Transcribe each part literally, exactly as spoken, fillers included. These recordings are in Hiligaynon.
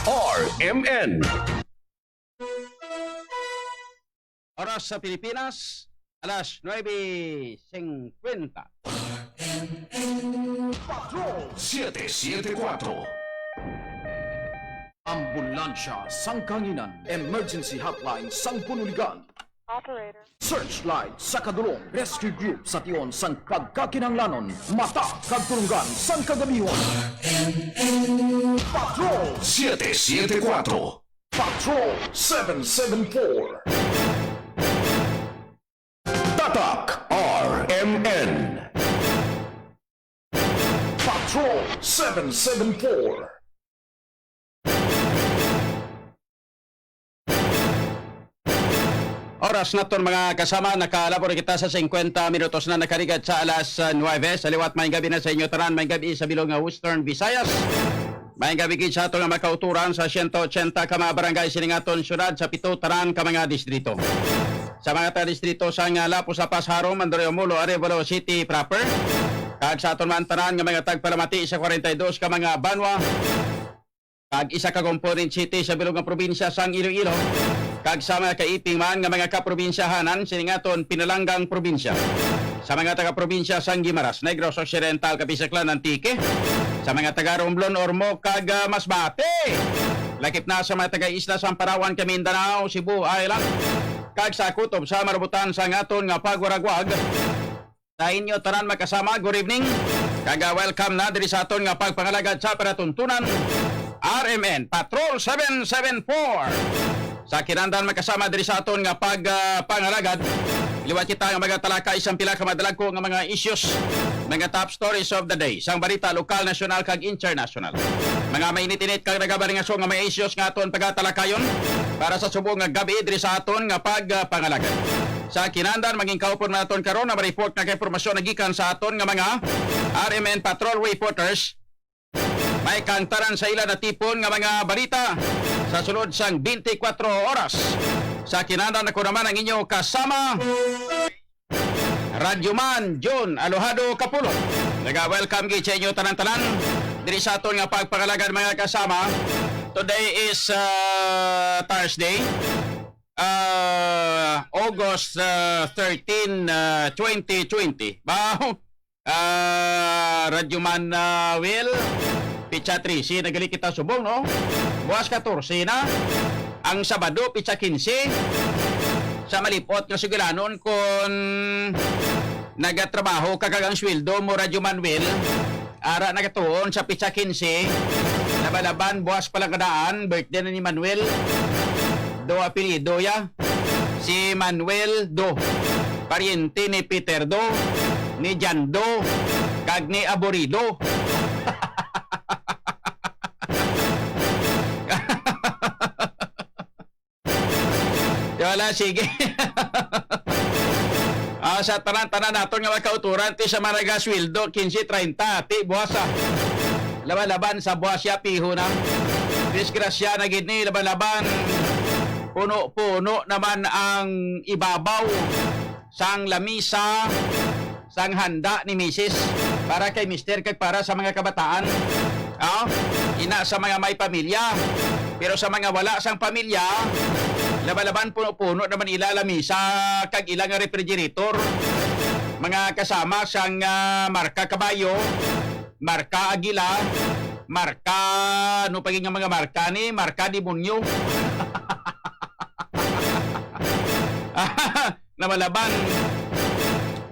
R M N. Oras sa Pilipinas, alas nuebe singkwenta. Patrol siete siete kuwatro. Ambulansya sang Kahanginan, emergency hotline sang Bunuligan. Operator. Searchlight sa kadulong, rescue group sa tion sang pagkakinahanglanon, mata kag tulunggan sang kagabihon. Patrol siete siete kuwatro. Patrol seven seven four. Tatak R M N. Patrol seven seven four. Oras naton, mga kasama, nakalabor kita sa singkwenta minutos na nakaligat sa alas, ah, nuebe. Sa liwat, maayong gabi na sa inyo tanan. Maayong gabi sa bilog nga Western Visayas. Maayong gabi gid sa aton nga mga kauturan sa siyento otsenta ka mga barangay sining aton syudad, sa pito tanan ka mga distrito. Sa mga taga-distrito sang, ah, Lapu-Lapu, Harom, Mandaluyong, Jolo, Arevalo City proper, kag sa aton man tanan nga mga tagpalamati sa kwarenta y dos ka mga banwa, kag isa ka component city sa bilog nga probinsya sang Iloilo, kag sa mga kaiping man nga mga kaprobinsyahanan sining aton pinalanggang probinsya. Sa mga taga-probinsya sang Guimaras, Negros Occidental, Capiz, Aklan, Antique, sa mga taga-Romblon, Ormoc, kag, ah, Masbate. Lakip na sa mga taga-isla sang Palawan, kag Mindanao, Cebu Island, kag sa kutob sa marubutan sang aton nga pagwaragwag. Sa inyo tanan, makasama, good evening. Kag, ah, welcome na diri sa aton nga pagpangalagad sa palatuntunan, R M N Patrol seven seven four. Sa kinahanglan, makasama, diri sa aton nga pag, ah, pangalagad, liwat kita nga magatalakay sang pila ka madalagko nga mga issues, mga top stories of the day, sang balita lokal, nasyonal, kag international. Mga mainit-init kag nagabalingaso nga mga issues nga aton pagatalakayon para sa subong nga gabi diri sa aton nga pag, ah, pangalagad. Sa kinahanglan, mangin kaupod man naton karon na ma-report nga impormasyon nagikan sa aton nga mga R M N Patrol reporters. May kang tanan sa ila natipon nga mga balita sa sulod sang twenty-four oras. Sa kinahanglan, ako naman ang inyo kasama, Radyoman John Alojado Capulot. Naga-welcome gid sa inyo tanan-tanan diri sa aton nga pagpangalagad, mga kasama. Today is, uh, Thursday, uh, August, uh, thirteen, uh, twenty twenty. Ba, uh, Radyoman, uh, Will, pitsa trese na gali kita subong, no? Buwas katorse na. Ang Sabado, pitsa kinse. Sa malipot nga sugilanon, kon nagatrabaho ka kag ang sweldo mo, Radyoman Will, ara nagatuon sa pitsa kinse, laban-laban, buwas pa lang kadaan, birthday na ni Manuel. Do apelyido ya. Si Manuel Do. Paryente ni Peter Do, ni John Do, kag ni Aborido. Wala, sige. Ah, sa tanan-tanan naton nga mga kauturan, ti sa mga nagasweldo, kinse, treinta, ti buwas, ah. Laban-laban sa buwas ya, piho na. Disgrasya na gid ni, laban-laban. Puno-puno naman ang ibabaw sang lamisa, sang handa ni misis para kay mister kag para sa mga kabataan. Ah, ina sa mga may pamilya. Pero sa mga wala sang pamilya, laban-laban puno-puno naman ila lamisa kag ila nga refrigerator. Mga kasama sang, ah, marka kabayo, marka agila, marka, ano pa gid nga mga marka ni, marka demonyo. Namalaban.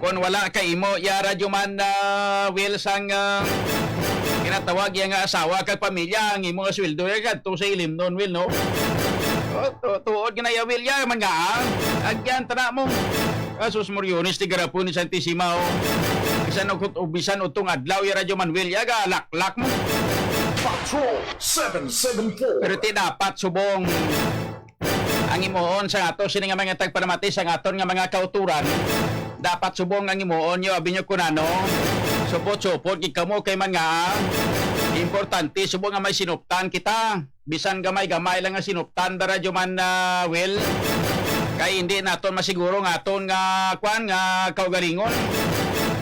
Kon wala kay imo, ya, Radyoman, ah, Will, sang, ah, ginatawag ya nga asawa kag pamilya, ang imo nga sweldo, ya, kadto sa ilimnon, Will, no? Oh, tu-, tuod nga na, ya, Will, ya, man nga, ah. Agyan, tana mo. Asus, Moriones, ti garapon ni Santisima, oh. Bisan og, bisan utong adlaw, ya, Radyoman Will, ya, ga laklak mo. Patrol seven seven four. Pero ti dapat subong ang imuon sa ato sini nga mga tagpanamati sa aton nga mga kauturan. Dapat subong ang imuon nyo, abi nyo kun ano. Supot-supot gid kamo kay man nga importante subong nga may sinuptan kita. Bisan gamay-gamay lang nga sinuptan, da, Radyoman, ah, Will. Kay hindi naton masiguro nga aton nga, kwan, nga kaugalingon.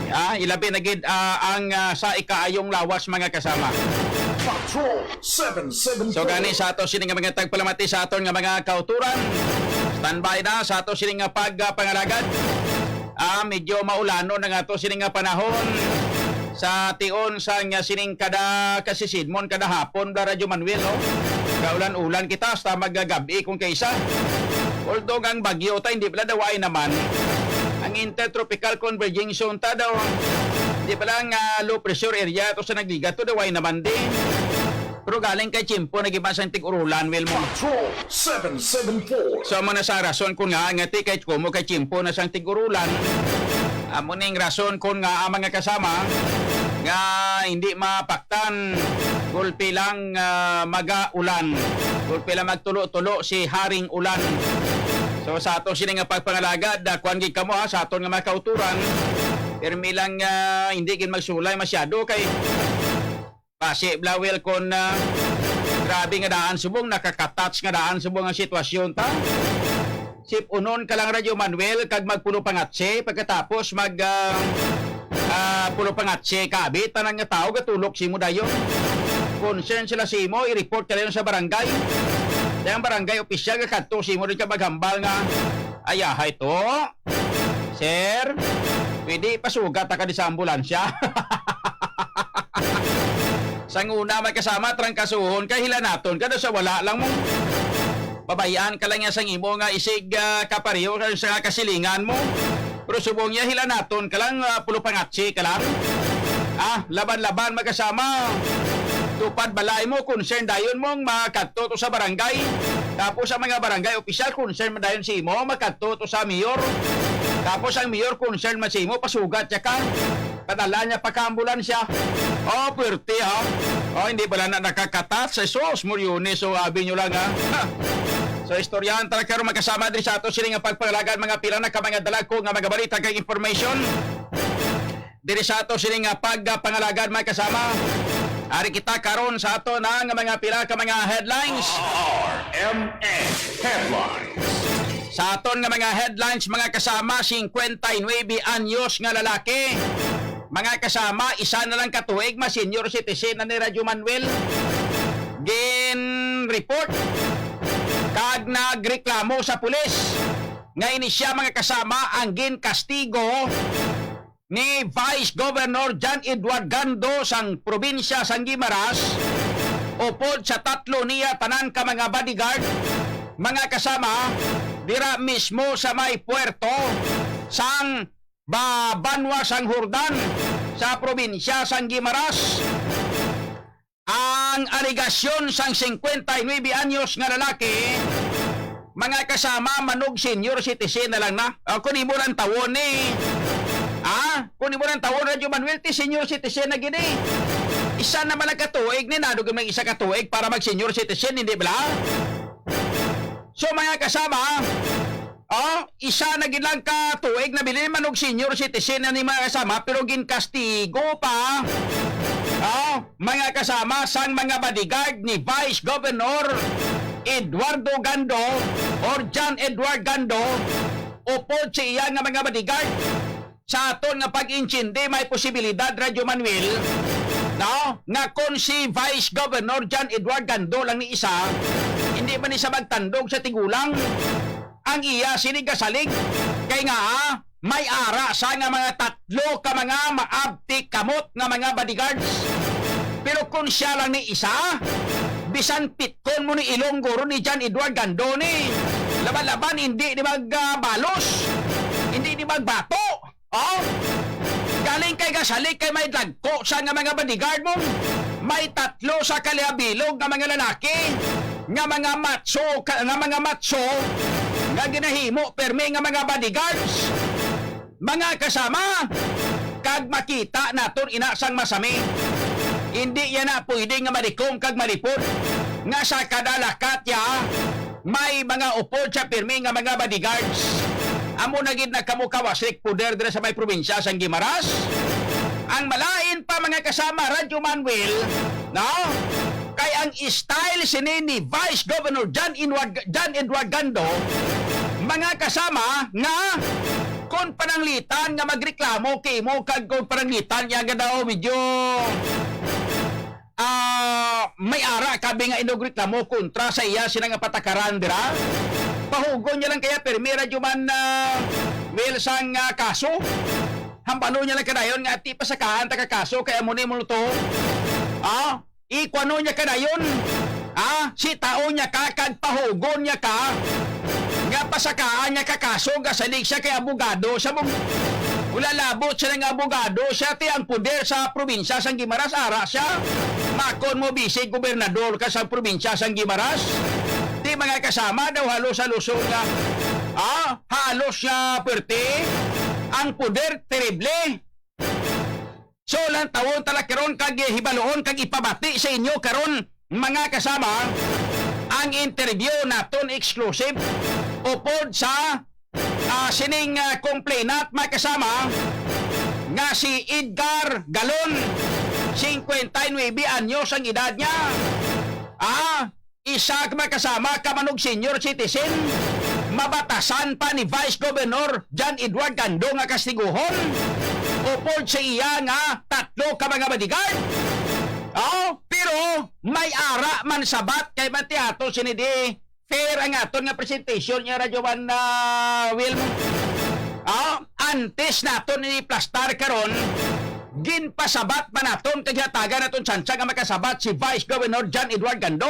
Ah, ilabi na gid, ah, ang, ah, sa ikaayong lawas, mga kasama. Seven seven four. So, gani sa ato sini nga mga tagpalamati sa aton nga mga kauturan. Standby na sa ato sini nga pagpangalagad. Ah, medyo maulanon ang ato sini nga panahon sa tion sang, ah, sining kada kasisidmon, kada hapon, bla, Radyo Manuel, no? Kaulan-ulan kita hasta magagabi kung kaisa. Although ang bagyo ta, hindi pala daw ay naman. Ang intertropical convergence zone ta daw, hindi pala ang, ah, low pressure area to sa nagligat to daw ay naman din. Pero galing kay Chimpo, nag-iba sang tig-urulan, Wilmo. Patrol seven seven four. So, amo na sa rason ko nga, nga ti kay Kumo kay Chimpo na sang tig-urulan. Amo ning rason ko nga ang mga kasama nga hindi mapaktan, gulpi lang, ah, maga-ulan. Gulpi lang magtulo-tulo si Haring Ulan. So, sa ato sini nga pagpangalagad, ah, kuwan gid kamo, ha, sa aton nga mga kauturan. Pirmi lang, ah, hindi gid magsulay masyado kay basi, bla, Will, kon, ah, grabe nga daan subong, nakakatats nga daan subong ang sitwasyon ta. Sip-unon ka lang, Radyo Manuel, kag magpulo pangatse, pagkatapos mag, ah, ah, pulo pangatse ka, abi, tanan nga tawo gatulok simo dayon. Concern sila simo, i-report ka dayon sa barangay. Kay ang barangay opisyal gakadto simo din ka maghambal nga, "Ay, ahay to. Sir, pwede pasugat ta ka di sa ambulansya?" Sang una, may kasama, trangkasuhon kay hilanaton ka daw sa wala lang mo. Babayaan ka lang niya sang imo nga isig, ah, kapareho sa kasilingan mo. Pero subong niya, hilanaton ka lang, ah, pulo pangatsi ka lang. Ah, laban-laban, magkasama. Tupad balay mo, concern dayon mong makadto to sa barangay. Tapos ang mga barangay opisyal, concern man dayon si imo, makadto to sa mayor. Tapos ang mayor, concern man si imo, pasugat siya ka. Padala niya pa ka ambulansya. Oh, pwerte, ha? Oh, hindi pala na nakakatat sa sos, Muriones. So, abi nyo lang, ha? Ha. So, istoryahan talaga karon, magkasama diri sa ato sini nga pagpangalagad, mga pila na ka mga dalag ko nga mga balita kag information. Diri sa ato sini nga pagpangalagad, mga kasama. Ari kita karon sa ato na nga mga pila ka mga headlines. R M N Headlines. Sa aton nga mga headlines, mga kasama, singkwenta y nuebe anyos nga lalaki. Mga kasama, isa na lang ka tuig, ma-senior citizen na ni Radyo Manuel. Gin-report kag nagreklamo sa pulis nga ini siya, mga kasama, ang ginkastigo ni Vice Governor John Edward Gando sang probinsya sang Guimaras, upod sa tatlo niya tanan ka mga bodyguard, mga kasama, dira mismo sa may puerto sang ba-, banwa sang Jordan sa probinsya sang Guimaras. Ang alegasyon sang singkwenta y nuebe anyos nga lalaki, mga kasama, manog senior citizen na lang na. O, kung imo lang tawon ni, ah, kung imo lang tawon, Radyo Manuel, ti senior citizen na gini. Isa na man ang katuig ni, nadog man isa katuig para mag senior citizen, hindi bala? So, mga kasama, oh, isa na gid lang ka tuig na bilin man og senior citizen na ni, mga kasama, pero ginkastigo pa, oh, mga kasama, sang mga bodyguard ni Vice Governor Eduardo Gando or John Edward Gando, upod sa iya nga mga bodyguard. Sa aton nga pag-intindi, may posibilidad, Radyo Manuel, no, nga kon si Vice Governor John Edward Gando lang ni isa, hindi man ni siya magtandog sa tigulang ang iya sini gasalig. Kay nga, ah, may ara sa nga mga tatlo ka mga maabtik kamot nga mga bodyguards. Pero kung siya lang ni isa, bisan pitkon mo ni Ilonggo ron ni John Edward Gando ni, laban-laban, hindi ni magbalos, hindi ni magbato. Oh? Galing kay gasalig kay may dagko sa nga mga bodyguard mo. May tatlo sa kalihabilog nga mga lalaki nga mga macho ka, nga mga macho nga ginahimo permi nga mga bodyguards. Mga kasama, kag makita naton ina sang masami. Hindi niya na pwede nga malikom kag malipod nga sa kada lakat niya may mga upod sa pirmi nga mga bodyguards. Amo na gid nagkamo kawasik poder dira sa may probinsya sang Guimaras. Ang malain pa, mga kasama, Radyo Manuel, no? Kay ang style sini ni Vice Governor John Edward, John Edward Gando, mga kasama, nga kon pananglitan nga magreklamo kay imo kag kon pananglitan niya nga daw medyo ah, may ara ka bi nga inugreklamo kontra sa iya sina nga patakaran dira? Pahugon niya lang kaya pirmi, Radyo Man, ah, Will, sang, ah, kaso. Hambalo niya lang kadayon nga ti pasakaan ta ka kaso kay amo ni mo to. Ah, ikuano niya kadayon. Ah, sitaon niya ka kag pahugon niya ka nga pasakaan niya ka kaso, gasalig siya kay abogado siya. Mong wala labot siya nga abogado siya, ti ang poder sa probinsya sang Guimaras ara siya. Makon mo bisig gobernador ka sa probinsya sang Guimaras. Ti mga kasama daw halos haluson nga, ah, halos nga pwerte ang poder, terrible. So, lantawon tala karon kag hibaluon kag ipabati sa inyo karon, mga kasama, ang interview naton exclusive upod sa, ah, sining, ah, complainant, mga kasama, nga si Edgar Galon, cincuenta y nueve anyos ang edad niya. Ah, isa ka, mga kasama, ka man og senior citizen, mabatasan pa ni Vice Governor John Edward Gando nga kastiguhon upod sa iya nga tatlo ka mga bodyguard. Oh, pero may ara man sabat kay man ti ato sini di fair ang aton nga presentation niya, Radyo Man, ah, Will. Ah, antes naton ini plastar karon, ginpasabat pa naton kag hatagan naton tsansa nga makasabat si Vice Governor John Edward Gando.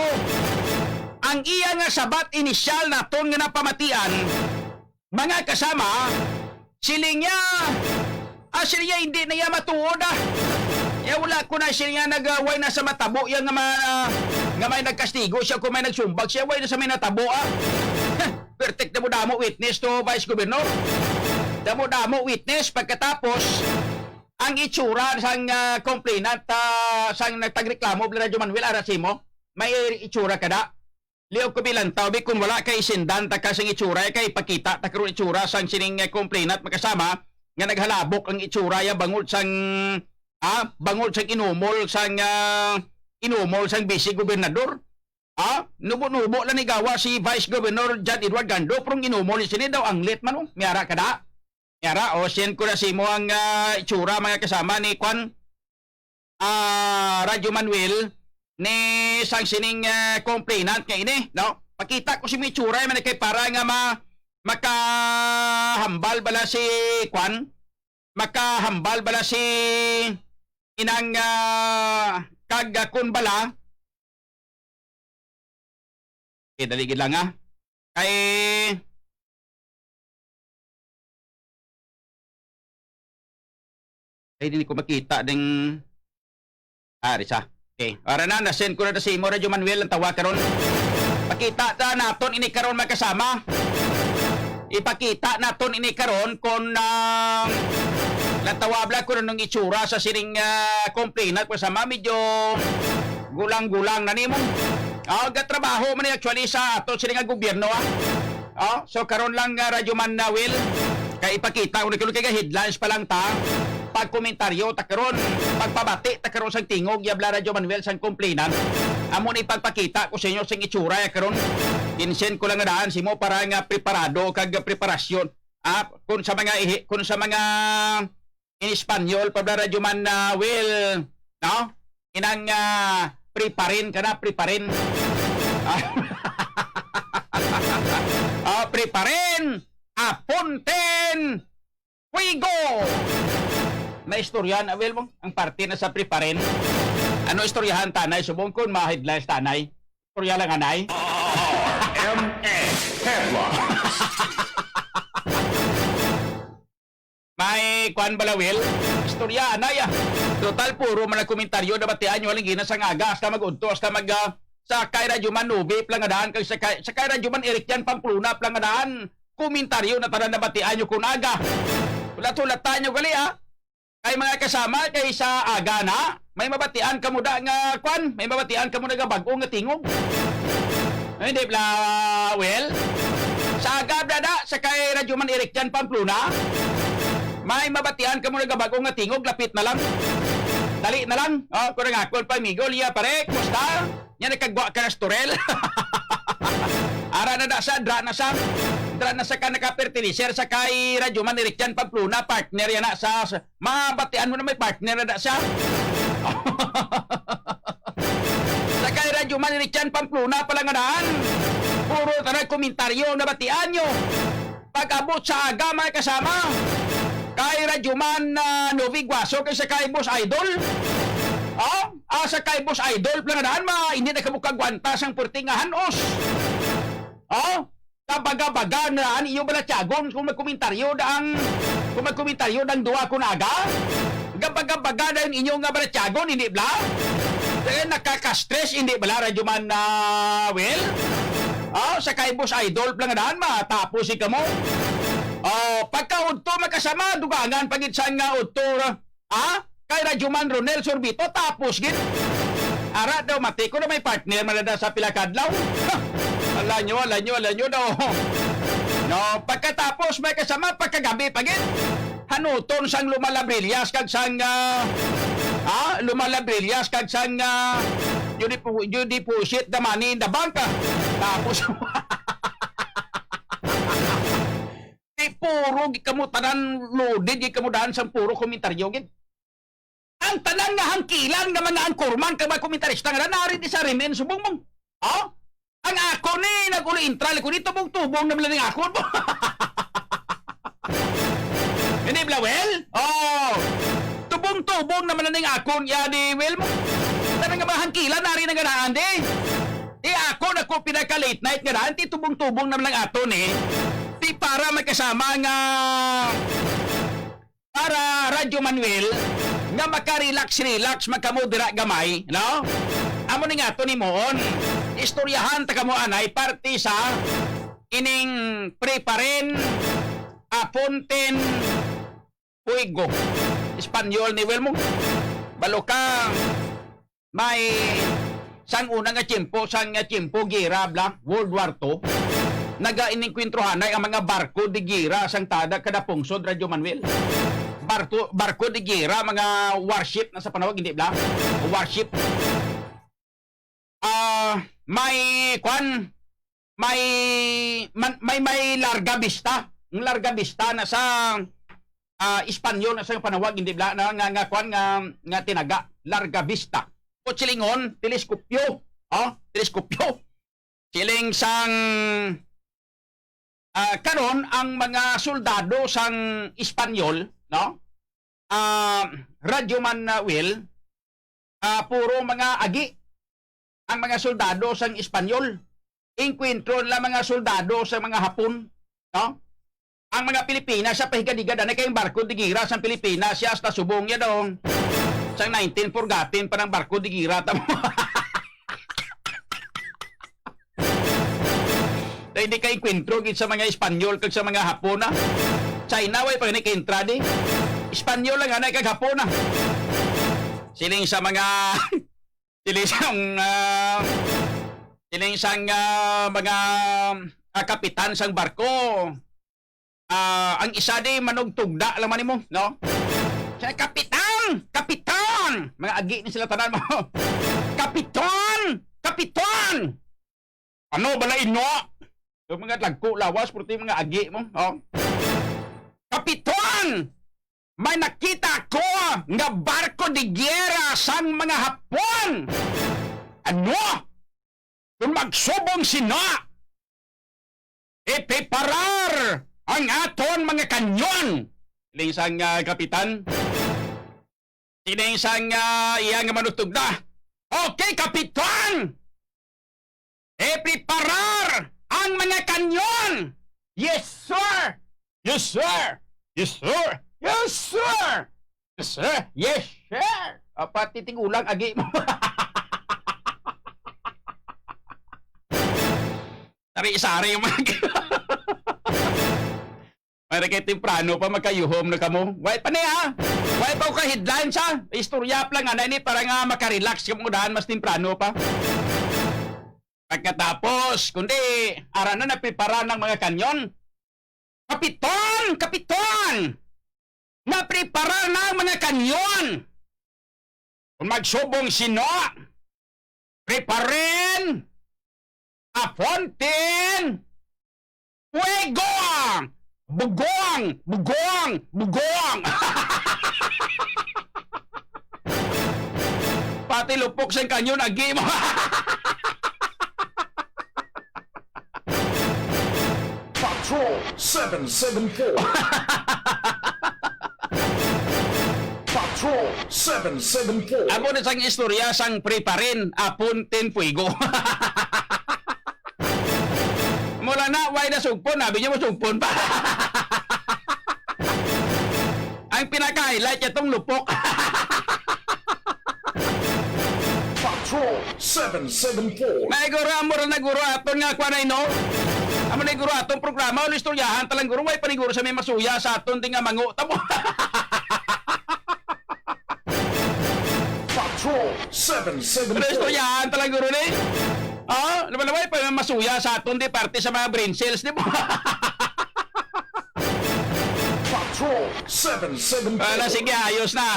Ang iya nga sabat inisyal naton nga napamatian, mga kasama, siling niya, ah, siling niya, hindi na iya matuod, ah. Ya, wala ko na, siling niya, nag, ah, way na sa matabo iya nga ma-, nga may nagkastigo siya kung may nagsumbag siya, way na sa may natabo, ah. Pertik, damo-damo witness to, Vice Governor. Damo-damo witness, pagkatapos, ang itsura sang, ah, complainant, ah, sang nagtagreklamo, Radyo Manuel, ara simo, may itsura ka da. Liog ko bilantaw, bi, kung wala kay isindan ta ka sing itsura, kay ipakita ta karon itsura sang sining, eh, complainant, mga kasama, nga naghalabok ang itsura ya bangod sang, ah, bangod sang inumol sang, ah, inumol sang vice gobernador. Ah, nubo-nubo lang ni gawa si Vice Governor John Edward Gando, pero ang inumol ni sini daw anglit man, oh. May ara ka da. May ara, oh, send ko na sa imo ang, ah, itsura, mga kasama, ni kwan, ah, Radyo Manuel, ni sang sining, ah, complainant nga ini, no? Pakita ko si mo itsura, man kay para nga ma-, makahambal bala si kwan, makahambal bala si inang, ah, kag, ah, kun bala. Okay, dali gid lang, ah. Kay, ay, di ko makita ding, ah, ari sa. Okay. Ara na, na-send ko na sa imo, Radyo Manuel, ang tawa karon. Pakita ta naton ini karon, mga kasama. Ipakita naton ini karon kung, ah, natawa bala kung anong itsura sa sining, ah, complainant, mga kasama. Medyo gulang-gulang na nimo. Ah, gatrabaho man ni actually sa ato sini nga gobyerno, ah. Oh, so karon lang, ah, Radyo Man, ah, Will, kay ipakita ko na karon kay headlines pa lang ta. Pagkomentaryo ta karon, pagpabati ta karon sang tingog, yabla Radyo Manuel sang complainant. Amo ni pagpakita ko sa inyo sing itsura ya karon. Insend ko lang nga daan simo para nga preparado kag preparasyon. Ah, kung sa mga ihi-, kung sa mga in Espanyol, pabla Radyo Man, ah, Will, no? Inang, ah, preparin ka na, preparin. Ah, preparin, apunten, fuego! May istorya na, Will, mo? Ang parte na sa preparin. Ano istoryahan, tanay? Subong kun ma-headlines, tanay. Istorya lang, anay. M A Headlines. May kwan bala, Will? Istorya, anay, ah. Total, puro man ang komentaryo nabatian nyo, halin gina sang aga, hasta mag-udto, hasta mag, ah, sa kay Radyo Man Nubi, Plangadaan, kag sa kay, sa kay Radyo Man Eric Jan Pamplona, Plangadaan. Komentaryo na tanan nabatian nyo kun aga. Hulat-hulatan nyo gali, ah. Kay mga kasama, kay sa aga na, may mabatian kamo da nga kwan, may mabatian kamo na nga bag-o nga tingog. Ay, hindi bla, well, sa aga bla da, sa kay Radyo Man Eric Jan Pamplona, may mabatian kamo na nga bag-o nga tingog, lapit na lang. Dali na lang. Oh, kurang ako, pa, amigo, Lia, pare, kumusta? Nya nagkagwa ka na sa Torel. Ara na da sa, dra na sa, dra na sa ka nakapertenecer sa kay Radyo Man Eric Jan Pamplona, partner yan na sa, sa, mabatian mo na may partner na da siya. Radyo Man Richan Pamplona pala nga daan. Puro tanan komentaryo ang nabatian nyo. Pag-abot sa aga, mga kasama, kay Radyo Man, ah, Novi Guaso, kay sa kay Boss Idol. Oh, ah, sa kay Boss Idol pala nga daan, ma, hindi na kamo kagwanta sang purti nga hanos. Oh, kabaga-baga na ang iyo balatyagon kung magkomentaryo da ang, kung magkomentaryo da ang duwa kon aga. Gabaga-baga na ang inyo nga balatyagon, hindi bala? Eh, nakaka-stress, hindi bala, Radyo Man, ah, Will? Oh, sa kay Boss Idol lang daan, matapos si kamo. Oh, pagkaudto, makasama, dugangan pa gid sang, ah, udto, ah, kay Radyo Man Ronel Sorbito, tapos gid. Ara daw, mati ko na may partner man na sa pila kadlaw. Ala nyo, ala nyo, ala nyo daw. No, pagkatapos, may kasama, pagkagabi pa gid. Hanuton sang lumalabrilyas kag sang, ah, ah, lumalabrilyas kag sang, ah, you depo-, you deposit the money in the bank, ah. Tapos, di puro gid kamo tanan loaded gid kamo daan sang puro komentaryo gid. Ang tanan nga hangkilan nga mga anchorman kag mga komentarista nga nari di sa Rimen subong mong. Oh? Ang ako ni nag-uli intral ko ni tubong-tubong na man lang ako. Hindi bala, Will? Oh. Tubong-tubong na man lang ako ya di, Will, mo. Tanan nga mga hangkilan nari na ganaan di. Di ako na ko pinaka late night nga daan, ti tubong-tubong na man lang ato ni. Di para may kasama nga para Radyo Manuel nga maka-relax-relax man kamo dira gamay, no? Amo ni nga to ni moon. Istoryahan ta kamo anay parte sa ining preparen apunten fuego. Espanyol ni Wilmo. Balo ka, may sang una nga tiyempo, sang nga tiyempo gera bla, World War Two, nagainengkwentruhanay ang mga barko de gera sang tada kada pungsod, Radyo Manuel. Barko, barko de gera, mga warship na sa panawag, hindi bla? Warship. Ah, may, kwan, may, man, may, may Larga Vista. Ang Larga Vista na sa, ah, Espanyol na sa panawag, hindi bla, na, nga, nga, kwan, nga, nga tinaga, Larga Vista. O silingon, teleskopyo. Oh, teleskopyo. Siling sang, ah, karon ang mga soldado sang Espanyol, no? Ah, Radyo Man, ah, Will, ah, puro mga agi ang mga soldado sang Espanyol. Inkwentro nila mga soldado sa mga Hapon, no? Ang mga Pilipinas sa pahigadigad, anay kay barko de gira sang Pilipinas, siya hasta subong niya daw. Sang nineteen forgotten pa ng barko de gira, tamo. Dahil di kay kwentro gid sa mga Espanyol kag sa mga Hapon, ah. China, way pa gani kay entrada, eh. Espanyol lang, anay kag Hapon, ah. Siling sa mga, siling sang, ah, siling sang, ah, mga, ah, kapitan sang barko. Ah, ang isa di manugtugda lang man nimo, no? Siya, "Kapitan! Kapitan!" Mga agi ni sila tanan mo. "Kapitan! Kapitan!" Ano bala ino? Yung mga dagko lawas, purti mga agi mo, oh. "Kapitan! May nakita ko nga barko de giyera sang mga Hapon." "Ano? Kung magsubong sina, ipiparar ang aton mga kanyon," siling sang, ah, kapitan. Siling sang, ah, iya nga manugtugda, "Okay, kapitan! Ipiparar ang mga kanyon!" "Yes, sir! Yes, sir! Yes, sir! Yes, sir! Yes, sir! Yes, sir!" Apa, titing ulang, agi mo. Sari-sari yung mga May kay temprano pa, magkayuhom na kamo. Way pa ni, ha? Way pa ko ka-headline sa istorya pa lang, anay ni, para nga makarelax kamo daan mas temprano pa. Pagkatapos, kundi, ara na, naprepara ng mga kanyon. "Kapitan! Kapitan! Naprepara na ang mga kanyon! Kung magsubong sino, preparen, apunten, fuego! Bugong! Bugong! Bugong!" Pati lupok sang kanyon, agi mo. seven seven four. Patrol seven seven four. Amo na sang istorya sang preparin, apon ten fuego. Mula na, way na sugpon, abi niya mo sugpon pa. Ang pinaka-highlight niya tong lupok. Patrol seven seven four. May guro, amo ra na guro aton nga kwa na, no? Amo na guro atong programa, ano istoryahan talang guro, way paniguro sa may masuya sa aton di nga mango. Tamo. Patrol seven seven four. Ano istoryahan talang guro ni? Ah, namalaway pa may masuya sa aton di parte sa mga brain cells, di ba? Patrol seven seven four. Wala, sige, ayos na.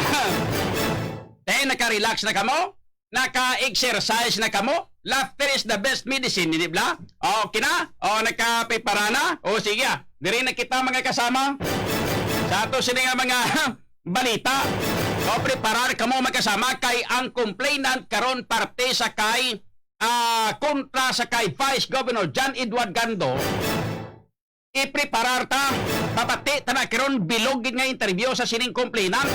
Eh, naka-relax na kamo? Naka-exercise na kamo? Laughter is the best medicine, di ba? Okay na? O, nagkapipara na? O, sige, ah. Diri na kita, mga kasama. Sa ato sini nga mga balita. O, preparar kamo, mga kasama, kay ang complainant karon parte sa kay, ah, kontra sa kay Vice Governor John Edward Gando. Ipreparar ta, papati ta na karon bilog gid nga interview sa sining complainant.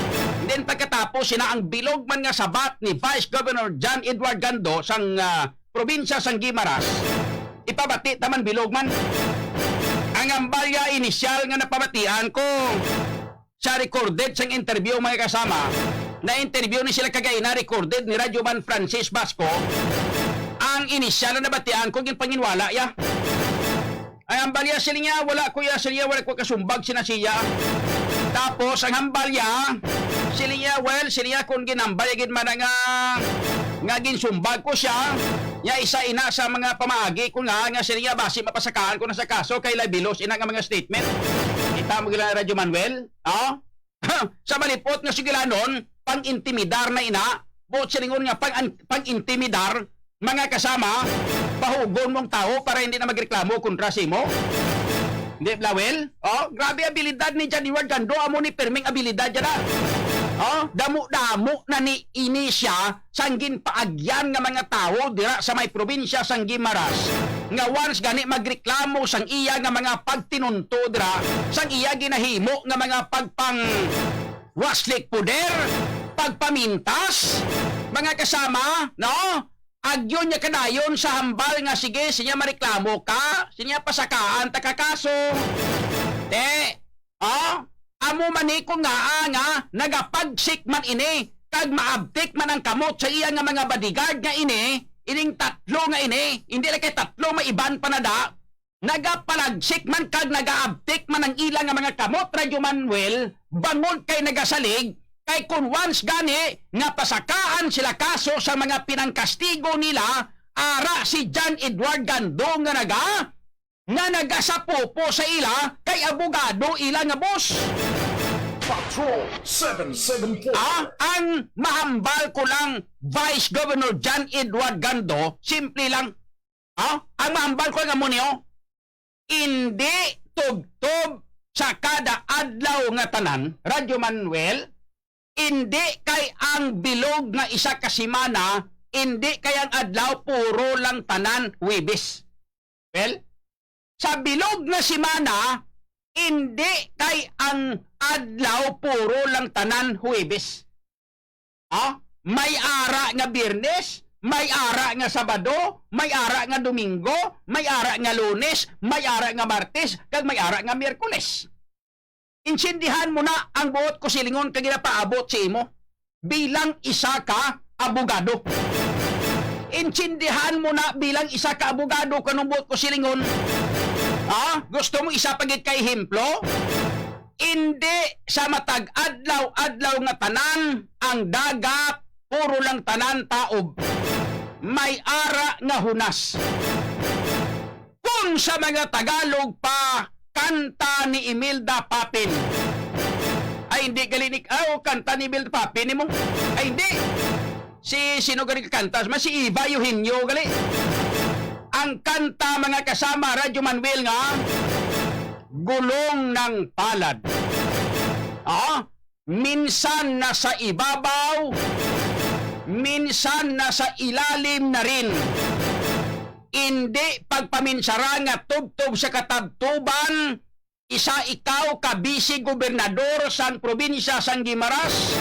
Then pagkatapos sina ang bilog man nga sabat ni Vice Governor John Edward Gando sang, ah, probinsya sang Guimaras, ipabati ta man bilog man. Ang ambalya inisyal nga napabatian ko sa recorded sang interview, mga kasama, na-interview ni sila kagay na recorded ni Radyo Man Francis Basco. Ang inisyal na nabatian ko, ginpanginwala ya. Ay, ang balya, siling niya, "Wala, kuya," siling niya, "wala ko kasumbag sina siya." Tapos, ang hambalya, siling niya, "Well," siling niya, "kung ginambal, gid man nga, nga ginsumbag ko siya, niya isa ina sa mga pamaagi ko nga, nga siling niya, basi mapasakaan ko na sa kaso kay labilos ina nga mga statement." Kita mo gila, Radyo Manuel? Oh? Sa malipot nga sugilanon, pang-intimidar na ina, buot silingon nga pang-, pang-intimidar, mga kasama, pahugon mong tawo para hindi na magreklamo kontra sa imo. Di ba, Wel? Oh, grabe abilidad ni John Edward Gando, amo ni pirming abilidad dyan, ah. Oh, damo-damo na ni ini siya sang ginpaagyan nga mga tawo dira sa may probinsya sang Guimaras, nga once gani magreklamo sang iya nga mga pagtinunto dira, sang iya ginahimo nga mga pagpang waslik poder, pagpamintas, mga kasama, no? Agyo niya kadayon sa hambal nga, "Sige, sinya mareklamo ka, sinya pasakaan ta ka kaso." Te, oh, amo man ni ko nga, ah, nga nagapagsik man ini, kag maabtik man ang kamot sa iya nga mga bodyguard nga ini, ining tatlo nga ini, hindi lang kay tatlo, may iban pa na da, nagapalagsik man kag nagaabtik man ang ila nga mga kamot, Radyo Manuel, bangod kay nagasalig, kay kun once gani nga pasakaan sila kaso sa mga pinangkastigo nila, ara si John Edward Gando nga naga-, nga nagasapupo sa ila kay abogado ila nga boss. Patrol seven seven four. Ah, ang mahambal ko lang, Vice Governor John Edward Gando, simple lang. Ah, ang mahambal ko nga mo niyo, indi tubtob sa kada adlaw nga tanan, Radyo Manuel, indi kay ang bilog nga isa ka semana, indi kay ang adlaw puro lang tanan Huwebes. Well, sa bilog nga semana, indi kay ang adlaw puro lang tanan Huwebes. Ha? May ara nga Biyernes, may ara nga Sabado, may ara nga Domingo, may ara nga Lunes, may ara nga Martes, kag may ara nga Miyerkules. Intindihan mo na ang buot ko silingon kag ginapaabot sa imo bilang isa ka abogado. Intindihan mo na bilang isa ka abogado kanang buot ko silingon. Ha? Gusto mo isa pa gid ka ehemplo? Indi sa matag adlaw-adlaw nga tanan ang dagat, puro lang tanan taob. May ara nga hunas. Kung sa mga Tagalog pa, kanta ni Imelda Papin. Ay, hindi, gali ni, ah, oh, kanta ni Imelda Papin, ni mo? Ay, hindi. Si, sino gali kakanta? Mas si Eva Eugenio, gali. Ang kanta, mga kasama, Radyo Manuel, nga Gulong ng Palad. Ah, minsan nasa ibabaw, minsan nasa ilalim na rin. Indi pagpaminsara nga tubtob sa katabtuban, Isa ikaw ka vice gobernador sang probinsya sang Guimaras,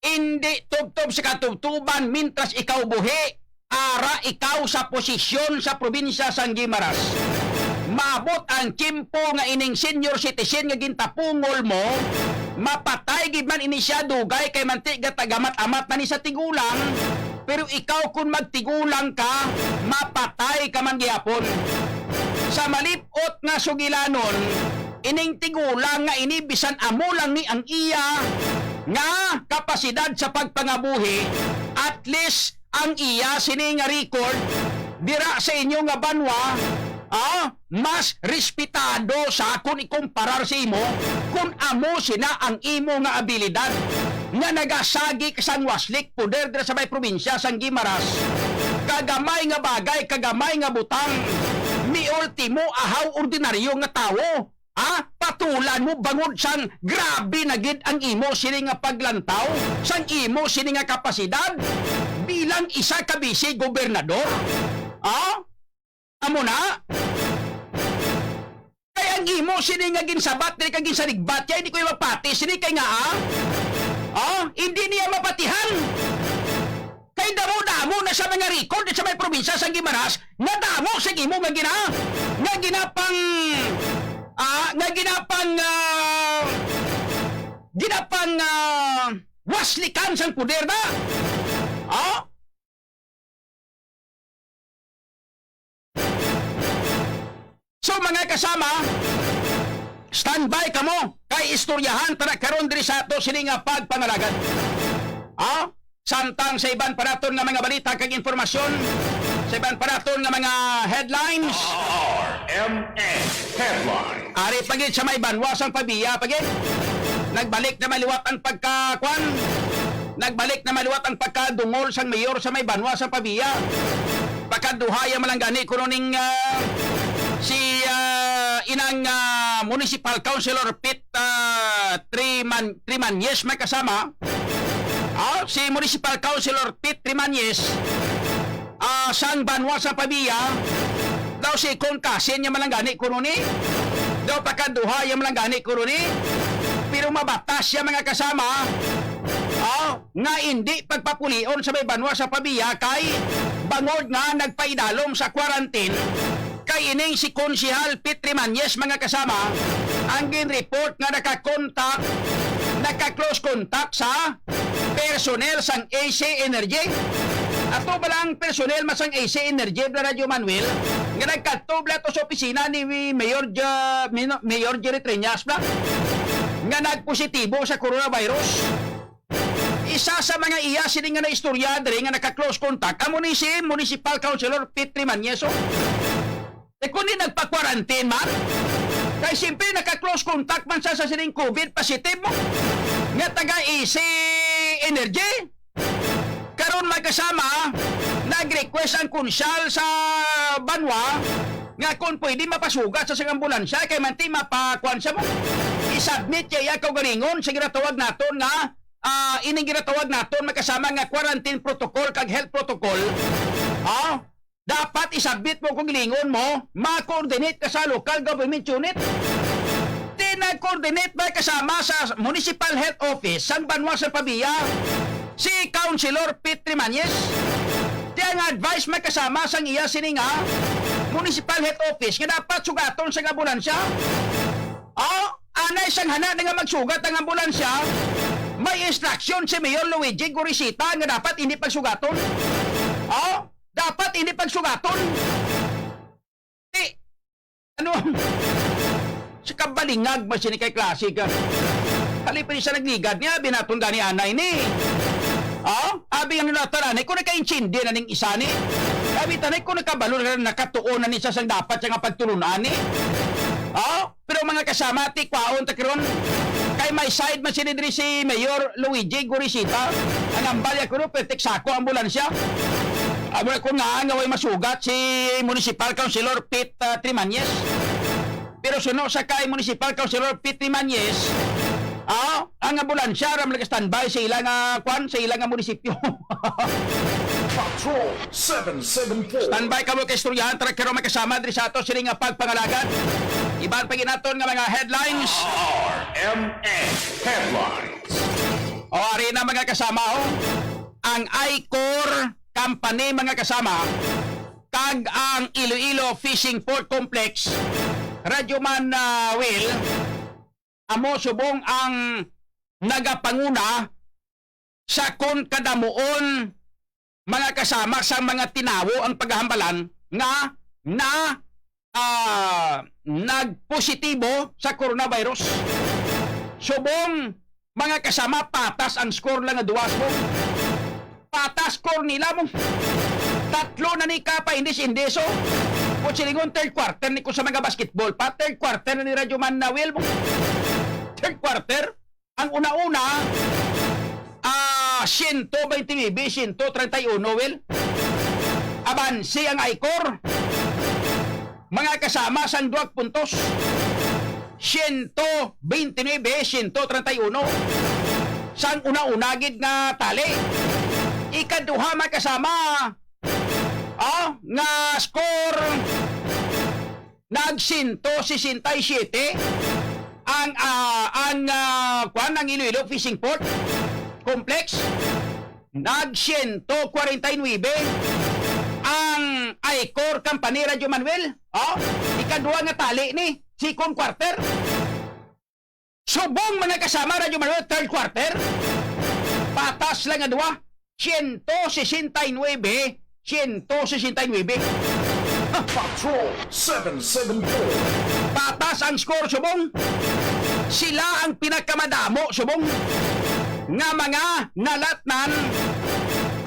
indi tubtob sa katubtoban mintras ikaw buhi, ara ikaw sa posisyon sa probinsya sang Guimaras. Maabot ang tiyempo nga ining senior citizen nga gintapungol mo, mapatay gid man ini siya dugay kay manti gatagamat-amat na ni sa tigulang, pero ikaw kun magtigulang ka, mapatay ka man gihapon. Sa malip-ot nga sugilanon, ining tigulang nga ini bisan amo lang ni ang iya nga kapasidad sa pagpangabuhi, at least ang iya sini nga record dira sa inyo nga banwa, ah, mas respetado sa akon ikumparar sa imo, kun amo sina ang imo nga abilidad nga nagasagi ka sang waslik poder dira sa may probinsya sang Guimaras. Kagamay nga bagay, kagamay nga butang, miultimo ahaw ordinaryo nga tawo. Ha? Patulan mo bangod sang grabe na gid ang imo sini nga paglantaw, sang imo sini nga kapasidad bilang isa ka vice gobernador? Ha? Amo na? Kay ang imo sini nga ginsabat diri kag ginsaligbat, kay hindi ko mapati sini kay nga, ah? Oh, hindi niya mapatihan. Kay damo-damo na sa mga record sa may probinsya sang Guimaras, nga damo sa imo nga gina-, nga ginapang, ah, nga ginapang, ah, ginapang, ah, waslikan sang poder na. Oh? So, mga kasama, standby kamo kay istoryahan ta na karon diri sa ato sini nga pagpangalagad. Ah, samtang sa iban pa naton nga mga balita kag impormasyon, sa iban pa naton nga mga headlines. R M N Headline. Ari pa gid sa may banwa sang Pavia pa gid. Nagbalik na maliwat ang pagkakuan. Nagbalik na maliwat ang pagkadungol sang mayor sa may banwa sang Pavia. Pagkaduha ya man lang gani kuno ning, ah, si, ah, inang, ah, Municipal Councilor Pete, ah, Triman-, Trimañez may kasama. Ah, si Municipal Councilor Pete Trimañez, ah, sang banwa sa Pavia, daw si Con Kasin niya man lang gani kuno ni. Daw pagkaduha ya man lang gani kuno ni. Pero mabatas ya, mga kasama, ah, nga indi pagpapulion sa may banwa sa Pavia kay bangod nga nagpaidalom sa quarantine kay ining si Konsehal Pete Trimañez, mga kasama, ang ginreport nga nakakontak, naka-close contact sa personnel sang A C Energy. Ato ba lang personnel man sang A C Energy, Bla Radyo Manuel, nga nagkadto bala to sa opisina ni Mayor Ja-, Mino-, Mayor Jerry Treñas bala, nga nagpositibo sa coronavirus? Isa sa mga iya sini nga naistorya diri nga naka-close contact amo ni si Municipal Councilor Pete Trimañez. Eh, kundi nagpa-quarantine man? Kay siyempre, naka-close contact man siya sa sining COVID positive mo. Nga taga A C Energy. Karon, mga kasama, nag-request ang konsyal sa banwa nga kung pwede mapasugat sa siyang ambulansya kay manti mapakuan siya mo. I-submit kay iya kaugalingon sa ginatawag naton nga, ah, ining ginatawag naton, mga kasama, nga quarantine protocol kag health protocol. Ah, dapat i-submit mo kung lingon mo, ma-coordinate ka sa local government unit. Di nag-coordinate ba kasama sa Municipal Health Office sang banwa sa Pavia si Councilor Pete Trimañez? Di ang advice may kasama sang iya sini nga Municipal Health Office nga dapat sugaton sa ambulansya? Oh, anay sang hana na nga magsugat ang ambulansya, may instruction si Mayor Luigi Gorisita nga dapat hindi pagsugaton. Oh, dapat hindi pagsugaton. Ti, ano, sa kabalingag ba sini kay klase ka? Halipin sa nagligad niya, binaton gani anay ni. Oh, abi nga nataranay ko nakaintindi na ning isa ni. Abi tanay ko nakabalo na nakatuon na ni sa sang dapat siya nga pagtulun-an ni. Oh, pero mga kasama, tikwaon ta karon. Kay may side man sini diri si Mayor Luigi Gorisita. Ang ambal ya kuno, pwerte sako ambulansya. Amo na ko nga, nga way masugat si Municipal Councilor Pete, ah, Trimañez. Pero suno sa kay Municipal Councilor Pete Trimañez, ah, ang ambulansya ra nag-standby sa ila nga, kwan, sa ila nga munisipyo. Patrol seven seven four. Standby kamo kay istoryahan, tara karon, mga kasama, diri sa ato sini nga pagpangalagad. Iban pa ginaton nga mga headlines. R M S Headlines. O, ari na, mga kasama, o. Ang Icor Company, mga kasama, kag ang Iloilo Fishing Port Complex, Radyo Man, ah, Will, amo subong ang nagapanguna sa kon kadamuon, mga kasama, sa mga tinawo ang paghahambalan nga na, ah, nagpositibo sa coronavirus. Subong, mga kasama, patas ang score lang nga duwa, subong. Patas score nila mo. Tatlo na ni kapa indis-indis, o. Kung silingon, third quarter ni ko sa mga basketball pa. Third quarter na ni Radyo Man na, Will, mo. Third quarter. Ang una-una, ah, siyento baynte nuebe, siyento treinta y uno, Will. Abanse ang Icor. Mga kasama, sang duwag puntos. Siyento baynte nuebe, siyento treinta y uno. Sang una-una gid nga tali. Ikaduha, mga kasama, ah, nga score, nag siyento sesenta y siyete ang, ah, ang, ah, kwan, ang Iloilo Fishing Port Complex. Nag siyento kwarenta y nuebe ang Icor Company, Radyo Manuel. Oh, ikaduha nga tali ni, second quarter. Subong, mga kasama, Radyo Manuel, third quarter. Patas lang nga duwa. Siyento sesenta y nuebe, siyento sesenta y nuebe. Patrol seven seven four. Patas ang score, subong. Sila ang pinakamadamo, subong, nga mga nalatnan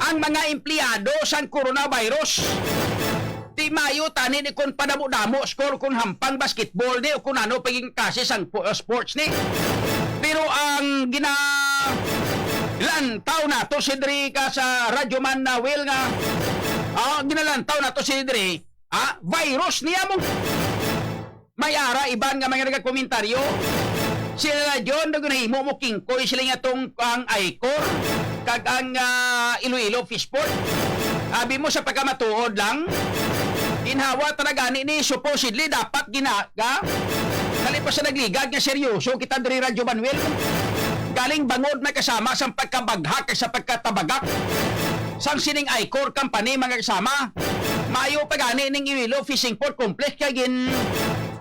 ang mga empleyado sang coronavirus. Di maayo tani ni kon padamo-damo score, kon hampang basketball ni, o kon ano pa gid klase sang po-, uh, sports ni. Pero ang ginalantaw nato si diri ka sa Radyo Man na Will nga, ah, ginalantaw nato si diri, ah, virus niya mo. May ara iban nga mga nagakomentaryo. Sila, "John, daw ginahimo mo kingkoy sila nga tong ang Icor kag ang, ah, Iloilo Fishport." Abi mo, sa pagkamatuod lang, ginhawa ta na gani ni, supposedly dapat gina-, ga? Dali pa sa nagligad nga seryoso kita diri, Radyo Manuel. Galing bangod, mga kasama, sang pagkabaghak kag sa pagkatabagak sang sining Icor Company, mga kasama. Maayo pa gani ning Iloilo Fishing Port Complex kay gin-,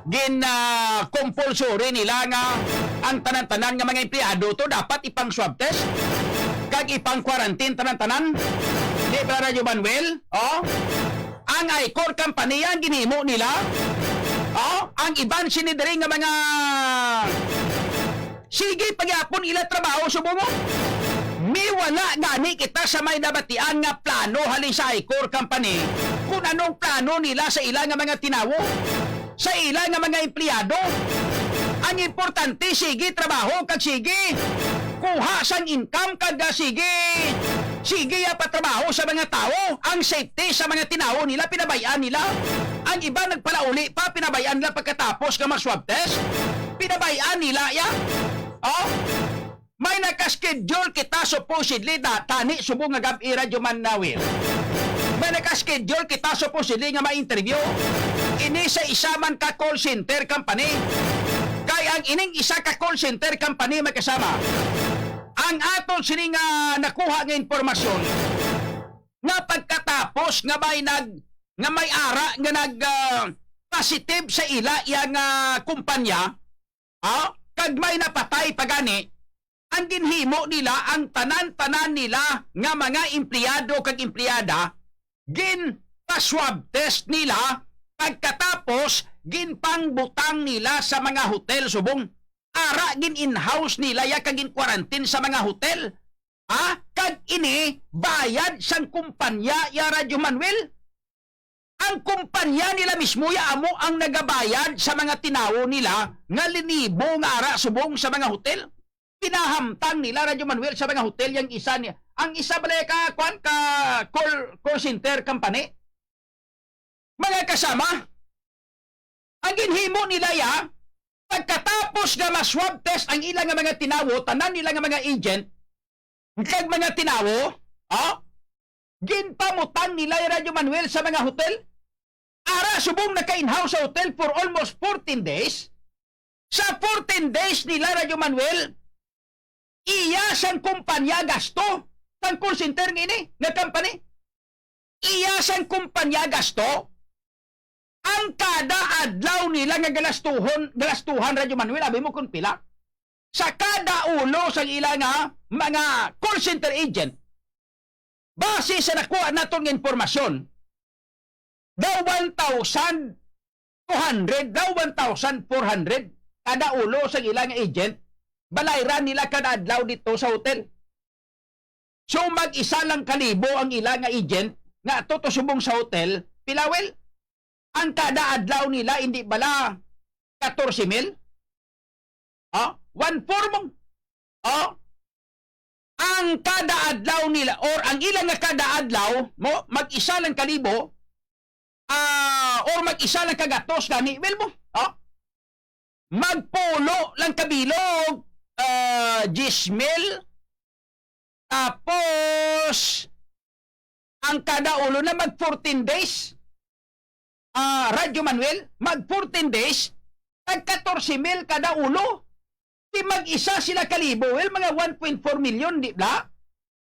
gin, ah, compulsory nila nga ang tanan-tanan nga mga empleyado to dapat ipang swab test kag ipang quarantine tanan-tanan. Di ba, Radyo Manuel? Oh? Ang Icor Company ang ginhimo nila. Oh? Ang iban sini diri nga mga, sige pa gyapon ila trabaho, subong mo. May wala gani kita sa may nabatian nga plano halin sa Icor Company kung anong plano nila sa ila nga mga tinawo, sa ila nga mga empleyado. Ang importante, sige trabaho kag sige kuha sang income kag, ah, sige, sige, ah, patrabaho sa mga tawo. Ang safety sa mga tinawo nila, pinabay-an nila. Ang iba nagpalauli pa, pinabay-an nila pagkatapos nga mag-swab test. Pinabay-an nila ya. Oh? May naka-schedule kita supposedly da, tani subong nga gab-i, Radyo Manuel. May naka-schedule kita supposedly nga ma-interview. Ini sa isa man ka call center company. Kay ang ining isa ka call center company, mga kasama, ang aton sini nga nakuha nga impormasyon nga pagkatapos nga may nag-, nga may ara nga nag, ah, positive sa ila iya nga kumpanya, ah, kag may napatay pa gani, ang ginhimo nila, ang tanan-tanan nila nga mga empleyado kag empleyada, ginpa-swab test nila, pagkatapos ginpangbutang nila sa mga hotel, subong. Ara, gin-in-house nila ya kag gin-quarantine sa mga hotel. Ha? Kag ini bayad sang kumpanya ya, Radyo Manuel? Ang kumpanya nila mismo ya amo ang nagabayad sa mga tinawo nila nga linibo nga ara subong sa mga hotel. Pinahamtang nila, Radyo Manuel, sa mga hotel yang isa ni, ang isa bala ka, kwan, ka call, call center company. Mga kasama, ang ginhimo nila ya, pagkatapos nga ma-swab test ang ila nga mga tinawo, tanan nila nga mga agent, kag mga tinawo, oh, Ginpamutang nila ang Radyo Manuel sa mga hotel. Ara, subong nakainhaw sa hotel for almost fourteen days. Sa fourteen days nila, Radyo Manuel, iya sang kumpanya gasto, sang call center nga ini, nga company. Iya sang kumpanya gasto, ang kada adlaw nila nga galastuhon, galastuhan, Radyo Manuel, abi mo kung pila? Sa kada ulo sang ila nga mga call center agent, base sa nakuha naton nga impormasyon, daw one thousand two hundred, daw one thousand four hundred kada ulo sang ila nga agent, balayran nila kada adlaw dito sa hotel. So, mag-isa lang kalibo ang ila nga agent nga ato to subong sa hotel, pila, well, ang kada adlaw nila, hindi bala katorse mil? Oh, one four mo. Oh, ang kada adlaw nila or ang ila nga kada adlaw mo, mag-isa lang kalibo, ah, or mag-isa lang kagatos gani, well mo. Oh, magpulo lang kabilog, ah, diyes mil. Tapos, ang kada ulo na mag fourteen days. Ah, Radyo Manuel, mag fourteen days, tag katorse mil kada ulo. Di mag-isa sila kalibo, well, mga one point four million, di bla?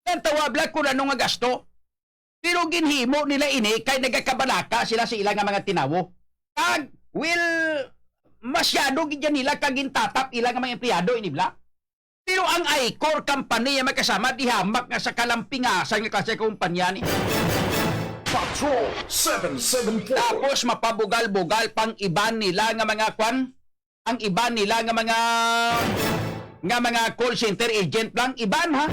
Ang tawag bla kung ano nga gasto. Pero ginhimo nila ini kay nagakabalaka sila sa ila nga mga tinawo. Kag, well, masyado gid yan nila kag gintatap ila nga mga empleyado ini bla. Pero ang Icor Company, mga kasama, di hamak nga sa kalampingasan nga klase ka kumpanya ni. Patrol seven seven four. Tapos mapabugal-bugal pang iban nila nga mga kwan, ang iban nila nga mga, nga mga call center agent lang, iban, ha?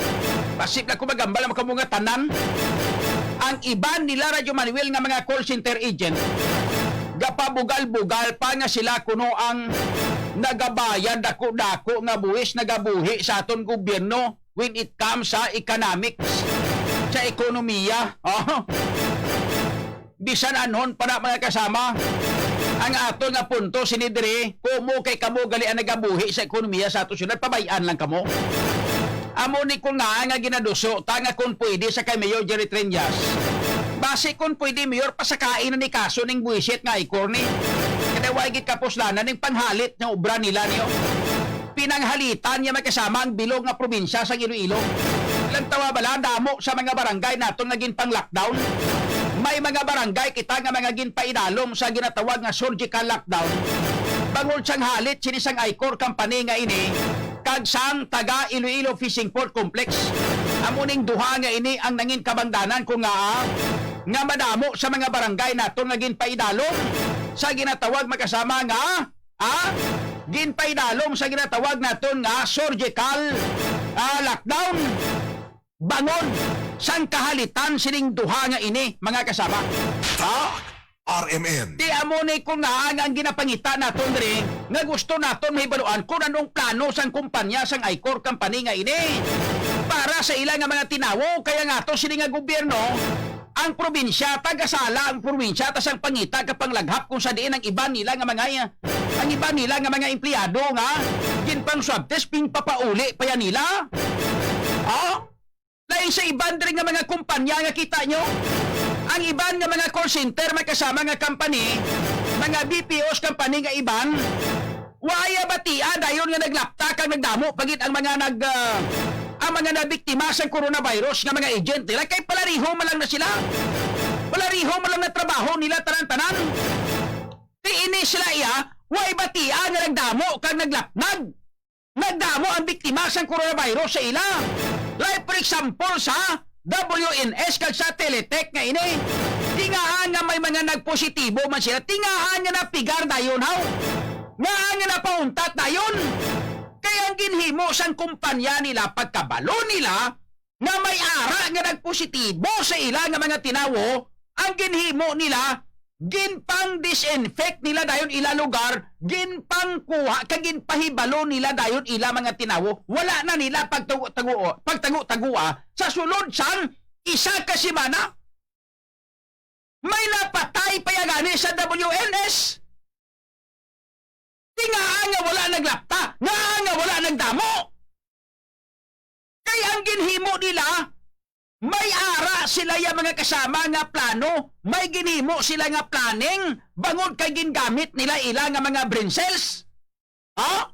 Pasip lang ko magambal ang mga tanan. Ang iban nila, Radyo Manuel, nga mga call center agent, gapabugal-bugal pa nga sila kuno ang nagabayad dako-dako nga buhis, nagabuhi sa aton gobyerno when it comes sa economics, sa ekonomiya. Oh. Bisan anhon pa na, mga kasama, ang aton nga punto sini diri, kumo kay kamo gali ang nagabuhi sa ekonomiya sa aton syudad, pabay-an lang kamo. Amo ni kung nga nga ginaduso ta nga kung pwede sa kay Mayor Jerry Treñas. Basi kung pwede, Mayor, pasakain na ni kaso ning buwisit nga Icor ni. Kada way gid kapuslanan ning panghalit nga obra nila niyo. Pinanghalitan niya, mga kasama, ang bilog nga probinsya sang Iloilo. Lantawa bala, damo sa mga barangay naton nga ginpang-lockdown. May mga barangay kita nga mga ginpaidalom sa ginatawag nga surgical lockdown. Bangod sang halit sini sang Icor Company nga ini, kag sang taga Iloilo Fishing Port Complex. Amo ning duha nga ini ang nangin kabangdanan ko nga, nga madamo sa mga barangay naton nga ginpaidalom sa ginatawag, mga kasama, nga, ah, ginpaidalom sa ginatawag naton nga surgical, ah, lockdown. Bangon sang kahalitan sining duha nga ini, mga kasama. Talk R M N. Di amo ni kung nga ang, ang ginapangita naton diri nga gusto naton mahibaluan kung anong plano sang kumpanya sang Icor Company nga ini para sa ila nga mga tinawo, kaya nga to sini nga gobyerno, ang probinsya, tagasala ang probinsya ta sang pangita ka panglaghap kung sa diin ang iban nila nga mga, ang iban nila nga mga empleyado nga ginpang swab test, pingpapauli pa yan nila. Oh? Lain sa iban diri nga mga kumpanya nga kita nyo, ang iban nga mga call center, may kasama nga company, mga B P Os company nga iban, waya batia dayon nga naglapta kag nagdamo pa gid ang mga nag, ah, ang mga nabiktima sang coronavirus nga mga agent nila, kay palariho man lang na sila. Palariho man lang na trabaho nila tanan-tanan. Di ini sila iya, way batia nga nagdamo kag naglapnag. Nagdamo ang biktima sang coronavirus sa ila. Like, for example, sa W N S kag sa Teletech nga ini. Tingaan nga may mga nagpositibo man sila, tingaan nga napigar dayon, haw. Ngaa nga napauntat dayon. Kay ang ginhimo sang kumpanya nila, pagkabalo nila, nga may ara nga nagpositibo sa ila nga mga tinawo, ang ginhimo nila, ginpang-disinfect nila dayon ila lugar, ginpangkuha, kag ginpahibalo nila dayon ila mga tinawo. Wala na nila pagtago-taguo-, pagtago-tagua sa sulod sang isa ka semana. May napatay pa ya gani sa W N S. Tingaa nga wala naglapta, ngaa nga wala nagdamo. Kay ang ginhimo nila, May ara sila ya, mga kasama, nga plano, may ginhimo sila nga planning, bangod kay gingamit nila ila nga mga brain cells. Ha?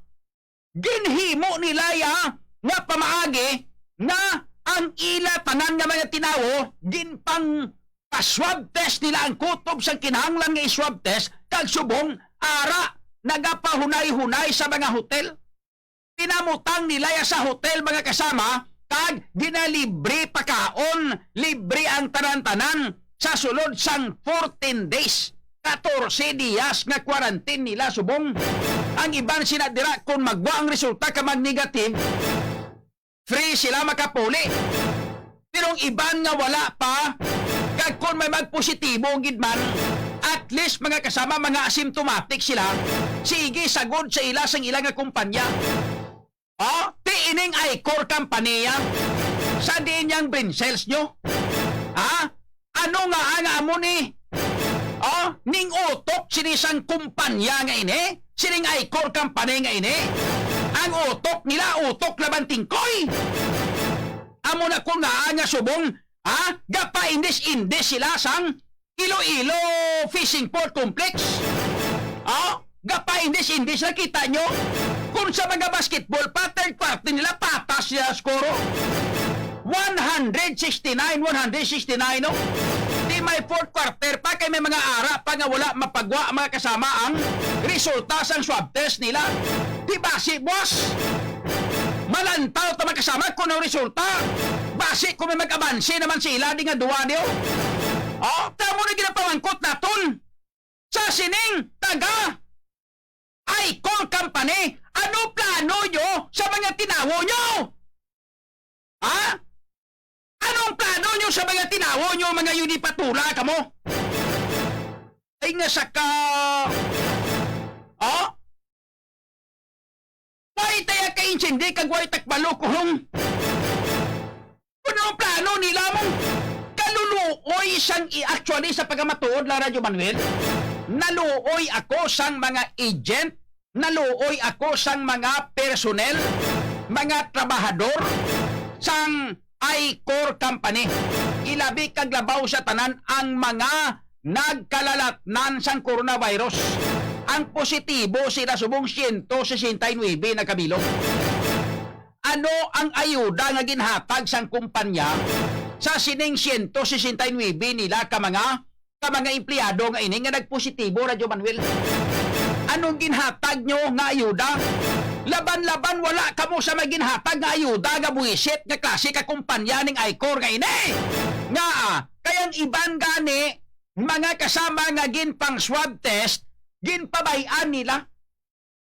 Ginhimo nila ya nga pamaagi nga ang ila tanan nga mga tinawo ginpang pa-swab test nila ang kutob sang kinahanglan nga i-swab test, kag subong ara nagapahunay-hunay sa mga hotel. Pinamutang nila ya sa hotel, mga kasama, kag ginalibre pakaon, libre ang tanan-tanan sa sulod sang fourteen days, katorse diyas nga quarantine nila subong. Ang iban sina dira, kon magwa ang resulta ka mag-negative, free sila makapuli. Pero ang iban nga wala pa, kag kon may magpositibo gid man, at least, mga kasama, mga asymptomatic sila, sige sagod sa ila sang ila nga kumpanya. Oh, ti ining Icor Company ya, sa diin yang brain cells nyo? Ha? Ano nga ang amo ni? Oh, ning utok sini sang kumpanya nga ini? Sining Icor Company nga ini? Ang utok nila, utok laban tingkoy. Amo na ko nga nga subong, ha? Gapaindis-indis sila sang Iloilo Fishing Port Complex. Oh, gapaindis-indis na kita nyo. Kung sa mga basketball pa, third quarter nila, patas siya skoro. One hundred sixty-nine, one hundred sixty-nine, no? Di may fourth quarter pa, kay may mga ara pa nga wala mapagwa, mga kasama, ang resulta sang swab test nila. Di ba si boss? Malantaw ta, mga kasama, kung ang resulta. Basi kung may mag-abanse naman sila, di nga duwa niyo. Oh, tamo na ginapamangkot naton. Sa sining taga Icor Company, ano plano nyo sa mga tinawo nyo? Ha? Anong plano nyo sa mga tinawo nyo, mga yun ipatula kamo? Ay nga sa ka... Oh? Way taya ka-intindi kag way takbalo, kurong. Ano ang plano nila mong kaluluoy sang i-, actually, sa pagkamatuod lang, Radyo Manuel, naluoy ako sang mga agent, naluoy ako sang mga personnel, mga trabahador sang Icor Company. Ilabi kag labaw sa tanan ang mga nagkalalatnan sang coronavirus. Ang positibo sila subong siyento sesenta y nuebe na kabilog. Ano ang ayuda nga ginhatag sang kumpanya sa sining siyento sesenta y nuebe nila ka mga, ka mga empleyado nga ini nga nagpositibo, Radyo Manuel? Anong ginhatag nyo nga ayuda? Laban-laban, wala kamo sa maginhatag nga ayuda nga buwisit nga klase ka kumpanya ning Icor nga ini. Nga, ah, kay ang iban gani, mga kasama nga ginpang-swab test, ginpabay-an nila.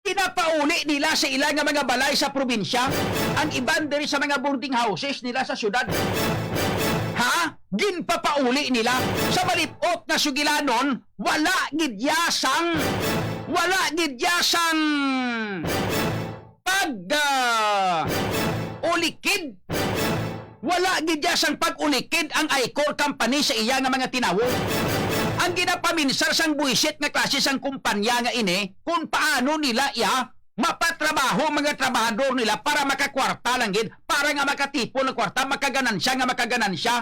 Ginapauli nila sa ila nga mga balay sa probinsya, ang iban diri sa mga boarding houses nila sa syudad. Ha? Ginpapauli nila. Sa malip-ot nga sugilanon, wala gid ya sang, wala gid ya sang pag, ah, ulikid. Wala gid ya sang pag-ulikid ang Icor Company sa iya nga mga tinawo. Ang ginapaminsar sang buwisit nga klase sang kumpanya nga ini, kung paano nila iya mapatrabaho ang mga trabahador nila para makakwarta lang gid, para nga makatipon ang kwarta, makaganansya nga makaganansya.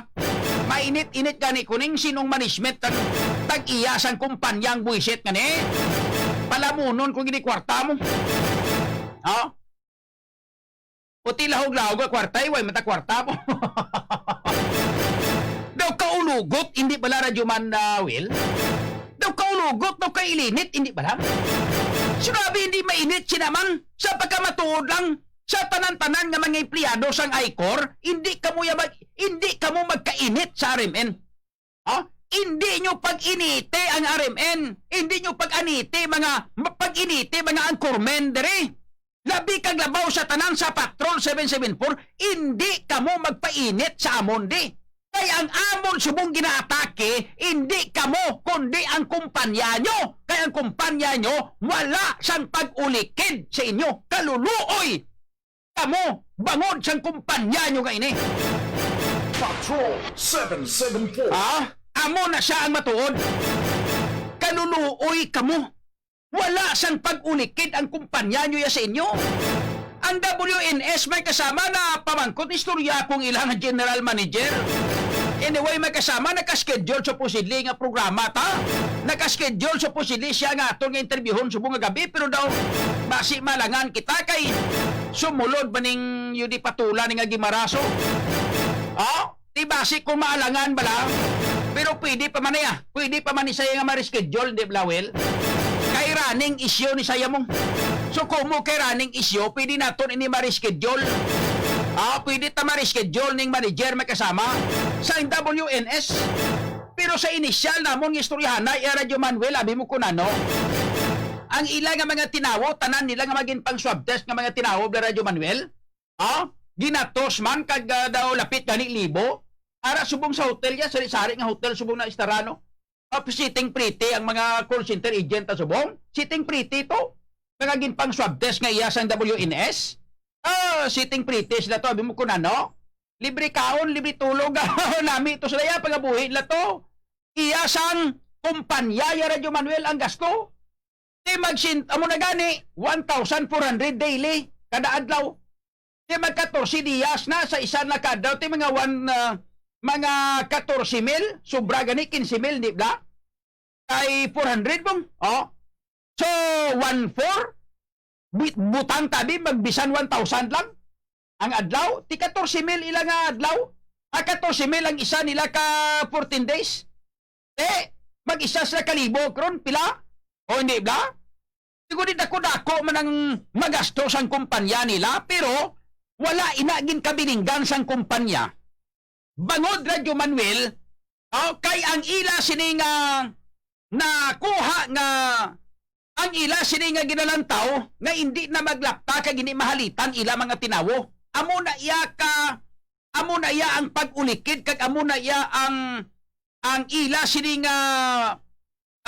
Mainit-init gani kuning sinong management tag, tag iya sang kumpanya ang buwisit nga ni. Palamunon ko gini kwarta mo. Ha? O ti lahog-lahog nga kwarta, eh, way man ta kwarta po. Daw kaulugot, hindi bala, Radyo Man, ah, Will? Daw kaulugot, daw kailinit, hindi bala? Sinabi, hindi mainit, sinaman, sa pagkamatuod lang, sa tanan-tanan nga mga empleyado sang Icor, hindi kamo ya mag-, hindi kamo magkainit sa R M N. Ha? Hindi nyo pag-initi ang R M N. Hindi nyo pag-aniti, mga, pag-initi, mga anchormen diri. Labi kag labaw sa tanan sa Patrol seven seven four, hindi kamo magpainit sa amon di. Kay ang amon subong ginaatake, hindi kamo, kundi ang kumpanya nyo. Kay ang kumpanya nyo, wala sang pag-ulikid sa inyo. Kaluluoy! Kamo, bangod sang kumpanya nyo nga ini. Patrol seven seven four. Ah, amo na siya ang matuod. Kaluluoy kamo. Wala sang pag-ulikid ang kumpanya nyo ya sa inyo. Ang W N S, mga kasama, na pamangkot istorya kung ilang general manager. Anyway, mga kasama, naka-schedule supposedly nga programa ta. Naka-schedule supposedly siya nga aton nga interviewhon subong nga gabi, pero daw basi maalangan kita kay sumulod ba ning yun di patula ni nga gimaraso. Oh? Di basi kung maalangan bala, pero pwede pa man niya. Pwede pa man ni siya nga ma-reschedule, di bala, Will? Kay running issue ni siya mo. So, kung mo kay running issue, pwede naton ini ma-reschedule. Ah, pwede ta ma-reschedule ning manager, mga kasama, sa W N S. Pero sa inisyal namon nga istoryahan na, iya Radyo Manuel, abi mo kung ano, ang ila nga mga tinawo, tanan nila nga magin pang swab test nga mga tinawo, bala Radyo Manuel, ah, ginatos man kag, ah, daw lapit gani libo. Ara subong sa hotel ya, sari-sari nga hotel subong na istarano. Ah, sitting pretty ang mga call center agent ta subong. Sitting pretty to. Kag gin pang swab test nga iya sang W N S. Ah, sitting pretty sila to, abi mo kung ano. Libre kaon, libre tulog. Nami to sila ya, pangabuhi nila to. Iya sang kumpanya ya Radyo Manuel ang gasto. Ti magsin-, amo na gani, one thousand four hundred daily, kada adlaw. Ti mag katorse diyas na sa isa na ka adlaw, ti mga one, ah, mga katorse mil, sobra gani, quince mil, di ba? Kay four hundred bong, oh. So, one four, bu-, butang tabi, magbisan one thousand lang ang adlaw, ti katorse mil ila nga adlaw, ah, katorse mil ang isa nila ka fourteen days. Eh, mag-isa sila ka libo, karon pila? O hindi ba? Siguro di dako-dako man ang magastos ang kumpanya nila, pero wala ina gin kabilinggan sang kumpanya. Bangod, Radyo Manuel, oh, kay ang ila sini nga nakuha nga, ang ila sini nga ginalantaw nga hindi na maglapta kag hindi mahalitan ila mga tinawo. Amo na iya ka, amo na iya ang pag-ulikid kag amo na iya ang, ang ila sini nga,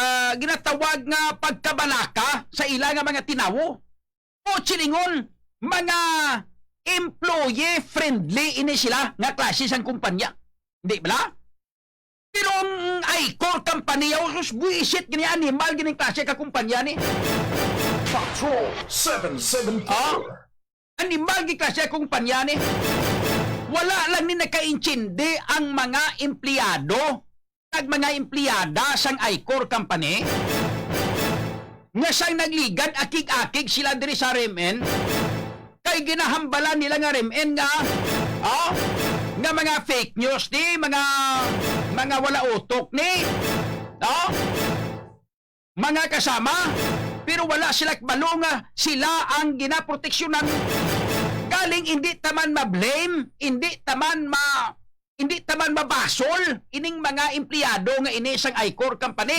ah, ginatawag nga pagkabalaka sa ila nga mga tinawo. O silingon, mga employee friendly ini sila nga klase sang kumpanya. Di bala? Pero ang Icor Company, oh, sus, buisit gini, animal gini klase ka kumpanya ni. Patrol seven seven four. Ah? Animal gini klase ka kumpanya ni. Wala lang ni nakaintindi ang mga empleyado kag mga empleyada sang Icor Company nga sang nagligad akig-akig sila diri sa R M N. Kay ginahambalan nila nga R M N nga, oh, nga mga fake news ni, mga, mga wala utok ni, oh, mga kasama. Pero wala sila kabalo nga sila ang ginaproteksyonan. Galing, hindi ta man ma-blame, hindi ta man ma-, hindi ta man mabasol ining mga empleyado nga ini sang Icor Company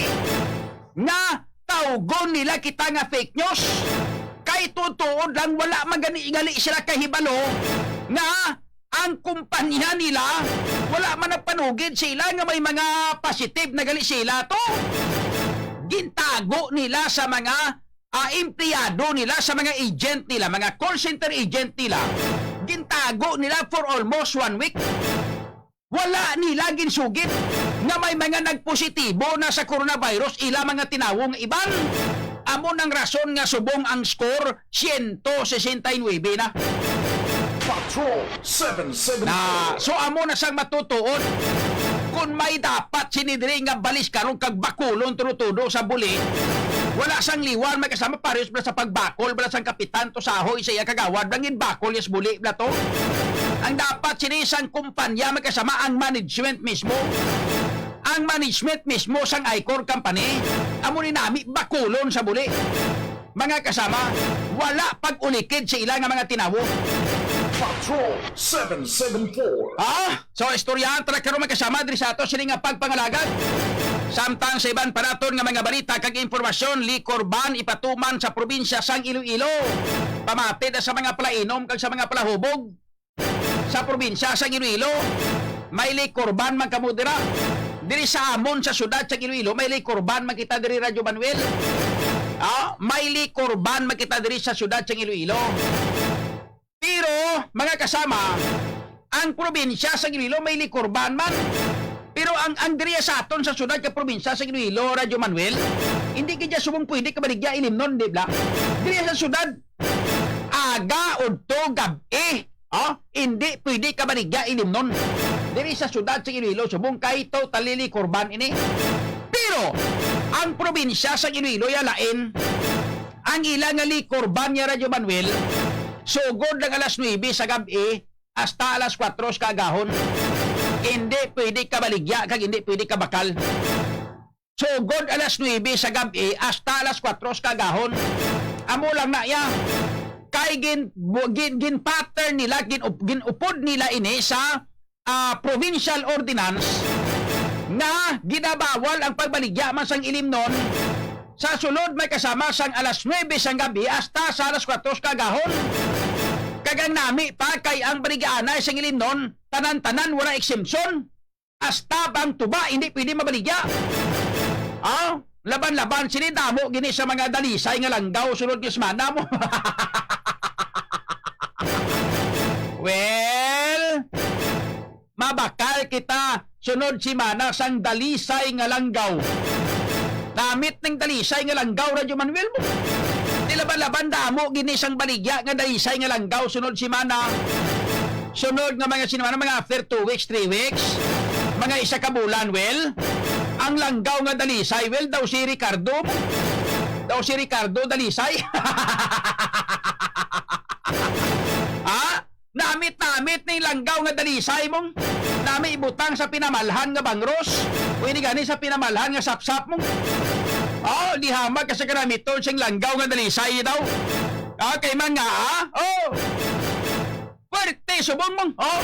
nga tawgon nila kita nga fake news. Kay tutuod lang, wala man gani gali sila kahibalo nga ang kumpanya nila wala man nagpanugid sa ila nga may mga positive na gali sila to. Gintago nila sa mga, ah, empleyado nila, sa mga agent nila, mga call center agent nila. Gintago nila for almost one week. Wala nila ginsugid nga may mga nagpositibo na sa coronavirus ila mga tinawong iban. Amo nang rason nga subong ang score, siyento sesenta y nuebe na. Patrol seven seven four. Na, so amo na sang matutuod. Kung may dapat sini diri nga balis karon kag bakulon tudo-tudo sa buli, wala sang liwan, mga kasama, pares bala sa pagbakol bala sang kapitan to sa ahoy sa iya kagawad, bala ginbakol ya sa buli bala to. Ang dapat sini sang kumpanya, mga kasama, ang management mismo. Ang management mismo sang Icor Company, amo ni nami bakulon sa buli. Mga kasama, wala pag-ulikid sa ila nga mga tinawo. Patrol seven seven four. Ah, so istoryahan ta na karon, mga kasama, diri sa ato sini nga pagpangalagad. Samtang sa iban pa naton nga mga balita kag impormasyon, liquor ban ipatuman sa probinsya sang Iloilo. Pamati na sa mga palainom kag sa mga palahubog. Sa probinsya sang Iloilo, may liquor ban man kamo dira. Diri sa amon sa syudad sang Iloilo, may liquor ban man kita diri, Radyo Manuel. Ah, may liquor ban man kita diri sa syudad sang Iloilo. Pero, mga kasama, ang probinsya sang Iloilo may liquor ban man. Pero ang, ang diri sa aton sa syudad ka probinsya sang Iloilo, Radyo Manuel, hindi gid siya subong pwede kabaligya ilimnon, di ba? Diri sa syudad, Aga, udto, gab-i, oh, hindi pwede ka baligya ilimnon. Diri sa siyudad sa Iloilo, subong kay totally liquor ban ini. Pero, ang probinsya sa Iloilo ya lain, ang ila nga liquor ban ya, Radyo Manuel, sugod lang alas nuebe sa gab-i hasta alas kuwatro sa kaagahon. Hindi pwede ka baligya kag hindi pwede ka bakal. Sugod alas nuebe sa gab-i hasta alas kuwatro sa kaagahon. Amo lang na iya. Kay gin-, bu-, gin-, gin-pattern nila, gin-, ginupod nila ini sa, ah, provincial ordinance nga ginabawal ang pagbaligya man sang ilimnon sa sulod may kasama sang alas nuebe sang gab-i hasta sa alas kuwatro sa kaagahon. Kag ang nami pa kay ang baligyaanay sang ilimnon, tanan-tanan wala exemption. Hasta ang tuba hindi pwede mabaligya. Ah, laban-laban sini, damo gini sa mga dalisay nga langgaw sulod nga semana mo. Well, mabakal kita sunod semana sang dalisay nga langgaw. Namit ning dalisay nga langgaw, Radyo Manuel mo. Di laban-laban, damo gini sang baligya nga dalisay nga langgaw sunod semana. Sunod nga mga semana, mga after two weeks, three weeks, mga isa ka bulan, well, ang langgaw nga dalisay, well, daw si Ricardo, daw si Ricardo Dalisay. Ha? Namit-namit ning langgaw nga dalisay mong nami ibutang sa pinamalhan nga bangros, o ini gani sa pinamalhan nga sapsap mong. Oh, di hamag ka sa kanamiton sing langgaw nga dalisay daw. Okay man nga, ah? Oh. Pwerte subong mong, oh.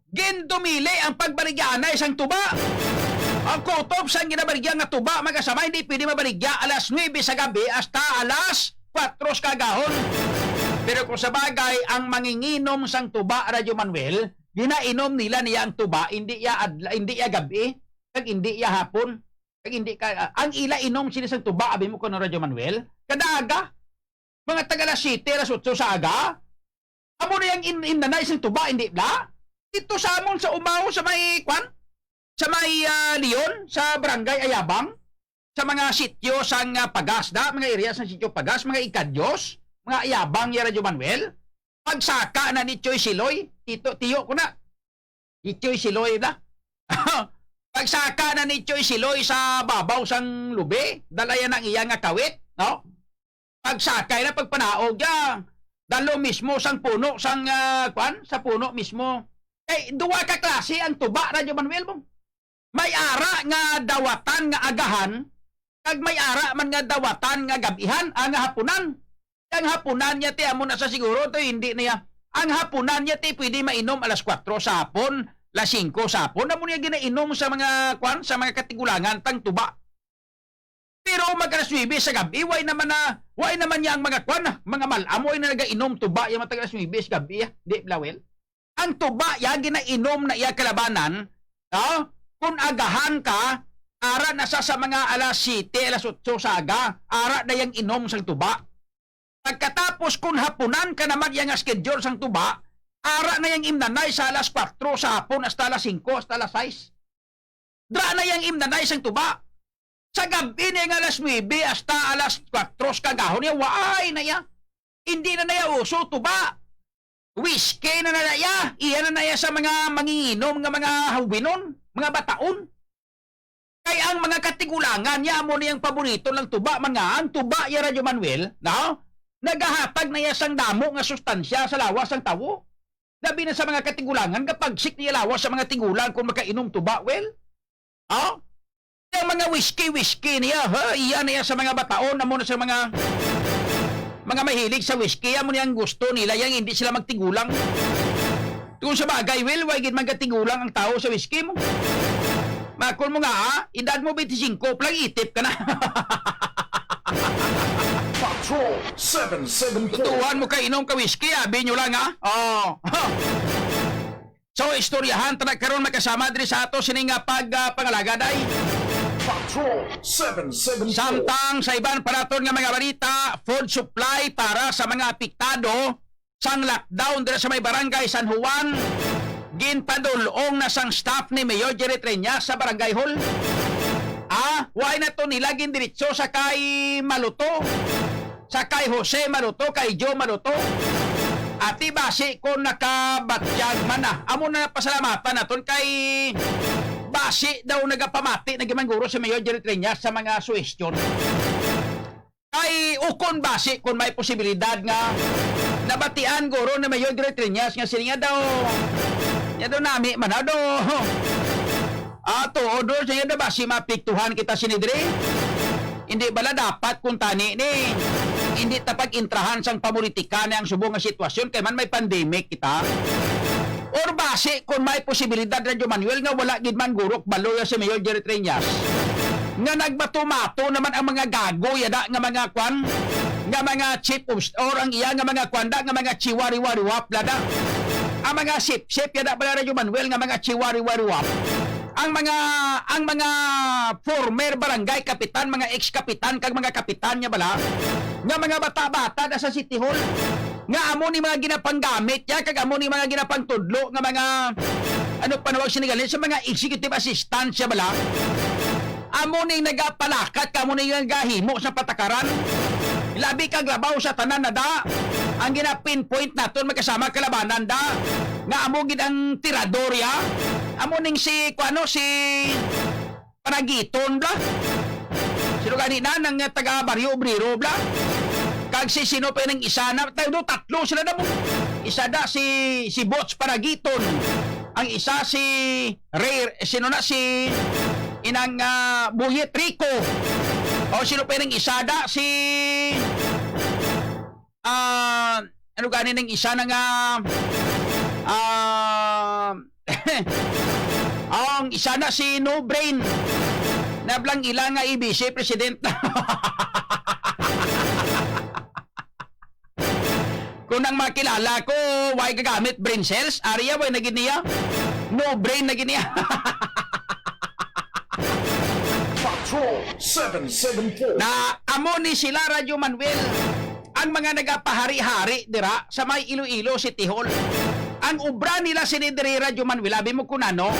Gindumili ang pagbaligyaanay sang tuba. Ang kutob sang ginabaligya nga tuba, magkasama, hindi pwede mabaligya alas nuebe sa gabi hasta alas kuwatro sa kagahon. Pero kung sa bagay, ang manginginom sang tuba, Radyo Manuel, ginainom nila niya ang tuba, hindi iya adla-, hindi iya gabi, kag hindi iya hapon, kag hindi ka, ang ila inom sila sang tuba, abi mo kuno, Radyo Manuel, kada aga, mga taga alas siyete, alas otso sa aga, amo na yang in-, imnanay sang tuba, hindi bala? Dito sa amon sa Umao, sa may, kwan? Sa may, ah, Leon, sa Barangay Ayabang, sa mga sityo sang, ah, Pagas da, mga area sa sityo Pagas, mga Ikadios, mga Ayabang, ya Radyo Manuel. Pagsaka na ni Choy Siloy, tito, tiyo ko na. Ni Choy Siloy da. Pagsaka na ni Choy Siloy sa babaw sang lubi, dala yan ang iya nga kawit, no? Pagsakay na, pagpanaog ya, dalo mismo sang puno, sang, ah, kwan, sa puno mismo. Kay duwa ka klase ang tuba, Radyo Manuel, mo. May ara nga dawatan nga agahan, kag may ara man nga dawatan nga gab-ihan, ah, nga hapunan. Ang hapunan niya, ti, amo na sa siguro, to, hindi niya. Ang hapunan niya, ti, pwede mainom alas kuwatro sa hapon, alas singko sa hapon. Amo niya ginainom sa mga, kwan, sa mga katigulangan, tang tuba. Pero mag alas nuebe sa gabi, way naman na, way naman niya ang mga kwan, mga malam, way na nagainom tuba yung mga taga alas nuebe sa gabi, ah. Di, Lawel? Ang tuba ya, ginainom na iya kalabanan, no? Kung agahan ka, ara na sa, sa mga alas siyete, alas otso sa aga, ara na yang inom sang tuba. Pagkatapos, kung hapunan ka naman iya nga schedule sang tuba, ara na yang imnanay sa alas kuwatro sa hapon hasta alas singko, hasta alas sais. Dra na yang imnanay sang tuba. Sa gab-i na nga alas nuebe hasta alas kuwatro sa kagahon niya, waay na iya. Hindi na na iya uso tuba. Whiskey na na iya. Iya na na iya sa mga manginginom nga mga hawbinon, mga bataon. Kay ang mga katigulangan niya, amo na yang paborito lang tuba, mga ang tuba ya, Radyo Manuel, no? Nagahatag na iya sang damo nga sustansya sa lawas sang tawo. Labi na sa mga katigulangan, gapagsik niya lawas sa mga tigulang kung makainom tuba, well? Oh? Ang mga whiskey, whiskey niya, ha? Iya na iya sa mga bataon, amo na sa mga, mga mahilig sa whiskey, amo niya ang gusto nila, yang hindi sila magtigulang. Kung sa bagay, well, way gid man katigulang ang tao sa whiskey mo. Makon mo nga, ha? Edad mo twenty-five pa lang, itip ka na. Patrol seven seven four. Tutuhan mo ka inom ka whiskey, abi nyo lang, ha? Oh. So, istoryahan ta na karon, magkasama diri sa ato sining nga pag, ah, pangalaga, day. Patrol seven seven four. Samtang sa iban pa naton nga mga balita, food supply para sa mga apektado sang lockdown dira sa may Barangay San Juan, ginpadul-ong na sang staff ni Mayor Jerry Treñas sa Barangay Hall. Ah, why na to nila gindiretso sa kay Maluto? Sa kay Jose Maluto, kay Joe Maluto. Ati basi kon nakabatyag man na. Amo na pasalamatan naton kay basi daw nagapamati na gid man guro si Mayor Jerry Treñas sa mga suhestyon. Kay ukon basi kon may posibilidad nga nabatian guro ni Mayor Jerry Treñas nga sila nga daw, nga daw nami man na daw. Ato, o do, sa iya na ba si mapiktuhan kita sini diri? Hindi bala dapat kung tani ni hindi ta pag-intrahan sang pamulitika ni ang subong nga sitwasyon kay man may pandemic kita? Or basi kung may posibilidad, Radyo Manuel, nga wala gid man gurok baloy si Mayor Jerry Treñas nga nagbato-mato naman ang mga gago yada nga mga kwan, nga mga chief of, or ang iya nga mga kwanda nga mga chiwari-wariwap lada, ang mga sip-sip yada pala, Radyo Manuel, nga mga chiwari-wariwap, ang mga, ang mga former barangay kapitan, mga ex-kapitan, kag mga kapitan niya bala, nga mga bata-bata na sa City Hall, nga amo ni mga ginapanggamit ya, kag amo ni mga ginapangtudlo nga mga, ano, panawag sini gali, sa mga executive assistant siya bala. Amo ni nagapalakat, kamo ni nagahimo sa patakaran. Labi kag labaw sa tanan na da, ang gina-pinpoint naton magkasama kalabanan da, nga amo gid ang tirador ya. Amo ning si, kuano, si Panagiton bla. Sino gani na nang, uh, taga Barrio Obrero bla? Kag si sino pa nang isa na, tayo do, tatlo sila na mo. Isa da si, si Bots Panagiton. Ang isa si Ray, sino na si inang, uh, Buyet Rico. O sino pa nang isa da si, ah, ano gani nang isa na nga, ah, ang isa na si No Brain. Nablang ila nga A B C president na. Kung ang makilala ko, way gagamit brain cells, ariya, way na gid niya. No brain na gid niya. Patrol seven seven four. Na amo ni sila, Radyo Manuel, ang mga nagapahari-hari dira sa may Iloilo City Hall. Ang obra nila sini diri, Radyo Manuel, abi mo kun ano?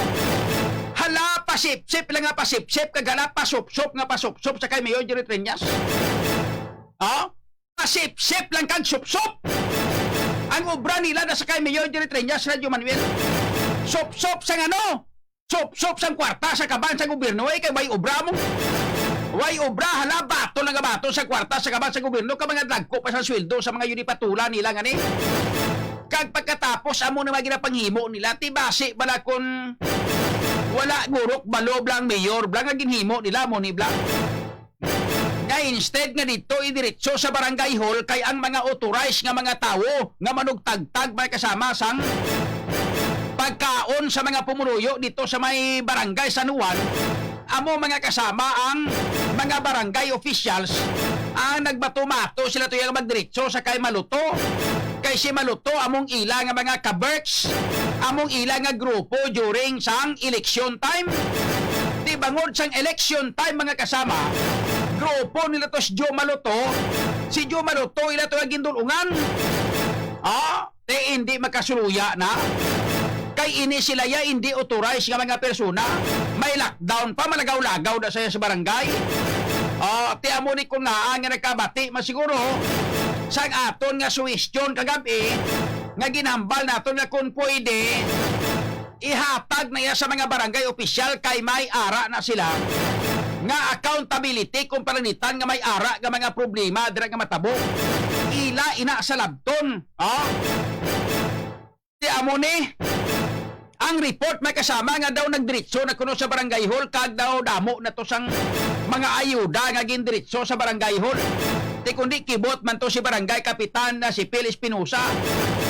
Hala, pasipsip lang nga pasipsip, kag hala, pasupsop nga pasupsop sa kay Mayor Jerry Treñas. Oh? Pasipsip lang kag supsop. Ang obra nila na sa kay Mayor Jerry Treñas, Radyo Manuel. Supsop sang ano? Supsop sang kwarta sa kaban sa gobyerno, eh, kay way obra mo. Way obra, hala, bato lang nga bato sa kwarta sa kaban sa gobyerno, ka mga dagko pa sa sweldo sa mga yunipatula nila nga ni. Kag pagkatapos, amo na mga ginapanghimo nila, ti basi bala kun wala gurok balo bla ang mayor bla nga ginhimo nila mo ni bla. Nga instead nga dito idiretso sa barangay hall kay ang mga authorized nga mga tawo nga manugtagtag may kasama sang pagkaon sa mga pumuruyo dito sa may barangay San Juan, amo mga kasama ang mga barangay officials ang nagbato-mato sila tuya nga magdiretso sa kay Maluto. Kay si Maluto among ila nga mga ka-Berks, among ila nga grupo during sang election time. Di bangod sang election time, mga kasama, grupo nila to si Joe Maluto, si Joe Maluto ila to nga gindulungan. Ah, ti hindi makasuluya na. Kay ini sila ya hindi authorized nga mga persona. May lockdown pa, malagaw-lagaw na saya sa barangay. Ah, ti amo ni kun nga nga nagkabati masiguro sang aton nga suwestyon kagab-i nga ginhambal naton nga kun pwede ihatag na iya sa mga barangay opisyal kay may ara na sila nga accountability kung pananglitan nga may ara nga mga problema dira nga matabo. Ila ina sa labton. Oh? Ti amo ni ang report may kasama nga daw nagdiretso na kuno sa barangay hall kag daw damo na to sang mga ayuda nga gindiretso sa barangay hall. Ti kundi kibot man to si barangay kapitan na si Phil Espinosa.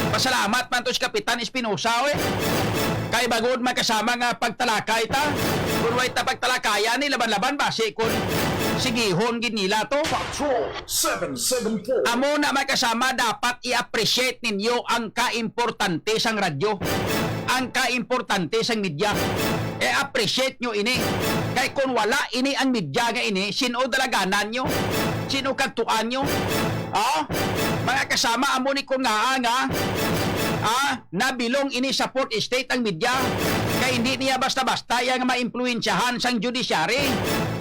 Pasalamat man to si Kapitan Espinosa, oy. Kay bangod may kasama nga pagtalakay ta, kung way ta pagtalakayan ni laban-laban basi kung sigihon gid nila to. Patrol seven seven four. Amo na may kasama, dapat i-appreciate ninyo ang kaimportante sang radyo, ang kaimportante sang media. I-appreciate nyo ini. Kay kung wala ini ang media nga ini, sino dalaganan nyo? Sino kagtuan nyo? Oh? Mga kasama, amo ni kun nga, nga, ah, nabilong ini sa fourth estate ang media. Kay hindi niya basta-basta yang maimpluwensyahan sang judiciary.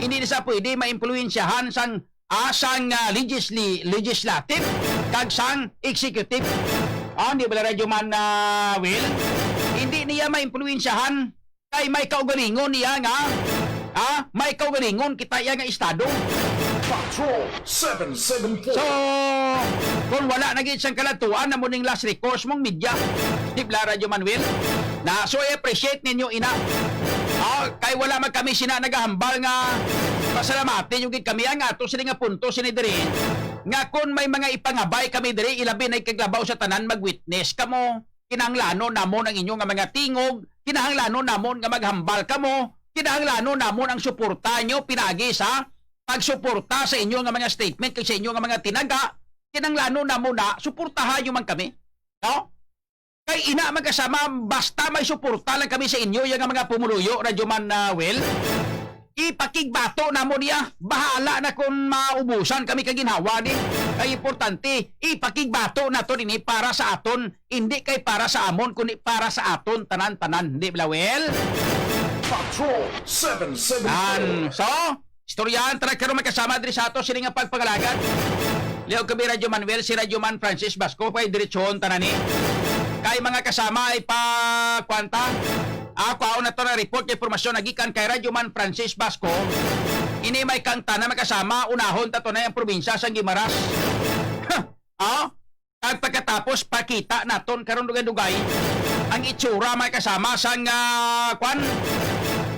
Hindi na sa pwede maimpluwensyahan sang, ah, sang, ah, legisli-, legislative kag sang executive. Ah, di bala, Radyo Man, ah, Will? Hindi niya maimpluwensyahan kay may kaugalingon niya nga, ah, may kaugalingon kita iya nga estado. Patrol seven seven four. So, kung wala na gid sang kaladtuan, amo ning last recourse mong media. Di bala, Radyo Man Will? Na, so, i-appreciate ninyo ina. Ah, kay wala man kami sina nagahambal nga pasalamati nyo gid kami ang ato sini nga punto sini diri, nga kun may mga ipangabay kami diri, ilabi na ikaglabaw sa tanan, mag-witness kamo. Kinahanglanon namon ang inyo nga mga tingog, kinahanglanon namon nga maghambal kamo, kinahanglanon namon ang suporta nyo pinagi sa pagsuporta sa inyo nga mga statement kag sa inyo nga mga tinaga. Kinahanglanon namon na suportahan nyo man kami, no? Kay ina, magkasama, basta may suporta lang kami sa inyo, ya nga mga pumuluyo, Radyo Man, ah, Will. Ipakigbato namo niya. Bahala na kung maubusan kami kag ginhawa ni. Kay importante, ipakigbato nato ini para sa aton, hindi kay para sa amon, kundi para sa aton tanan-tanan. Di ba, Will? Patrol seven seven four. Yan. So, istoryahan ta na karon, magkasama diri sa ato sini nga pagpangalagad. Liog kami, Radyo Manuel, si Radyo Man Francis Basco, kay diretsohon ta na ni. Kay mga kasama ay pa, kwanta. Ako, ako na to na report, impormasyon na gikan kay Radyo Man Francis Basco. Ini may kangta na, magkasama, unahon ta to na yung probinsya sang Guimaras. Ah? At pagkatapos, pakita naton karon dugay-dugay ang itsura, mga kasama, sang, ah, kwan,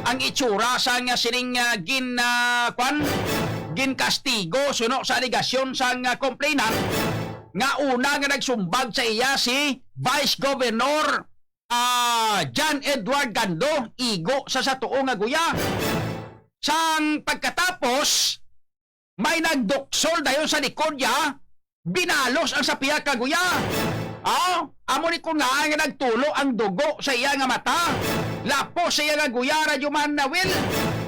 ang itsura sang, ah, sining, ah, gin, ah, kwan, ginkastigo suno sa alegasyon sang, ah, complainant nga una nga nagsumbag sa iya si Vice Governor, ah, John Edward Gando, igo sa satuo nga guya. Sang pagkatapos, may nagduksol dayon sa likod niya, binalos ang sa pihak ka guya. Ah, amo ni kun nga nga nagtulo ang dugo sa iya nga mata. Lapos sa iya nga guya, Radyo Man Nawil,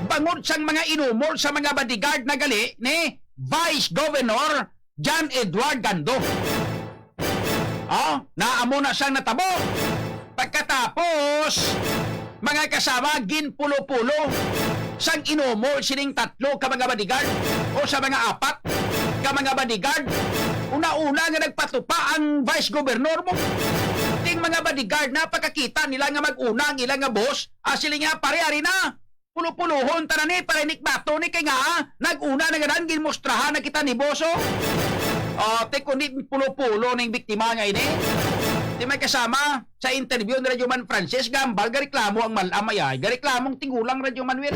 bangod sang mga inumol sa mga bodyguard na gali ni Vice Governor John Edward Gando. Oh, naamo na siyang natabo. Pagkatapos, mga kasama, ginpulo-pulo sang inumol sining tatlo ka mga bodyguard o sa mga apat ka mga bodyguard. Una-una nga nagpatupa ang vice governor mo. Ting mga bodyguard na pagkakita nila nga mag-una ang ilang nga boss, ah, sila nga, "Pare, ari na. Pulo-pulohon ta na ni para inikbato ni kay nga, ah, nag-una na ganan ginmustrahan na kita ni boss, oh." Oh, te, kundi pulo-pulo ning biktima nga ini. Di may kasama sa interview ni Radyo Man Francis, gambal, gareklamo ang mal-, amay ay, gareklamong tigulang Radyo Manuel.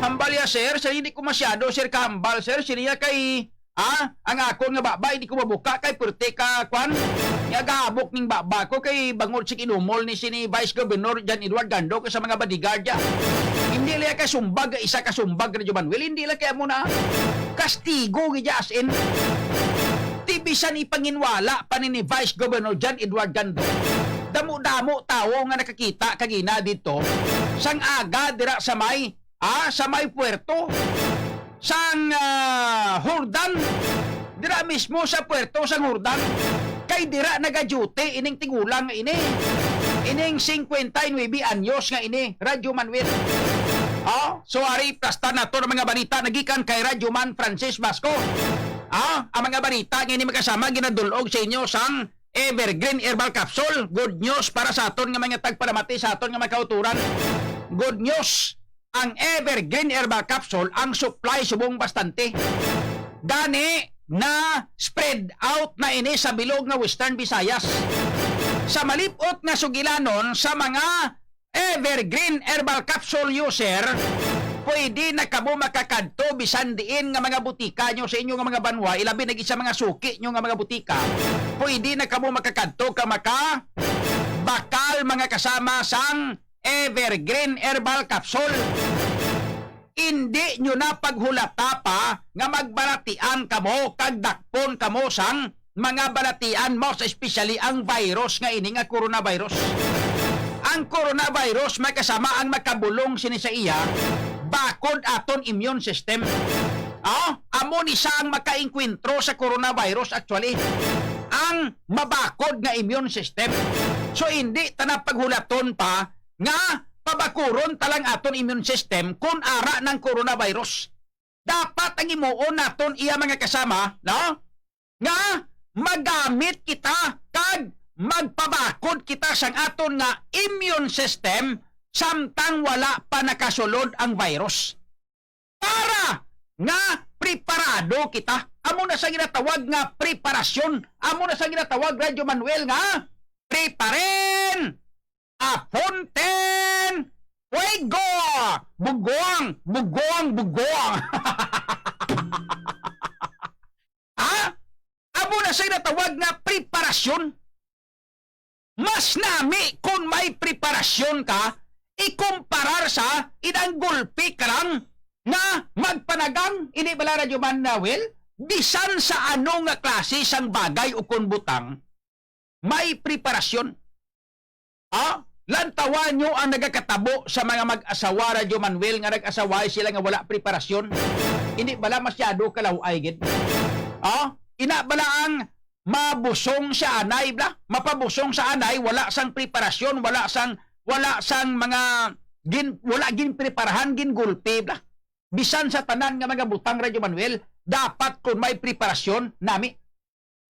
Hambal ya, sir, sir, hindi ko masyado, sir, kahambal, sir, siniya kay, ah, ang akon nga baba, hindi ko mabuka kay perte ka, kwan, nga gahabok ning baba ko kay bangod sig inumol ni sini Vice Governor John Edward Gando kay sa mga bodyguard ya. Hindi lang kay sumbag, isa ka sumbag, Radyo Manuel, hindi lang kay amo na. Kastigo gid ya, as in. Ti bisan ipanginwala pa ni, ni Vice Governor John Edward Gando. Damo-damo tawo nga nakakita kagina dito sang aga dira sa may, ah, sa may puerto sang, ah, Jordan. Dira mismo sa puerto sang Jordan. Kay dira nagaduty ining tigulang nga ini. Ining cincuenta y nueve anyos nga ini, Radyo Manuel. Oh, so ari, plastar nato ang mga balita nagikan kay Radyo Man Francis Basco. Ah, ang mga balita nga ini, magkasama, ginadulog sa inyo sang Evergreen Herbal Capsule. Good news para sa aton nga mga tagpalamati, sa aton nga mga kauturan. Good news, ang Evergreen Herbal Capsule, ang supply subong bastante. Gani na spread out na ini sa bilog nga Western Visayas. Sa malip-ot nga sugilanon sa mga Evergreen Herbal Capsule user, pwede na kamo makakadto bisan diin nga mga butika nyo sa inyo nga mga banwa, ilabi na gid sa mga suki nyo nga mga butika. Pwede na kamo makakadto ka maka bakal, mga kasama, sang Evergreen Herbal Capsule. Indi nyo na paghulata pa nga magbalatian kamo kag dakpon kamo sang mga balatian, most especially ang virus nga ini nga coronavirus. Ang coronavirus, may kasama, ang makabulong sini sa iya, bakod aton immune system. Ah, amo ni siya ang makaengkwentro sa coronavirus, actually, ang mabakod nga immune system. So, hindi ta na paghulaton pa nga pabakuron ta lang aton immune system kun ara ng coronavirus. Dapat ang himuon naton iya, mga kasama, no? Nga magamit kita kag magpabakod kita sang aton nga immune system samtang wala pa nakasulod ang virus. Para nga preparado kita. Amo na sa ginatawag nga preparasyon. Amo na sa ginatawag, Radyo Manuel, nga preparen, apunten, fuego, bugong, bugong, bugong. Ha? Amo na sa ginatawag nga preparasyon. Mas nami kon may preparasyon ka, ikumparar sa inang gulpi ka lang nga magpanagang, hindi bala, Radyo Manuel? Bisan sa ano nga klase sang bagay o kon butang, may preparasyon. Ah, lantawan nyo ang nagakatabo sa mga mag-asawa, Radyo Manuel, nga nag-asaway sila nga wala preparasyon. Hindi bala masyado kalaw-ay gid? Ah, ina bala ang mabusong siya anay bla? Mapabusong sa anay, wala sang preparasyon, wala sang, wala sang mga gin-, wala ginpreparahan, gingulpi bla. Bisan sa tanan nga mga butang, Radyo Manuel, dapat kon may preparasyon, nami.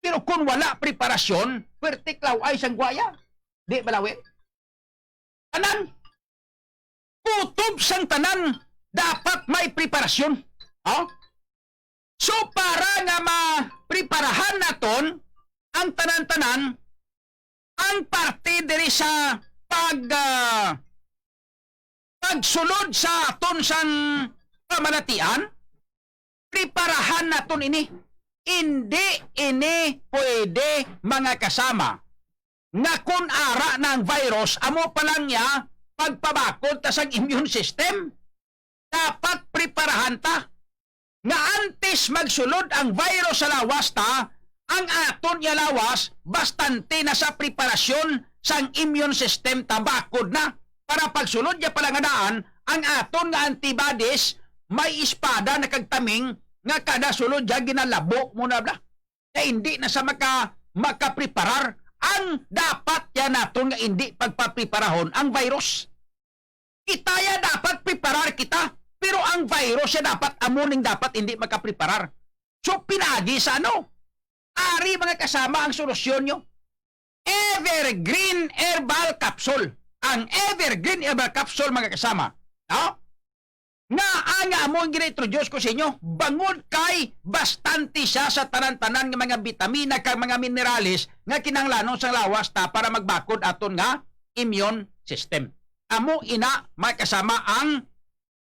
Pero kon wala preparasyon, pwerte klaw-ay sang gwaya. Di bala, Wel? Tanan. Kutob sang tanan, dapat may preparasyon. Oh? So, para nga mapreparahan naton ang tanan-tanan, ang parte diri sa pag, ah, pagsulod sa aton sang pamalatian, preparahan naton ini. Indi ini pwede, mga kasama, nga kon ara na ang virus, amo pa lang niya pagpabakod ta sang immune system. Dapat preparahan ta nga antes magsulod ang virus sa lawas ta, ang aton nga lawas bastante na sa preparasyon sang immune system ta, bakod na para pagsulod niya pala nga daan, ang aton nga antibodies may espada na kag taming nga kada sulod niya ginalabo mo na bla. Kay hindi na sa maka-, makapreparar. Ang dapat yan naton nga hindi pagpapreparahon ang virus. Kita ya dapat preparar kita, pero ang virus ya dapat amo ning dapat hindi makapreparar. So, pinagi sa ano? Ari, mga kasama, ang solusyon nyo. Evergreen Herbal Capsule. Ang Evergreen Herbal Capsule, mga kasama. No? Nga, ah, nga amo ang gina-introduce ko sa inyo, bangod kay bastante siya sa tanan-tanan nga mga bitamina kag mga minerales nga kinahanglanon sang lawas ta para magbakod aton nga immune system. Amo ina, mga kasama, ang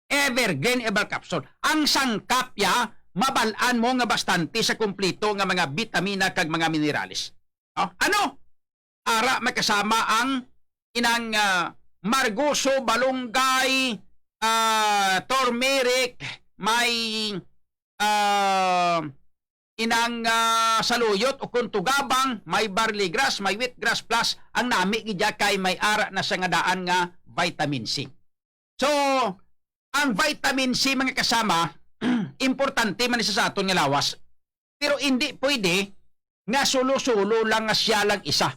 Evergreen Herbal Capsule. Ang sangkap ya, mabal-an mo nga bastante sa kumpleto nga mga bitamina kag mga minerales. Oh, ano? Ara, may kasama ang inang, ah, margoso, balunggay, ah, turmeric, may, ah, inang, ah, saluyot o kung tugabang, may barley grass, may wheat grass plus, ang nami gid ya kay may ara na sa nga daan nga vitamin C. So, ang vitamin C, mga kasama, importante man siya sa aton nga lawas. Pero hindi pwede nga sulo-sulo lang nga siya lang isa.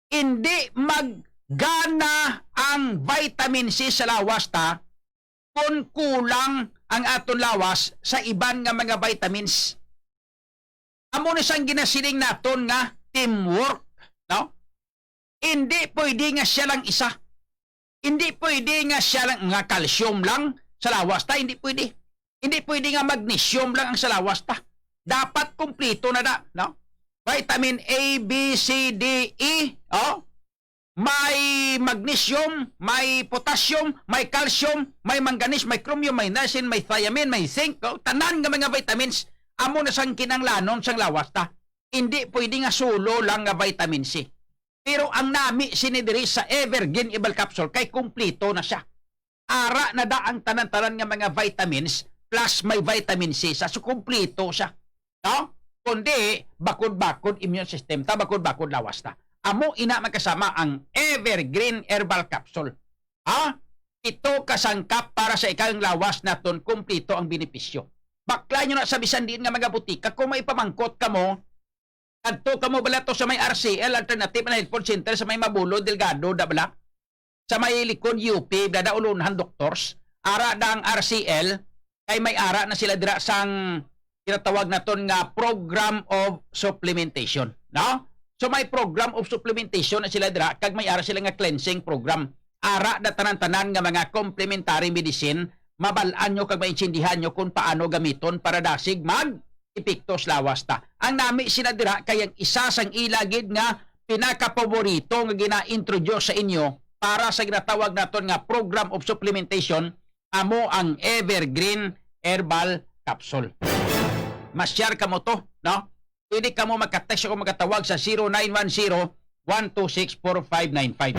Hindi maggana ang vitamin C sa lawas ta kung kulang ang aton lawas sa iban nga mga vitamins. Amo ni sang ginasiling naton nga teamwork, no? Hindi pwede nga siya lang isa. Hindi pwede nga siya lang, nga calcium lang sa lawas ta, hindi pwede. Hindi pwede nga magnesium lang ang sa lawas ta. Dapat kumpleto na da, no? Vitamin A, B, C, D, E, oh? May magnesium, may potassium, may calcium, may manganese, may chromium, may niacin, may thiamine, may zinc, oh? Tanan nga mga vitamins, amo na sang kinanglanon sang lawas ta. Hindi pwede nga sulo lang nga vitamin C. Pero ang nami sini diri sa Evergreen Herbal Capsule kay kumpleto na siya. Ara na da ang tanan-tanan nga mga vitamins plus may vitamin C sa, so kumpleto siya. No? Kundi bakod-bakod immune system ta, bakod-bakod lawas ta. Amo ina, mga kasama, ang Evergreen Herbal Capsule. Ha? Ito kasangkap para sa ikang lawas naton, kumpleto ang benepisyo. Bakla nyo na sa bisan diin nga mga butika kung may pamangkot kamo. Adto kamo bala to sa may R C L, Alternative and Health Food Center, sa may Mabulod, Delgado, da bala? Sa may likod U P, dada ulunahan doctors. Ara da ang R C L, kay may ara na sila dira sang ginatawag naton nga program of supplementation, no? So may program of supplementation na sila dira, kag may ara sila nga cleansing program. Ara na tanan-tanan nga mga complementary medicine, mabal-an nyo kag maintindihan nyo kung paano gamiton para dasig mag epekto sa lawas ta. Ang nami sila dira kay ang isa sang ila gid nga pinakapaborito nga gina-introduce sa inyo para sa ginatawag naton nga program of supplementation, amo ang Evergreen Herbal Capsule. Ma-share kamo to, no? Pwede kamo magka-text o magkatawag sa zero nine one zero, one two six, four five nine five.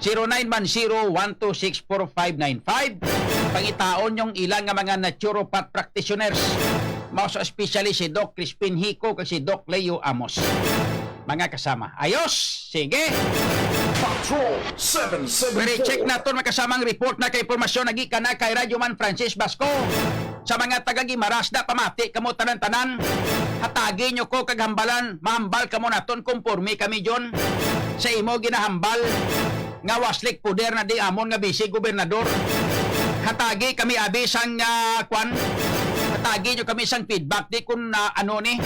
Zero nine one zero, one two six, four five nine five. Pangitaon yung ilang nga mga naturopath practitioners. Mao sa especially si Doc Crispin Hico kag si Doc Leo Amos. Mga kasama. Ayos! Sige! Patrol seven seven four. Pero check naton, mga kasama, ang report na kay impormasyon nagikan na kay Radyo Man Francis Basco. Sa mga taga Guimaras, da pamati kamo tanan-tanan. Hatagi nyo ko kag hambalan, mahambal kamo naton, konforme kami, John, sa imo ginahambal nga waslik poder na di amon nga bisi gobernador. Hatagi kami abi sang, ah, kwan. Hatagi nyo kami sang feedback di kun, ah, ano ni.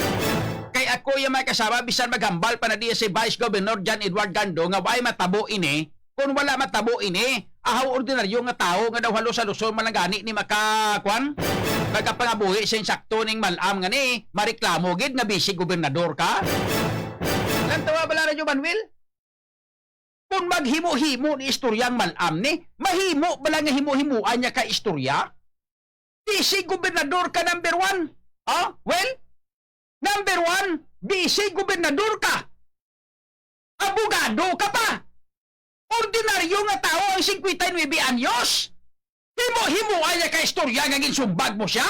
Kay ako yung mga kasama, bisan maghambal pa na di si Vice Governor John Edward Gando nga way matabo ini, kung wala matabo ini, ahaw ordinaryo nga tawo nga daw halos sa Luzon man lang gani ni maka, kwan? Makapangabuhi sa insakto ning malam nga ni, mareklamo gid nga bisi gobernador ka? Lantawa bala, Radyo Manuel? Kung maghimo-himo ni istorya ang malam ni, mahimo bala nga himo-himoan niya ka istorya? Bisi gobernador ka, number one. Ah, well, number one, bisi gobernador ka. Abogado ka pa. Ordinaryo nga tawo ang singkwenta y nuebe anyos. Himo-himoan niya ka istorya nga ginsumbag mo siya?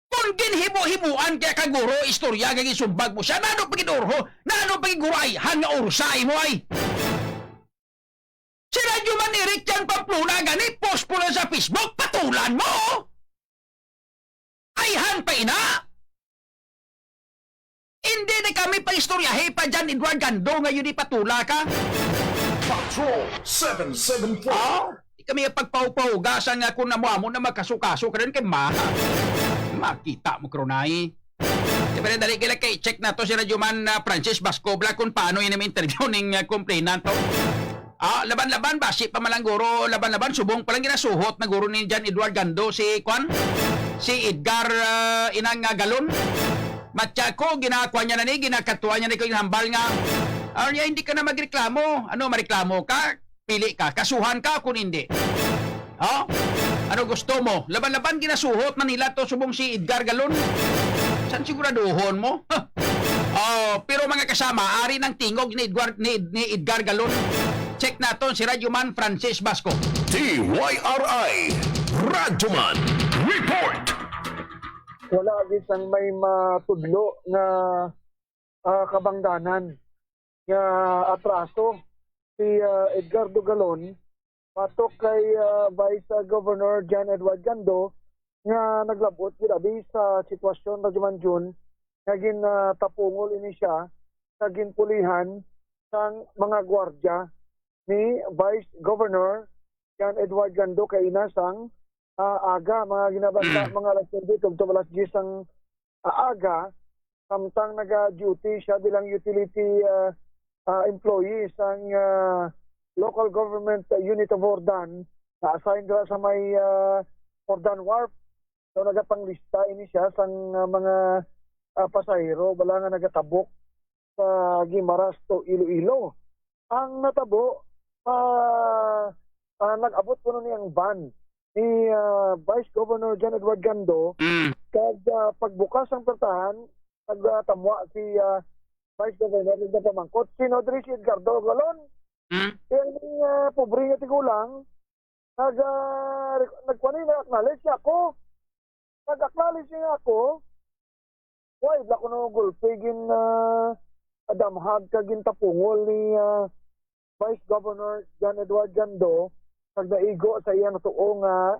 Kung ginhimo-himoan kaya ka guro istorya nga ginsumbag mo siya, nano pa gid-urho? Nano pa gid guro ay hang nga ursa imo ay? Si Radyo Man Eric yan, Pamplona, gani, post po lang sa Facebook, patulan mo! Ayhan pa ina! Hindi na kami pag-istoryahe pa dyan, Edward Gando, nga yun ipatula ka. Patrol seven seven four. Ah? Di kami pagpahugasan nga kung amo-amo na magkasukaso ka rin kay ma-, makita mo, Kronay. Di ba, dali kila kay check na to si Radyo Man, ah, Francis Basco Bla kung paano yun ang interview ning, ah, complainant to. Ah, laban-laban, basi pa man lang guro, laban-laban, subong pa lang ginasuhot na guro ni John Edward Gando si, kwan? Si Edgar, ah, inang, ah, Galon. Matya ko, ginakuha niya na ni, ginakatuwa niya na ko yung hambal nga, "Ah, niya, hindi ka na magreklamo. Ano, mareklamo ka? Pili ka, kasuhan ka kung hindi." Ha? Ano gusto mo? Laban-laban, ginasuhot na nila to subong si Edgar Galon. San siguraduhon mo? Oh, pero mga kasama, ari ng tingog ni Edgar, ni, ni Edgar Galon. Check naton si Radyo Man Francis Basco. D Y R I, Radyo Man Report. Wala gid sang may matudlo nga, ah, kabangdanan nga atraso si, ah, Edgardo Galon batok kay, ah, Vice, ah, Governor John Edward Gando nga naglabot gid abi sa sitwasyon, Radyo Man Jun, nga gin, ah, tapungol ini siya sa ginpulihan sang mga gwardya ni Vice Governor John Edward Gando kaina sang, ah, aga, mga ginabasa, Mm. mga alas nuebe tubtob alas diyes sang, ah, aga, samtang naga-duty siya bilang utility, ah, ah, employee sang, ah, local government unit of Hordan, na-assign dira sa may, ah, Hordan Wharf. So, nagapanglista ini siya sang, ah, mga, ah, pasahero bala nga nagatabok sa Guimaras to Iloilo. Ang natabo, ah, ah, nag-abot kuno ni ang van ni, ah, Vice Governor John Edward Gando, Mm. kag, ah, pagbukas ang pertahan, nagtamwa si, ah, Vice Governor, nagpamangkot, "Sino diri si Edgardo Galon?" Mm. Kaya ni, ah, pobre nga tigulang, nag, ah, rec-, nagkuan, nag-acknowledge niya ako. Nag-acknowledge niya ako. Why, bla kuno gulpi gin, ah, adamhag kag gintapungol ni, ah, Vice Governor John Edward Gando, kag naigo sa iyang tuo nga,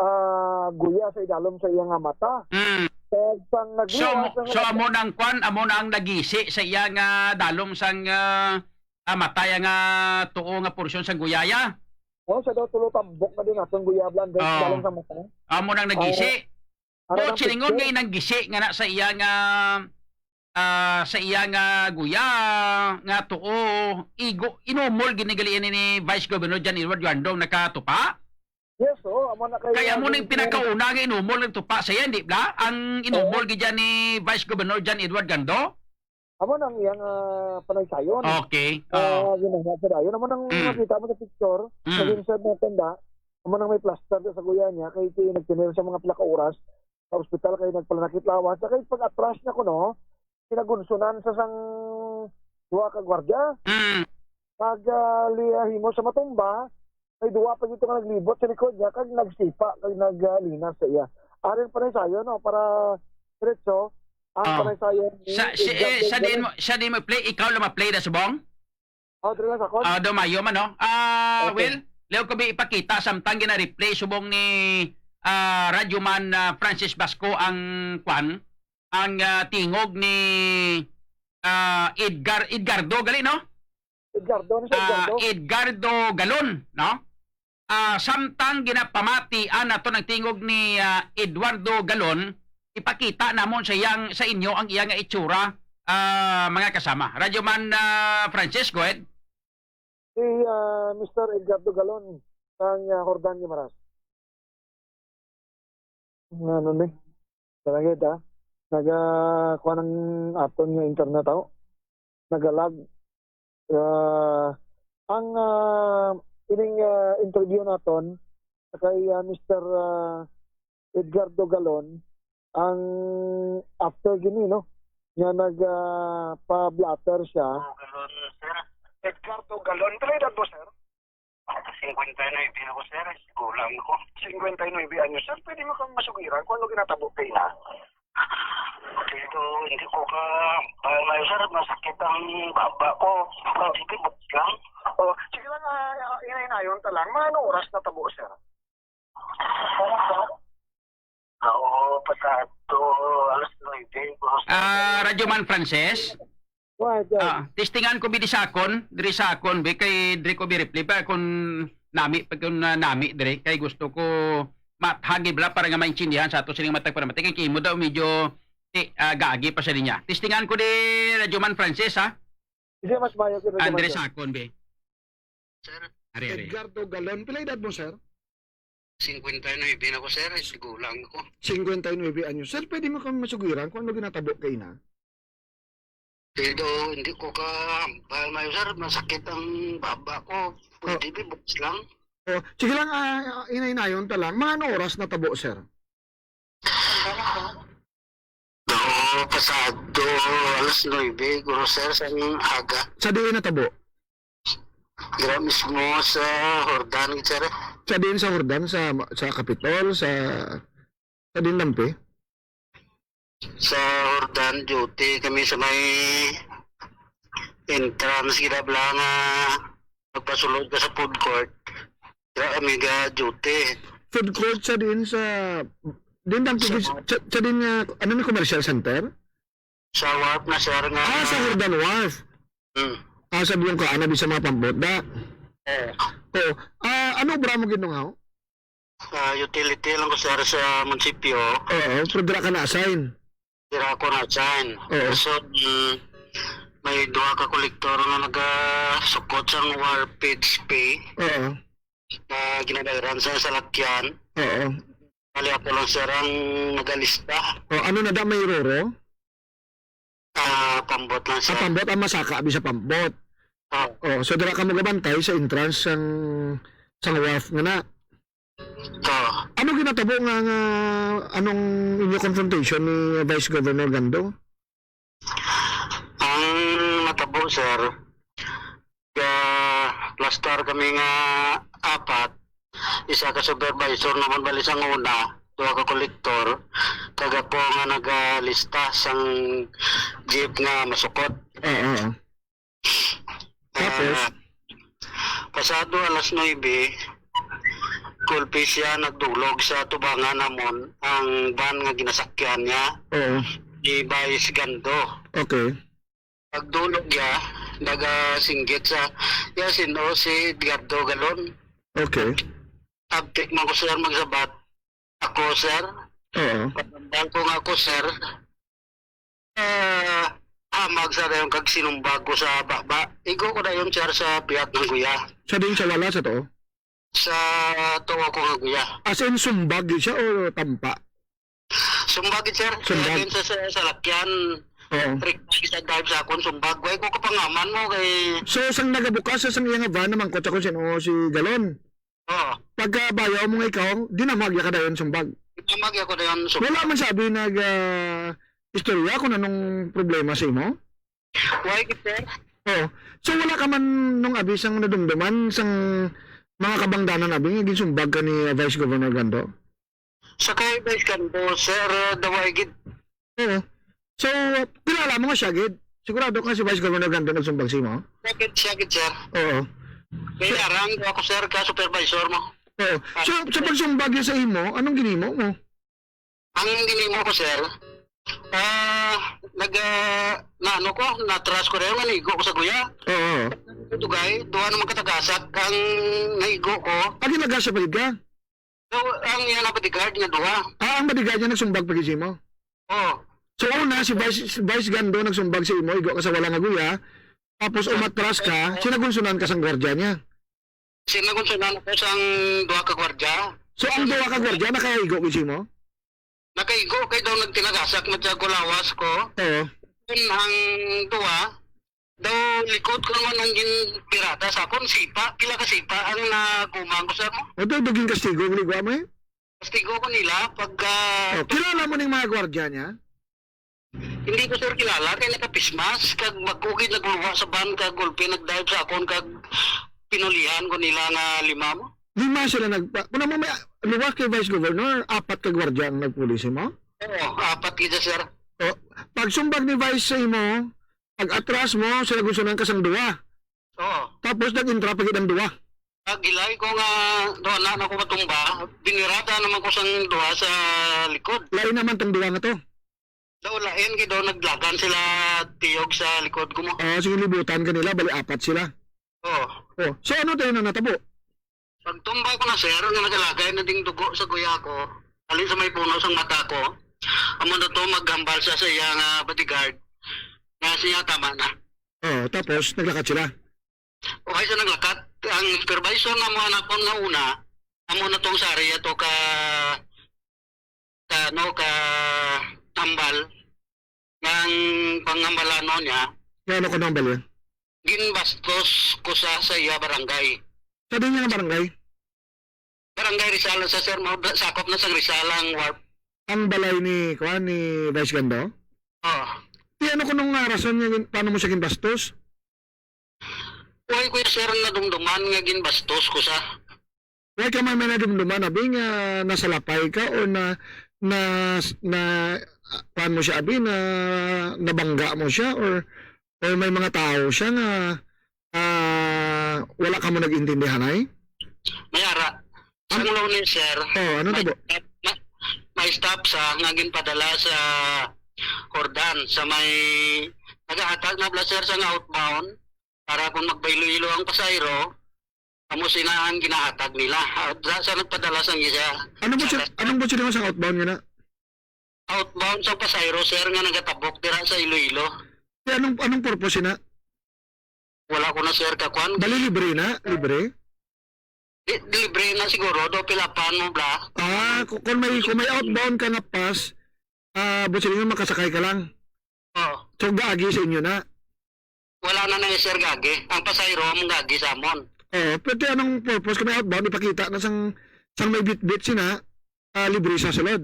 ah, guya sa idalom sa iyang mata. Mm. Kag sang So, nagluwas mo, ang so, amo nang kwan, amo na ang nagisi sa iya nga dalom sang, ah, ah, matay nga tuo nga porsyon sang guyaya? Oh, sa daw tulo tambok na din atong guyablan, guys, Oh. dalom sa mata. Amo nang nagisi? Ang Mo, silingon nga inang gisi nga na sa iya nga ah, sa iya nga guya nga tuo, igo, inumol gid ni gali ni, ni Vice Governor John Edward Gando nakatupa? Yes, oo, amo na kay, Kay ah, amo ning ginaintindihan. Pinakauna nga inumol nga tupa sa iya, di ba? Ang inumol Oo. gid dyan ni Vice Governor John Edward Gando? Amo nang iyang, ah, panaysayon. Okay. Ah, Oo. ginahimo sa dayon. Amo nang Mm. makita mo sa picture, Mm. naging sad na tanda, amo nang may plaster sa guya niya, kay ti-, nagtinir siya mga pila ka oras sa ospital, kay nagpalanakit lawas. Sa kay pag-atras niya kuno, pinagunsunan sa sang duha ka gwardiya. Mm. Pag, ah, lihimo sa matumba, may duwa pa dito nga naglibot sa likod niya, kag nagsipa, kag nag, ah, linas sa iya. Ari ang panaysayon, no, para diretso, ang Ah. panaysayon ni Sa, si, Edgar eh, sa din Gonzalez. mo, sa din mo play, ikaw lang ma-play na subong? Oh, diri lang sa akon? Ah, do mayo man, no? Ah, Okay. Well, liw ko bi ipakita, samtang gina-replay subong ni, ah, Radyo Man, ah, Francis Basco ang kwan, ang, ah, tingog ni, ah, Edgar, Edgardo, gali, no? Edgardo, ano siya, Ah, Edgardo? Edgardo Galon, no? Ah, samtang ginapamati, ah, nato ang tingog ni, ah, Eduardo Galon, ipakita namon sa iyang, sa inyo ang iya nga itsura, ah, mga kasama. Radyo Man, ah, Francis, go ahead. Si, ah, Mister Edgardo Galon, sang, ah, Jordan Guimaras. Nga ano ni? Talaga, ah. Naga, kuha ng aton nga internet, oh. Nagalag. Ah, ang, ah, ining, ah, interview naton kay, ah, Mister, ah, Edgardo Galon, ang after gini, no, nga nag, ah, pa-blotter siya. Edgardo Galon, sir. Edgardo Galon, pila edad mo, sir? Cincuenta y nueve na ko, sir. Gulang ko. Cincuenta y nueve anyos, sir. Pwede mo kang masugiran kung ano ginatabo kay na? Dito, hindi ko ka, ah, may, sir, masakit ang baba ko. Pwede buksan lang. Oh, sige lang, ah, ah, inay-inayon ta lang. Mga ano oras na tabo, sir? Oo, pasado alas nuebe, oras na. Ah, Radyo Man Francis? Go ahead, go ahead. Ah, testingan ko bi di sa akon, diri sa akon, bi, kay diri ko bi replay pa kung nami, pa kung, ah, nami diri, kay gusto ko mathagi bala para nga maintindihan sa ato sining matag para matag kay imo daw medyo, eh, ah, gagi pa sa linya. Testingan ko di Radyo Man Francis, ha? Hindi, mas mayo kay Radyo Man Francis. Andre Sacon, be. Sir? Ari, ari. Edgardo Galon, pila edad mo, sir? Cincuenta y nueve na ko, sir. Gulang ko. Cincuenta y nueve anyos. Sir, pwede mo kami masugiran kung ano ginatabo kay ina? Dito, hindi ko ka, ah, may, sir, masakit ang baba ko. Pwede Oh. bi, bukas lang. Oh, sige lang, ah, inay-inayon ta lang. Mga ano oras natabo, sir? Do, pasado alas nuebe, guro, sir, sa aga. Sa diin natabo? Dira mismo sa Jordan, sir. Sa diin sa Jordan? Sa, sa Capitol? Sa, sa diin lampi? Sa Jordan, duty kami sa may entrance, gid bala nga magpasulod ka sa food court. Dira kami ga-duty. Food court sa diin sa, diin lang Sa tubig, sa, sa diin nga, ano ni, commercial center? Sa wharf na, sir, nga Ah, sa Jordan Wharf. Hmm. Ah, sa diin ka, ano, di sa mga pambot, da? Eh. Oh, ah, ano obra mo, Ginungaw? Ah, utility lang ko, sir, sa munisipyo. Oo, pero dira ka na-assign. Dira ako na-assign. Oo. So, mm, may duha ka kolektor nga nagasukot sang wharfage fee Oo. na ginabayaran sa salakyan. Oo. Bali, ako lang, sir, ang nagalista. O, ano na da, may roro? Ah, pambot lang, sir. Ah, pambot, ang masaka abi sa pambot. Ah. Oh, so dira ka magabantay sa entrance sang, sang wharf nga na. Ah. Ano ginatabo nga, nga anong inyo confrontation ni Vice Governor Gando? Ang natabo, sir, ga-plaster kami nga apat, isa ka supervisor naman bali sang una, duha ka kolektor, kag ako nga nagalista sang jeep nga masukot. Oo, oo. Tapos? Ah, pasado alas nuebe, gulpi siya nagdulog sa tubangan namon ang van nga ginasakyan niya. Oo. Ni Vice Gando. Okay. Pagdulog niya, nagasinggit sa iya sin-o si Edgardo Galon. Okay. Abtik man ko, sir, magsabat. Ako, sir. Oo. Patambal ko nga ako, sir. Ah, Magsa dayon kag sinumbag ko sa baba. Igo ko dayon, sir, sa pihak nga guya. Sa din sa wala sa to? Sa tuo ko nga guya. As in, sumbag gid siya o tampa? Sumbag gid, sir. Sumbag. Kaya din sa, sa, sa lakyan, Oo. Request sa drive sa akon sumbag. Way ko kapangaman mo kay So, sang nagabukas sa sang iya nga van, namangkot sa kung sino si Galon. Oo. Pagkabayaw mo nga ikaw, dinamag ya ka dayon sumbag. Dinamag ya ko dayon sumbag. Wala man sabi nag, ah, istorya kung anong problema sa imo? Why, sir? Oo. So, wala ka man nung abi sang nadumduman sang mga kabangdanan abi nga ginsumbag ka ni, ah, Vice Governor Gando? Sa kay Vice Gando, sir, daway gid. Oo. So, kilala mo nga siya gid? Sigurado ka si Vice Governor Gando nagsumbag sa imo? Siya gid, siya gid, sir. Oo. Kay So arang ako, sir, ka supervisor mo. Oo. Ah, So, sa pagsumbag niya sa imo, anong ginimo mo? Ang ginimo ko, sir, ah, nag, ah, na ano ko, natras ko rin, nanigo ko sa guya. Oo. Dugay, duha naman katagasak ang naigo ko. Ah, ginagasya pa gid ka? So, ang iya na bodyguard nga duha. Ah, ang bodyguard niya nagsumbag pa gid sa imo? Oo. So, una, si Vice, si Vice Gando nagsumbag sa imo, igo ka sa wala nga guya. Tapos, umatras ka, sinagunsunan ka sang gwardiya niya. Sinagunsunan ako sang duha ka gwardiya. So, ang duha ka gwardiya, nakaigo gid sa imo? Nakaigo, kay daw nagtinagasak, matyag ko lawas ko. Oo. Kun ang duha, daw likod ko naman ang ginpirada sa akon, sipa, pila ka sipa ang nagumang ko, sir, mo? O, daw, daw ginkastigo ang ligwa mo, eh? Kastigo ko nila pagka Oh, kilala mo ning mga gwardiya niya? Hindi ko, sir, kilala kay naka-face mask, kag magkugid nagluwa sa van, kag gulpi nag-dive sa akon, kag pinulihan ko nila nga lima mo. Lima sila nagpa-, kung mo may luwa kay Vice Governor, apat ka gwardiya ang nagpuli sa imo? Oo, apat gid, sir. Oh, pagsumbag ni Vice sa imo, pag atras mo, sila gusto nang kasang duwa. Oo. Tapos nag-intra pa gid ang duwa. Pag hilay ko nga duha na, na ko matumba, binirada naman ko sang duha sa likod. Lain naman tong duwa nga to. Daw lain kay daw naglagan sila tiyog sa likod ko mo. Ah, sige, libutan ka nila, bali apat sila. Oo. Oh, so ano tayo na natabo? Pagtumba ko na, sir, nga nagalagay na ding dugo sa guya ko, halin sa may puno sang mata ko, amo na to maghambal siya sa iya nga bodyguard nga siya tama na. Oh, tapos naglakat sila. Okay, sa naglakat, ang supervisor na mo anak ko na una, amo na tong sa area to ka, ka, ano, ka tambal, nga ang pangambalano niya, Nga ano ko nang balya? Ginbastos ko sa, sa iya barangay. Sa din niya nga barangay? Barangay Rizal sa, sir, mo, sakop na sa Rizal ang warp. Ang balay ni, kuan, ni Vice Gando? Oo. Di ano ko nung, ah, rason niya, gin-, paano mo siya ginbastos? Uy, kuya, sir, nadumduman nga ginbastos ko sa. Wala ka man may nadumduman, abi, nga nasalapay ka o na, na, na, kuan mo siya, abi, na nabangga mo siya or, or may mga tao siya nga, ah, wala ka mo nag-intindihan, ay? May ara. Ano? Sa Lunes, sir, Oh, ano may tabo? stop, may, may stop sa nga ginpadala sa Jordan, sa may nagahatag na bala, sir, sa nga outbound para kung magpailoilo ang pasahero, amo sina ang ginahatag nila. Ah, sa, sa nagpadala sang isa. Anong butsir-, anong butsir mo sa outbound nga na? Outbound sa pasahero, sir, nga nagatabok dira sa Iloilo. Eh, anong, anong purpose na? Wala ko na, sir, kakuan. Bali, libre na? Libre? Di, libre na siguro. Do pilapan mo, bla. Ah, ku-, kung may, kung may outbound ka nga pass, ah, butsir mo, makasakay ka lang. Oo. So, gaagi sa inyo na? Wala na na, sir, gagi. Ang pasahero among gagi sa amon. Oo, pero anong purpose kung may outbound, ipakita na sang, sang may bitbit sina, ah, libre sa sulod?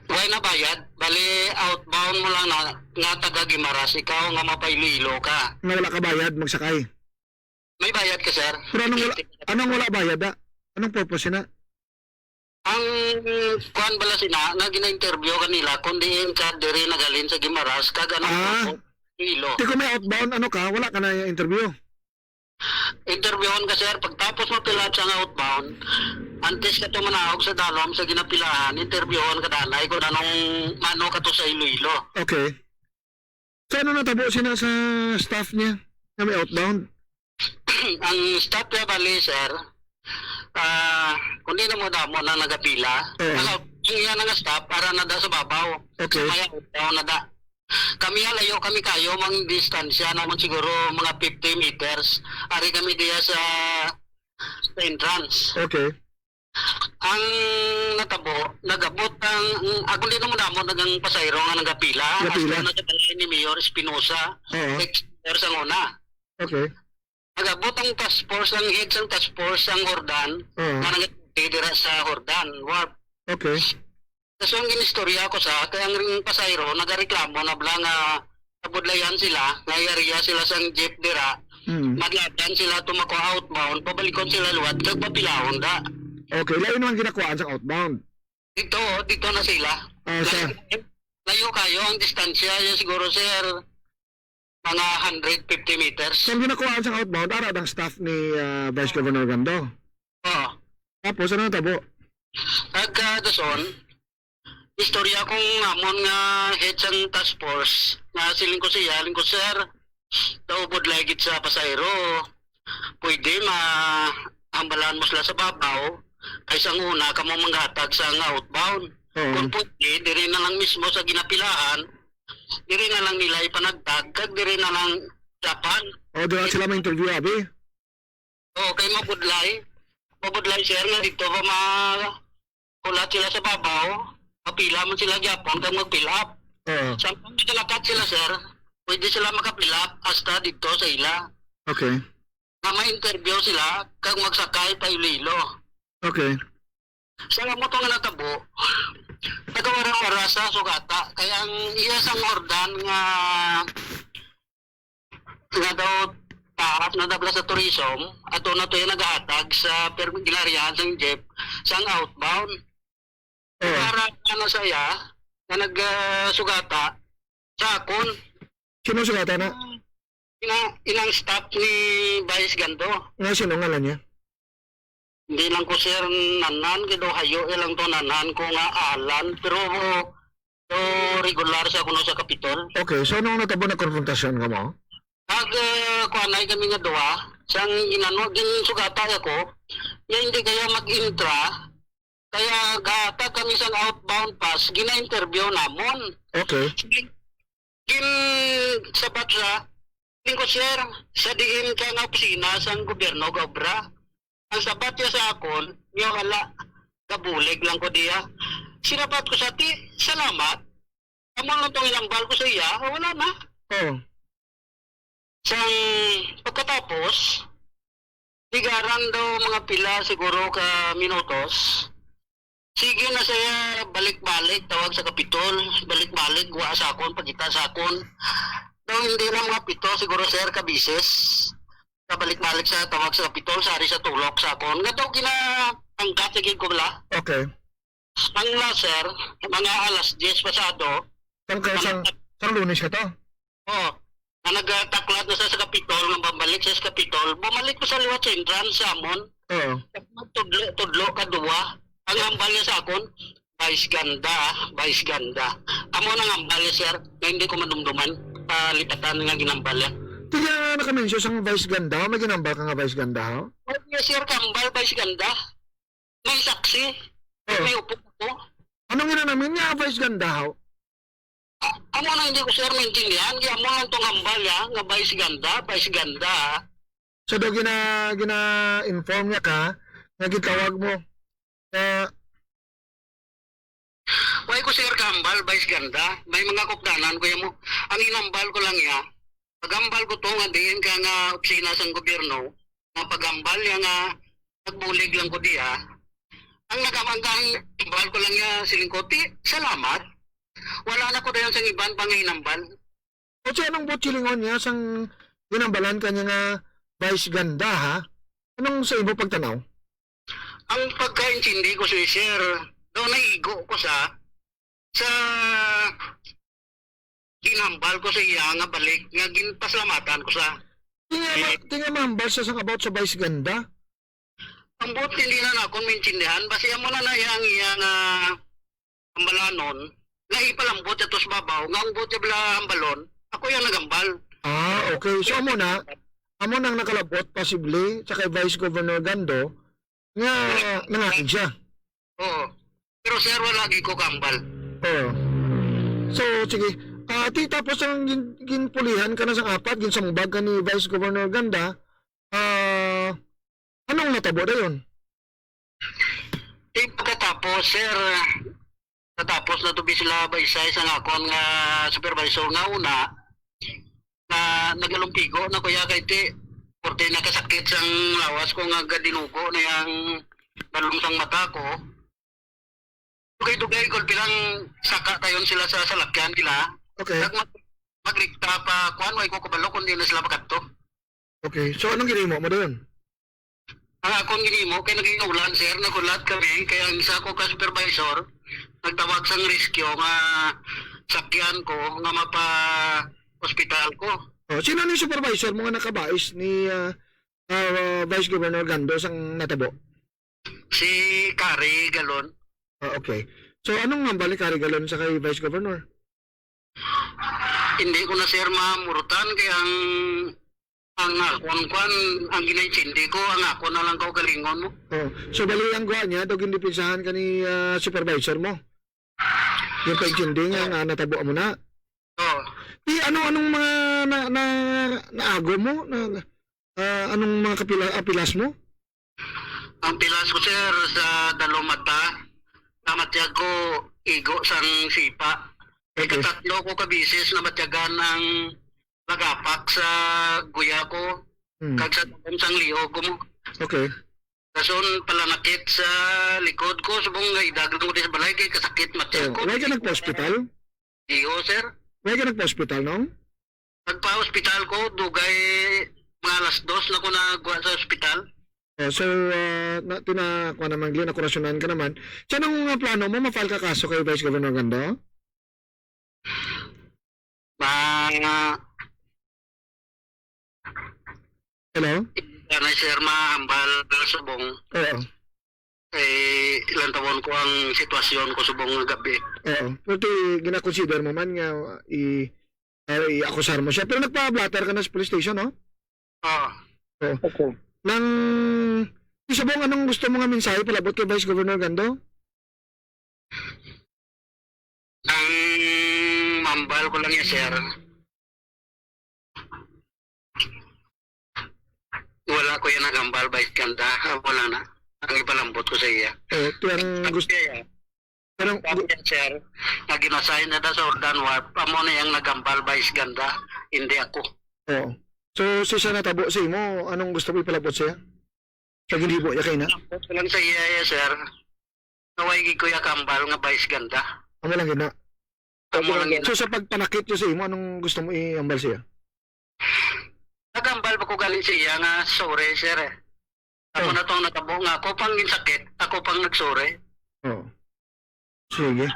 Why na bayad? Bali, outbound mo lang na, nga taga Guimaras, ikaw nga mapailoilo ka. Nga wala ka bayad, magsakay? May bayad ka, sir. Pero anong wala, anong wala bayad, ah? Anong purpose na? Ang kuan bala sina nga gina-interview kanila, kung diin ka diri naghalin sa Guimaras, kag anong Ah. Purpose? Ilo. Di ko may outbound, ano ka, wala ka na yung interview? Interviewon ka, sir. Pagtapos mo fill up sa nga outbound, antes ka to manaog sa dalom sa ginapilahan, interviewon ka danay kung anong mano ka to sa Iloilo. Okay. So, ano natabo sina sa staff niya nga may outbound? Ang staff niya, bali, sir, ah, kundi na mo damo na nagapila. Oo. Ang, ang iya na nga staff, ara na da sa babaw. Okay. Sa may outbound na da. Kami, ah, layo kami kayo, mang distansya namon siguro mga fifty meters. Ari kami diya sa, sa entrance. Okay. Ang natabo, nagabot ang, ang, ako, di naman namon nagang pasahero nga nagapila. Nagapila? Hasta na sa balay ni Mayor Espinosa, Oo. Ex-mayor sa una. Okay. Nagabot ang task force, ang head sang task force, ang Hordan, Oo. nga nagatuki dira sa Hordan Wharf. Okay. So, ang ginistorya ko sa, kay ang ring pasahero, nagareklamo na bala nga nabudlayan sila, nga yariya sila sang jeep dira, Mm. maglaban sila to makuha outbound, pabalikon sila liwat, kag papilahon da. Okay, lain naman ginakuhaan sa outbound. Dito, dito na sila. Ah, sa Layo, layo kayo ang distansya, yun siguro, sir, mga hundred fifty meters. Sa ginakuhaan sa outbound, ara ang staff ni, ah, Vice Governor Gando. Oo. Tapos, ano natabo? Pagka dason, istorya kong amon nga head sang task force, nga siling ko siya, siling ko, "Sir, daw budlay gid sa pasahero. Pwede ma-, hambalan mo sila sa babaw, kay sang una kamo manghatag sa nga outbound. Oo. Kung pwede, diri na lang mismo sa ginapilahan, diri na lang nila ipanagtag, kag diri na lang dapan." O, doon sila ma-interview, abi? Oo, kay mabudlay. Mabudlay, sir, nga dito pa ma-, hulat sila sa babaw, mapila man sila gyapon kag mag-fill up. Oo. Samtang nagalakat sila, sir, pwede sila maka-fill up hasta dito sa ila. Okay. Nga ma-interview sila kag magsakay pa Iloilo. Okay. Sa amo to nga natabo, nagawara-wara sa sugata, kay ang iya sang Hordan nga nga daw taas na dabla sa tourism, ato na to yung naghatag sa per-, ginarihan sang jeep sang outbound. Oh. Para ano sa iya, nga nag, ah, sugata sa akon. Sino sugata na? Ina-, inang staff ni Vice Gando. Nga, sino ngalan niya? Hindi lang ko, sir, nanan, kay daw hayo lang to nanan ko nga Alan, pero daw regular sa kuno sa Kapitol. Okay, so anong natabo na konfrontasyon ka mo? Nag, eh, kuanay kami nga duwa, sang ginano, ginsugata ako, nga hindi kaya mag-intra, kaya gahatag kami sang outbound pass, gina-interview namon. Okay. Gin-, sabat sa, tingko, sir, sa diin ka nga opisina sang gobyerno gaobra. Ang sabat niya sa akon, niya wala, gabulig lang ko diya. Sinabat ko sa ti, salamat. Amo lang tong inambal ko sa iya, wala na. Oh. Sang pagkatapos, higaran daw mga pila siguro ka minutos. Sige na siya, balik-balik, tawag sa Kapitol, balik-balik, wa sa akon, pagkita sa akon. Daw hindi na mga pito, siguro, sir, ka bisis. Kabalik-balik sa tawag sa Kapitol, sari sa tulok sa akon. Nga daw ginapangkat, sige ko bala. Okay. Ang last, sir, mga alas diyes pasado, Tangkal sang, sang Lunes ka to? Oo. Nga nagtaklad na sa, sa Kapitol, nga pabalik sa, sa Kapitol, bumalik ko sa liwat sa entrance sa amon. Oo. Tudlo, tudlo ka duwa. Ang hambal niya sa akon, "Vice Ganda, Vice Ganda." Amo nang hambal niya, sir, nga hindi ko madumduman. Palipatan nga ginambal niya. Tiga nga nakamensyo sang Vice Ganda, may ginambal ka nga Vice Ganda, ha? Yes, sir, kambal, Vice Ganda. May saksi. Oo. May upo ko. Anong ina namin niya, Vice Ganda, ho? A-, amo na hindi ko, sir, maintindihan. Kaya mo lang tong hambal, ya, nga Vice Ganda, Vice Ganda. So, daw gina-, gina-inform niya ka nga gitawag mo. Nga Why ko, sir, kahambal, Vice Ganda? May mga kupdanan ko ya mo. Ang inambal ko lang ya, paghambal ko to nga diin ka nga opisina sang gobyerno, nga paghambal ya nga nagbulig lang ko diya. Ang nakamanggang hambal ko lang ya, siling ko, "Ti, salamat." Wala na ko dayon sang iban pa nga inambal. O siya, anong buot silingon niya sang ginambalan ka niya nga Vice Ganda, ha? Anong sa imo pagtanaw? Ang pagkaintindi ko, sir, sir, daw naigo ko sa, sa ginhambal ko sa iya nga balik, nga ginpasalamatan ko sa. Di nga ma-, di nga mahambal sa sang about sa Vice Ganda. Ang buot hindi na nakon maintindihan, basi amo na na iya ang iya nga hambalanon, nga ipalambot ato sa babaw, nga ang buot niya bala hambalon, ako yung nagambal. Ah, okay. So, amo na, amo nang nakalabot, possibly, sa kay Vice Governor Gando, nga nangain siya. Oo. Pero, sir, wala lagi ko kambal. Oo. So, sige. Ati, tapos ang gin-, ginpulihan ka na sang apat, ginsambag ka ni Vice Governor Ganda, ah, anong natabo dayon? Di pagkatapos, sir, natapos na to bi sila Baysay sang akon nga supervisor nga una, na nagalumpigo na kuya kay ti, porte nakasakit sang lawas ko nga gadinugo na yang balong sang mata ko. Dugay-dugay, gulpi lang saka tayon sila sa salakyan nila. Okay. Kag mag-, magrikta pa, kuwan, way ko kabalo kung di na sila makadto. Okay. So, anong ginimo mo doon? Ang akon ginimo, kay naging ulan, sir, nagulat kami, kay ang isa ko ka supervisor, nagtawag sang rescue nga sakyan ko, nga mapa-hospital ko. Oh, sino ni supervisor mo nga nakabais ni, ah, ah, Vice Governor Gando sang natabo? Si Kari Galon. Ah, okay. So, anong hambal ni Kari Galon sa kay Vice Governor? Hindi ko na, sir, mamurutan kay ang, ang akon kwan, ang ginaintindi ko, ang ako na lang kaugalingon mo. Oh, so bali ang gwa niya, daw gindepensahan ka ni, ah, supervisor mo? Yung paintindi nga, nga natabo mo na? Oh. Di, ano, anong mga na, na, naago mo? Na, na, ah, anong mga kapila, apilas mo? Ang pilas ko, sir, sa dalawang mata, namatyag ko igo sang sipa. Okay. Ikatatlo ko ka bisis namatyagan ang lagapak sa guya ko, Hmm. kag sa tanom sang liog ko mo. Okay. Dason palanakit sa likod ko, subong nga idag lang ko di sa balay kay kasakit matyag Oh, ko. Why ka nagpa-hospital? Iyo, sir. Why ka nagpa-hospital, nong? Nagpa-hospital ko, dugay mga alas dos na ko nagwa sa hospital. Oh, so, ah, na, tina, kuha naman, Glenn, nakurasyonan ka naman. So, anong, ah, plano mo? Ma-file ka kaso kay Vice Governor Gando? Mga Hello? Sana, sir, mahambal subong. Oo. Eh, ilang tawon ko ang sitwasyon ko subong nga gabi. Oo. Pero ti, ginakonsider mo man nga i-, ah, i-akusar mo siya. Pero nagpa-blotter ka na sa police station, no? Oo. Oo. Okay. Nang, ti subong, anong gusto mo nga mensahe palabot kay Vice Governor Gando? Ang mambal ko lang yan, sir. Wala ko yan nagambal, Vice Ganda. Wala na. Ang ipalambot ko sa iya. Eh, ito ang gusto. Kaya, Pero, ang gu- yan, sir, na ginasahin na daw sa Ordan Wharf, amo na yung nagambal, Vice Ganda, hindi ako. Oo. So, si siya natabo sa imo, anong gusto mo ipalabot siya? Sa ginhibo niya kay na? Ipalambot ko lang sa iya, iya, sir. Naway gid ko ya kambal nga Vice Ganda. Amo lang gid na. Amo lang gid. So, sa pagpanakit niya sa imo, anong gusto mo iambal siya? Nagambal ba ko galing sa iya nga, "Sorry, sir, eh. Ako Oh. na tong natabo nga ako pang ginsakit, ako pang nag-sorry." Oh. Sige.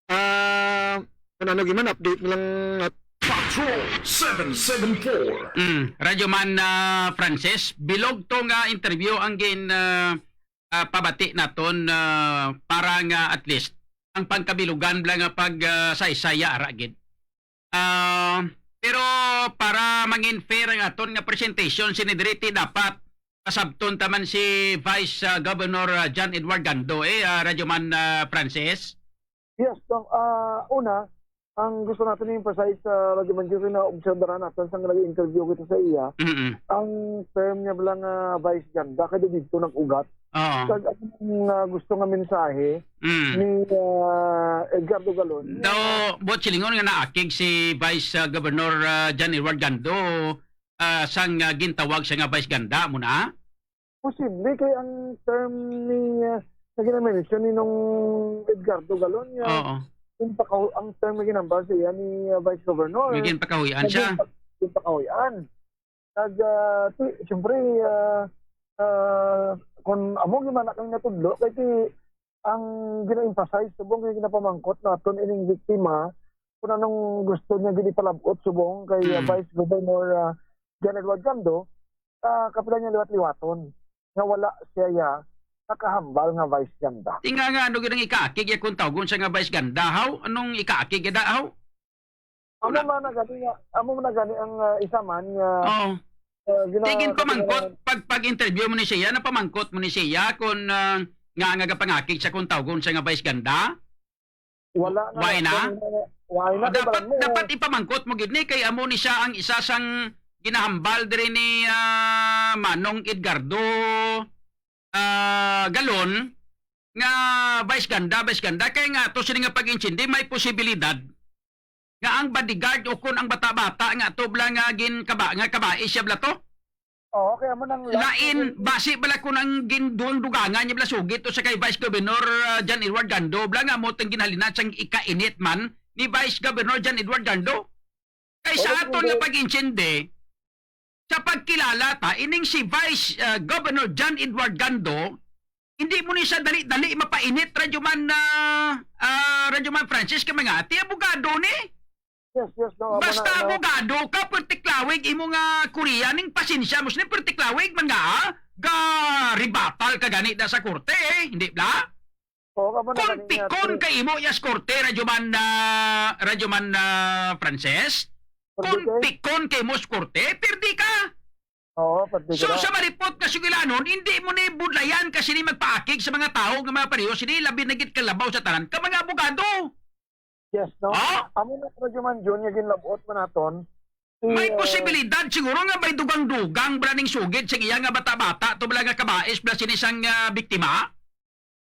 Ah, kung ano, giman, update mo lang at Patrol seven seven four. Mm, Radyo Man, ah, Francis, bilog to nga interview ang gin, ah, ah, pabati naton, ah, para nga at least ang pangkabilugan bala nga pag, ah, saysaya ara gid. Ah, pero para mangin fair ang aton nga presentation, sini diri ti dapat kasabton ta man si Vice, ah, Governor, ah, John Edward Gando, eh, ah, Radyo Man, ah, Francis. Yes, Dong. Ah, una, ang gusto natin i-emphasize sa Radyo Man Jerry na obserbaran natin sa nag-interview kita sa iya, Mm-mm. ang term niya bala nga Vice Ganda, kaya dito nag-ugat. Oo. Kag ang, ah, gusto nga mensahe Mm. ni, ah, Edgardo Galon. Daw, buot silingon nga naakig si Vice, ah, Governor, ah, John Edward Gando, ah, sang, ah, gintawag siya nga Vice Ganda, mo na? Posible kay ang term ni, ah, nga gina-mention ni nung Edgardo Galon nga Oo. yung pakahu-, ang term nga ginambal sa iya ni, ah, Vice Governor. Nga ginpakahuy-an siya. Ginpa-, ginpakahuy-an. Kag, ah, ti-, siyempre, ah, ah, kung amo gyud man na kami natudlo, kay ti-, ang gina-emphasize subong nga ginapamangkot naton ining biktima, kung anong gusto niya gid ipalab-ot subong kay, ah, Mm. Vice Governor, ah, John Edward Gando, ah, kapila niya liwat-liwaton nga wala siya ya nakahambal nga Vice Ganda. Tinga nga, ano gid ang ikaakig ya kung tawgon siya nga Vice Ganda, haw? Anong ikaakig ya da, haw? Amo Wala. man na gani nga, amo man na gani ang, ah, isa man nga, Oo. ah, gina-, Kay ginpamangkot, pag, pag-interview mo ni siya, napamangkot mo ni siya kung, ah, nga, nga gapangakig siya kung tawgon siya nga Vice Ganda? Wala na Why lang. na? Kung, ah, Why na, kay dapat, balaan mo, dapat ipamangkot mo gid ni, kay amo ni siya ang isa sang ginahambal diri ni, ah, Manong Edgardo, ah, Galon, nga vice ganda, vice ganda, kay nga to sini nga pag-intindi, may posibilidad nga ang bodyguard o kon ang bata-bata nga to bala nga gin-, kaba-, nga kabae siya bala to. Oo, kaya mo nang lain, basi bala kun ang gindugang-dugangan niya bala sugid to sa kay Vice Governor, ah, John Edward Gando, bala nga mo tang ginhalinan sang ikainit man ni Vice Governor John Edward Gando. Kay sa Oo, aton nga hindi. Pag-intindi, sa pagkilala ta, ining si Vice, ah, Governor John Edward Gando, hindi mo ni sa dali-dali mapainit, Radyo Man, ah, ah, Radyo Man Francis, ka mga ati, abogado ni. Yes, yes, no, amo Basta na, no? Abogado ka, pertiklawig imo nga Korea, ning pasensya mo sini, pertiklawig man nga, ah, ga ribatal ka gani da sa korte, eh, hindi bla? Oo, amo na gani nga, Kon pikon kay imo ya sa korte, Radyo Man, ah, Radyo Man, ah, Frances. Kon Perdi ka? Pikon kay mo sa korte, pirdi ka. Oo, pati So, ka. Sa maripot nga sugilanon, hindi mo ni budlayan kasi ni magpaakig sa mga tawo nga mga pareho sini, labi na gid kalabaw sa tanan ka mga abogado. Yes, no? Ha? Amo na, Radyo Man Jun, nga ginlabot man naton. Si, May uh, posibilidad siguro nga may dugang-dugang bala ning sugid sa iya nga bata-bata to bala nga kabais bala sini sang, ah, biktima.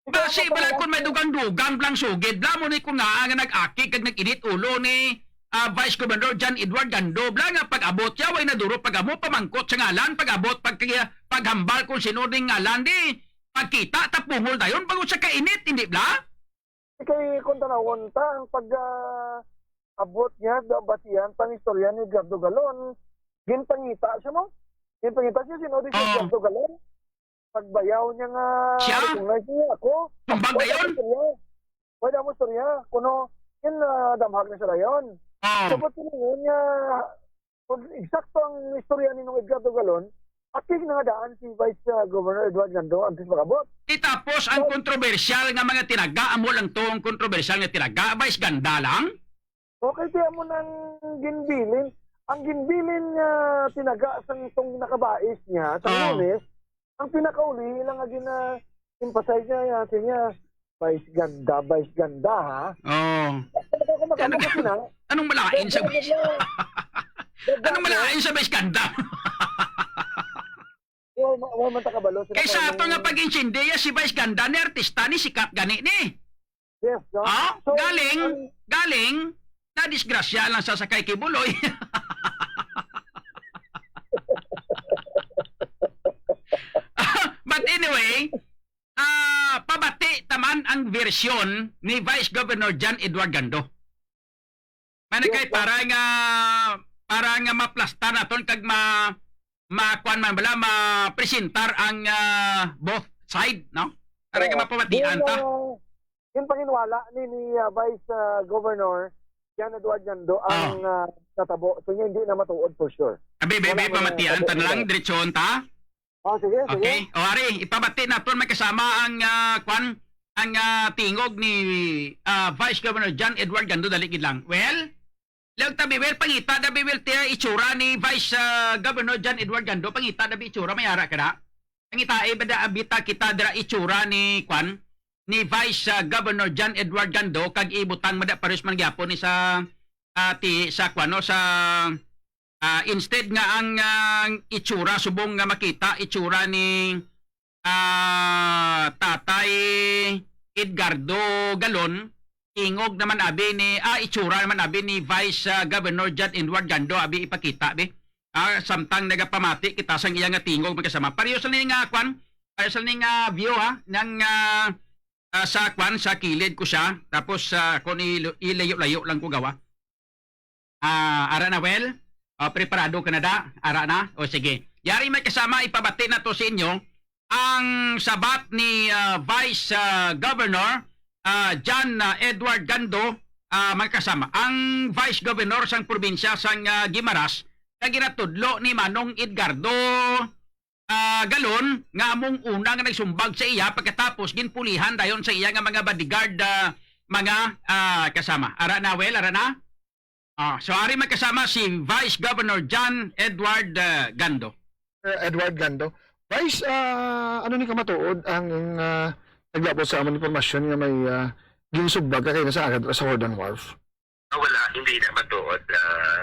Ikaw, Basi bala kun may dugang-dugang blang sugid, bla mo ni kun nga nga nag-aki kag nag-init ulo ni, ah, Vice Governor John Edward Gando, bla nga pag-abot siya, way naduro pag-amo, pamangkot sa ngalan, pag-abot, pag-, paghambal kung sino ning ngalan, di pagkita, tapungol dayon, bago siya kainit, hindi bla? Kay kung tanawon ta, ang pag, ah, abot niya, da-, basihan, pangistorya ni Edgardo Galon, ginpangita siya, no? Ginpangita siya, sino di si Oo. Edgardo Galon? Pagbayaw niya nga Siya? recognize niya ako. Tumbag Wala dayon? mo istorya. Wala mo istorya. Kuno, yun, ah, damhag na sa dayon. Oo. Sabot ko ngayon nga, kung eksakto ang istorya ni Nong Edgardo Galon, akig na nga daan si Vice, ah, Governor Edward Gando antes mag-abot. Di tapos ang So, kontrobersyal nga mga tinaga, amo lang to ang kontrobersyal nga tinaga, Vice Ganda lang? Okay, kaya mo nang ginbilin. Ang ginbilin nga tinaga sang tong nakabais niya, sa Ah. Lunes, ang pinakauli lang nga gina-emphasize niya, yan, siya niya, "Vice Ganda, Vice Ganda, ha?" Oh. Talaga ako mag-ano Ano, kasi na. anong malain sa Ganda, Vice? Ganda. Ganda Anong ako. malain sa Vice Ganda? Wa, wa, wa man ta kabalo sa Kay sa ato nga pag-intindi, ya si Vice Ganda ni artista ni, sikat gani ni. Yes, no? Ah, So, galing, ang galing, nadisgrasya lang sa sakay kay Buloy. But anyway, ah, pabati taman ang version ni Vice Governor John Edward Gando. May Yes, nagkay sir. para nga, para nga maplastar naton kag ma-, ma-, kuwan man bala, ma-presentar ang, ah, both side, no? Para nga Oo. mapamatian Yun, ta. ah, yung panginwala ni, ni, ah, Vice, ah, Governor John Edward Gando ang, Ah. ah, natabo. So, yun, hindi na matuod for sure. Abi, abi, Wala abi, mo na pamatian ta na lang, natabo. diretsohon ta. Oh, sige, sige. Okay. O, ari, ipabati naton may kasama ang, ah, kwan, ang, ah, tingog ni, ah, Vice Governor John Edward Gando, dali gid lang. Well, Leog tabi, well, pangita dabi, well, tiya itsura ni Vice, ah, Governor John Edward Gando, pangita dabi itsura, may ara ka na. Pangita, eh, bada, abita kita dira itsura ni, kwan, ni Vice, ah, Governor John Edward Gando, kag ibutang mada pares man gyapon ni sa, ah, ti, sa, kwan, no, sa, ah, instead nga ang, ah, itsura subong nga makita, itsura ni, ah, Tatay Edgardo Galon, tingog naman abi ni, ah, itsura naman abi ni Vice, ah, Governor John Edward Gando, abi ipakita, bi. Ah, samtang nagapamati kita sang iya nga tingog, magkasama. Pareho sa ni nga, kwan, pareho sa ni nga view, ha, nang, ah, ah, sa, kwan, sa kilid ko siya. Tapos, ah, kung ilo-, ilayo-layo lang ko gawa. Ah, ara na, well? Ah, preparado ka na da? Ara na? O, sige. Yari, may kasama, ipabati na to sa inyo. Ang sabat ni, ah, Vice, ah, Governor, ah, John, ah, Edward Gando, ah, mga kasama. Ang Vice Governor sang probinsya sang, ah, Guimaras, nga ginatudlo ni Manong Edgardo, ah, Galon, nga among una nga nagsumbag sa iya, pagkatapos ginpulihan dayon sa iya nga mga bodyguard, ah, mga, ah, kasama. Ara na, well, ara na? Ah, so ari magkasama si Vice Governor John Edward, ah, Gando. Sir Edward Gando. Vice, ah, ano ni kamatuod ang, ah, naglabot sa amon impormasyon nga may, ah, ginsumbag ka kay sa agad sa Jordan Wharf? Ah, wala, hindi na matuod, ah,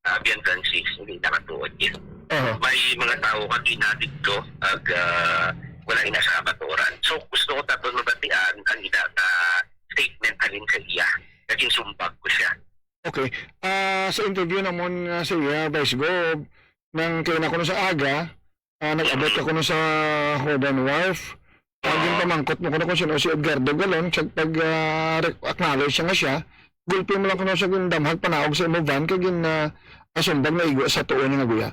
ah, Bian Francis, hindi na matuod yun. Aha. May mga tao ka ginadidto, ag, ah, wala ina sa matuoran. So, gusto ko tapon mabatian ang ina ka statement halin sa iya. Naging sumbag ko siya. Okay. Ah, sa interview namon nga sa iya, Vice Gov, nang kay na kuno sa aga, ah, nag-abot ka kuno sa Jordan Wharf. Ah, ginpamangkot mo kuno kung sino si Edgardo Galon, sa pag, ah, re-, acknowledge siya nga siya, gulpi mo lang kuno sa gindamhag panaog sa imo van, kay gin, ah, asumbag na igo sa tuo niya nga guya.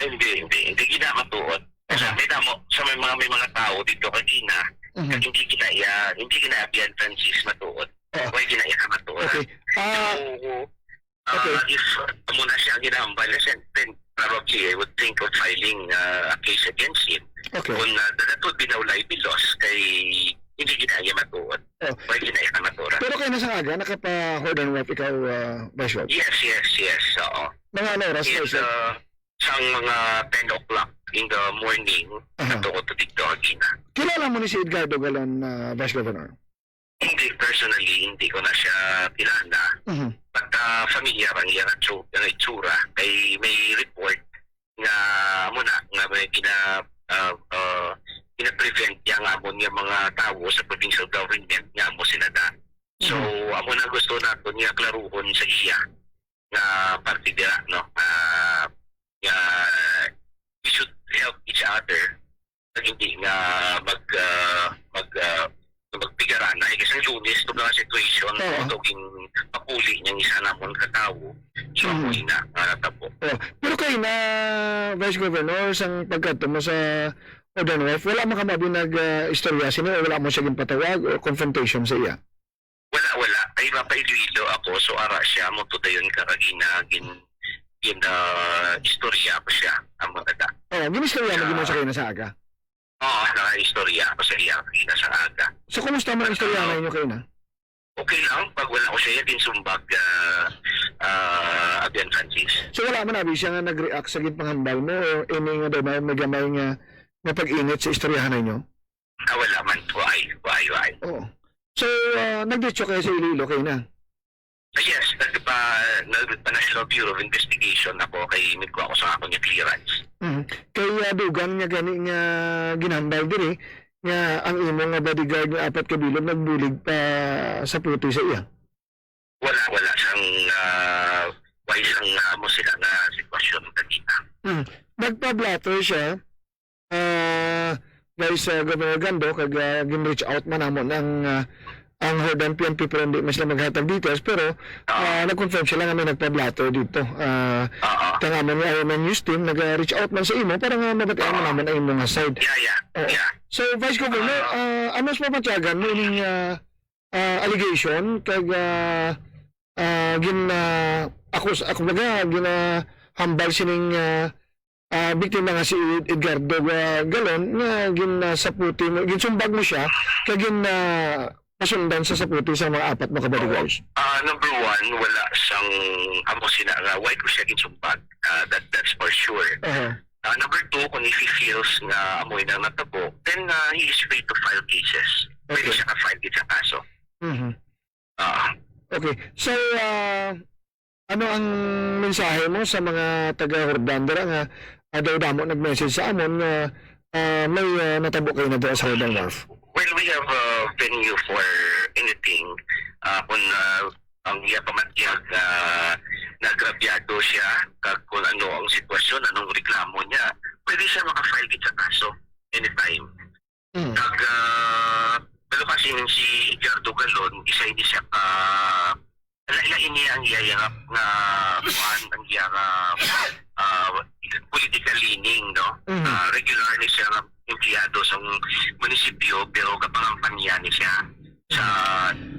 Hindi, hindi, hindi gina matuod. Kasi may damo, sa may mga, may mga tao dito kagina, Mhm. Hindi gina iya, hindi gina Bian Francis matuod. Oo. Why gina iya matuod? Okay. Ah, So, ah, Okay. if amo na siya ang ginahambal na siya, then probably I would think of filing, ah, a case against him. Okay. Kung, ah, that would be now libelous, kay hindi gina iya matuod. Oh. Why gina iya matuod? Pero kay na sa aga, nakapa-Jordan Wharf ikaw, ah, Vice Gov? Yes, yes, yes. Oo. Mga ano oras, Vice Gov? Sang mga ten o'clock in the morning, Aha. Ato ko to dito, Agina. Kilala mo ni si Edgardo Galon, ah, Vice Governor? Hindi, personally, hindi ko na siya kilala. Mhm. But, ah, familiar ang iya nga tsu-, nga itsura. Kay may report nga amo na, nga may gina-, ah, ah, gina-prevent niya nga amo niya mga tawo sa provincial government nga amo sila na. So, Mhm. Amo na gusto nato niya klaruhon sa iya nga parte dira, no? Ah, nga we should help each other, nga hindi nga mag, ah, mag, ah, magpigaranay. Kasi ang Lunes, ito nga situation, Oo. Ito gin papuli niyang isa namon ka tawo. So, Mm. Ako ina, nga natabo. Oh, pero kay na, Vice Governor, sang pagkadto mo sa Jordan Wharf, wala man ka mabi nag, ah, istorya sini o wala mo siya ginpatawag o confrontation sa iya? Wala, wala. Ay, mapa Iloilo ako, so ara siya, mo to dayon ka kagina, gin, gin, ah, istorya ko siya, ang mga da. Oh, ginistorya mo Ah. gimo sa kay na sa aga? Oo, nakaistorya ako sa iya, kagina sa aga. So, kumusta man ang istorya Ah. na inyo kay na? Okay lang, pag wala ko siya, ginsumbag, ah, ah, Abian Francis. So, wala man abi siya nga nag-react sa ginpanghambal mo or any nga daw may, may gamay nga, nga pag-init sa istoryahan ninyo? Ah, wala man. Why? Why? Why? Oo. So, ah, nagdiretso kayo sa Iloilo kayo na? Ah, yes, nagpa-, nagpa-National Bureau of Investigation ako kay nagkuha ko sa ako niya clearance. Mhm. Kay, ah, dugang niya gani nga ginhambal diri nga ang imo nga bodyguard nga apat ka bilog nagbulig pa sa puti sa iya? Wala, wala sang, ah, wala sang, ah, amo sila nga sitwasyon kanina. Hmm. Nagpa-blotter siya, ah, Vice, ah, Governor Gando, kag, ah, gin-reach out man namo ang, ah, ang Jordan P N P, pero hindi man sila maghatag details, pero, Ah. ah, nag-confirm sila nga may nagpa-blotter dito. Ah, Oo. Kang amo nga I M N News team, nag-reach out man sa imo para nga mabatian man Oo. naman ang imo nga side. Yeah, yeah, Oo. yeah. So, Vice Governor, Ah. ah, ano sa mabatyagan mo ining, ah, ah, allegation kag, ah, ah, gin, ah, akus-, ah, kumbaga, ginahambal sining, ah, ah, biktima nga si Ed-, Edgardo, ah, Galon nga gin, ah, saputi mo, ginsumbag mo siya kag gin, ah, pasundan sa saputi sa mga apat mo ka bodyguards? Ah, number one, wala sang amo sina nga why ko siya ginsumbag. Ah, that, that's for sure. Aha. Ah, number two, kung if he feels nga amoy nang natabo, then, ah, he is free to file cases. Pwede Okay. siya ka-file gid sa kaso. Mhm. Ah. Okay. So, ah, ano ang mensahe mo sa mga taga Jordan dira nga, ah, daw damo nag-message sa amon nga, ah, may, ah, natabo kayo na dira sa Jordan Wharf? Well, we have a venue for anything. Ah, kung, ah, ang iya pamatyag, ah, naagrabyado siya, kag kung ano ang sitwasyon, anong reklamo niya, pwede siya maka-file gid sa kaso anytime. Mm. Kag, ah, pero kasi si Edgardo Galon, isa ini siya ka, lain-lain niya ang iya nga, nga, kuwan, ang iya nga, ah, political leaning, no? Mhm. Ah, regular ni siya nga empleyado sa munisipyo, pero kapangampanya ni siya sa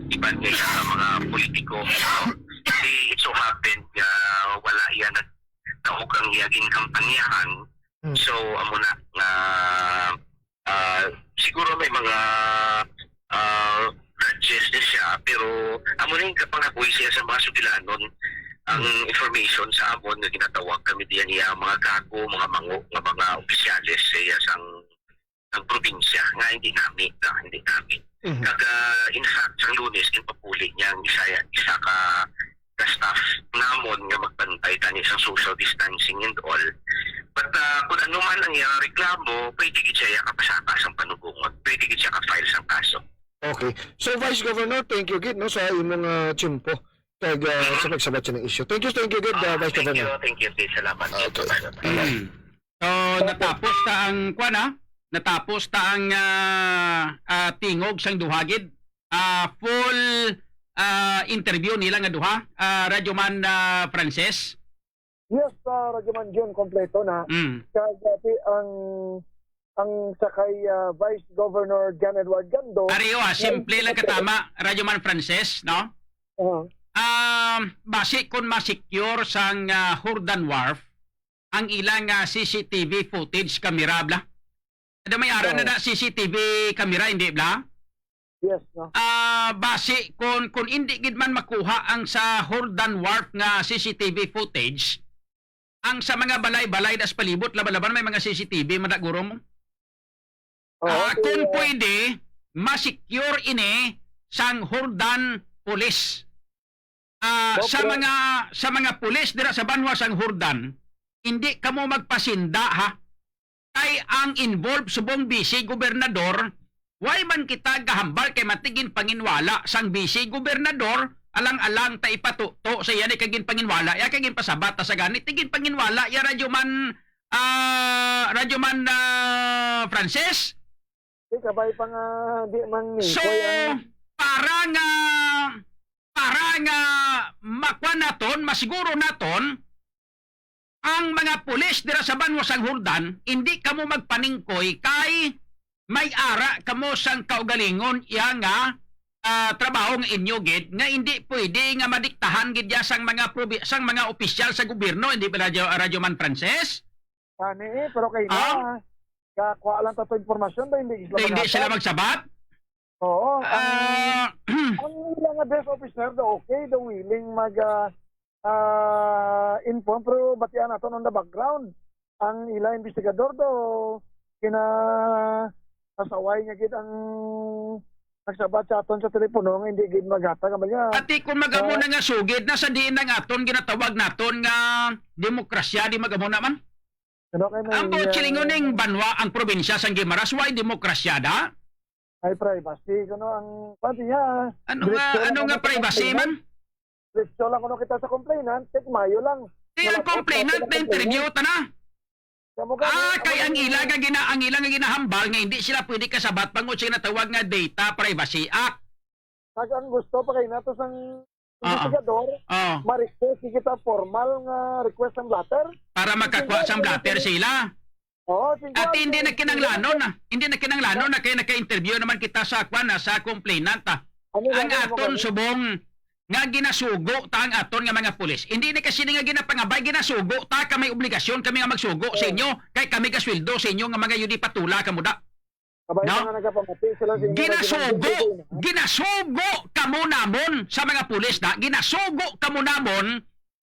iban nga iya nga mga politiko, no? Kasi it so happened nga wala iya nagtaog ang iya ginkampanyahan. Mm. So, amo na nga, ah, siguro may mga, ah, grudges na siya, pero amo na yung kapangabuhi siya sa mga sugilanon. Ang Mm. information sa amon nga ginatawag kami diyan niya, mga gago, mga mango, nga mga opisyales sa iya sang, sang probinsya, nga hindi nami, nga hindi nami. Mhm. Kag, ah, in fact, sang Lunes, ginpapuli niya ang isa, isa ka, ka staff namon nga magbantay tani sa social distancing and all. But, ah, kung ano man ang iyang reklamo, pwede gid siya iya kapasaka sang panubongon. Pwede gid siya ka-file sang kaso. Okay. So, Vice Governor, thank you gid, no, sa imong, ah, tiyempo kag, ah, sa pagsabat sa issue. Thank you, thank you gid, ah, Vice Governor. Thank you, thank you, Vice. Salamat. Okay. Bye-bye. So, natapos ta ang, kuwan, ah, natapos ta ang, ah, ah, tingog sang duha gid. Ah, full, ah, interview nila nga duha, ah, Radyo Man, ah, Francis. Yes, ah, Radyo Man Jun, kompleto na. Mm. Kag, ah, ti-, ang, ang sa kay, ah, Vice Governor John Edward Gando, Ari, oh, ah, simple lang katama, Radyo Man Francis, no? Oo. Um, basi kung ma-secure sang, ah, Jordan Wharf ang ilang, ah, C C T V footage camera, bala. Ada may ara na Oo. na C C T V camera, hindi, bala? Yes, no? Ah, basi kung, kung hindi gid man makuha ang sa Jordan Wharf nga C C T V footage, ang sa mga balay-balay das palibot, laban-laban may mga C C T V, madaguro mo. Oo, Ah, kung kaya pwede, ma-secure ini sang Jordan Police. Ah, No sa problem. mga, sa mga pulis dira sa banwa sang Jordan, hindi kamo magpasinda, ha? Kay ang involved subong vice gobernador, why man kita gahambal kay matigin panginwala sang vice gobernador, alang-alang ta ipatuto sa iya ni kagin panginwala, ya kagin pasabat ta sa gani, tigin panginwala, ya Radyo Man, ah, Radyo Man, ah, Francis? Di, kabay pa nga, di man ni, So, kuya. para nga, para nga makuha naton, masiguro naton, ang mga pulis dira sa banwa sang Jordan, hindi kamo magpaningkoy kay may ara kamo sang kaugalingon iya nga, ah, trabaho nga inyo gid, nga hindi pwede nga madiktahan gid ya sang mga probi-, sang mga opisyal sa gobyerno, hindi ba, Radyo, Radyo Man Francis? Ani, eh, pero kay Ah? na, kakuha lang ta to impormasyon ba, hindi sila Hindi sila maghatag? magsabat? Oo, ang, Ah, ang ila nga desk officer daw okay, daw willing mag, ah, ah, inform, pero batian nato on the background. Ang ila investigador daw, kina-, kasaway niya gid ang nagsabat sa aton sa telepono nga hindi gid maghatag ang balya. Ati, kung magamo Ah. na nga sugid na sa diin ang aton ginatawag naton nga demokrasya, di magamo na man? Ano kay may, Ang buot silingon ah, ning banwa ang probinsya sang Guimaras, way demokrasya da? Ay, privacy, kuno ang, pati niya, Ano nga, diretso lang ano kuno nga kita sa privacy complainant. man? Diretso lang kuno kita sa complainant, kay maayo lang. Di ang Wala pa, complainant wala na pa interview complainant. ta na. Kamo gani, Ah, kamo kay ang gani. ila nga gina-, ang ila nga ginahambal nga hindi sila pwede kasabat bangod sa ginatawag nga Data Privacy Act. Kag ang gusto pa kay nato sang Ah, ah. investigador, Ah. ma-request kita formal nga request sang blotter. Para makakuha sang blotter sila. Oo, sige, At hindi sige. na kinanglanon na, hindi na kinanglanon na kay naka-interview naman kita sa kwan na, sa complainant, ah. Ano Ang nga, ano aton mo kami? subong nga ginasugo ta ang aton nga mga pulis. Hindi ni kasi nga ginapangabay, ginasugo ta, ka may obligasyon kami nga magsugo sa Oo. inyo, kay kami gasweldo sa inyo nga mga yudipatula kamo da. Kabay No? pa nga nagapamati sila sa inyo nga Ginasugo, ginasugo na. ginasugo kamo namon sa mga pulis na, ginasugo kamo namon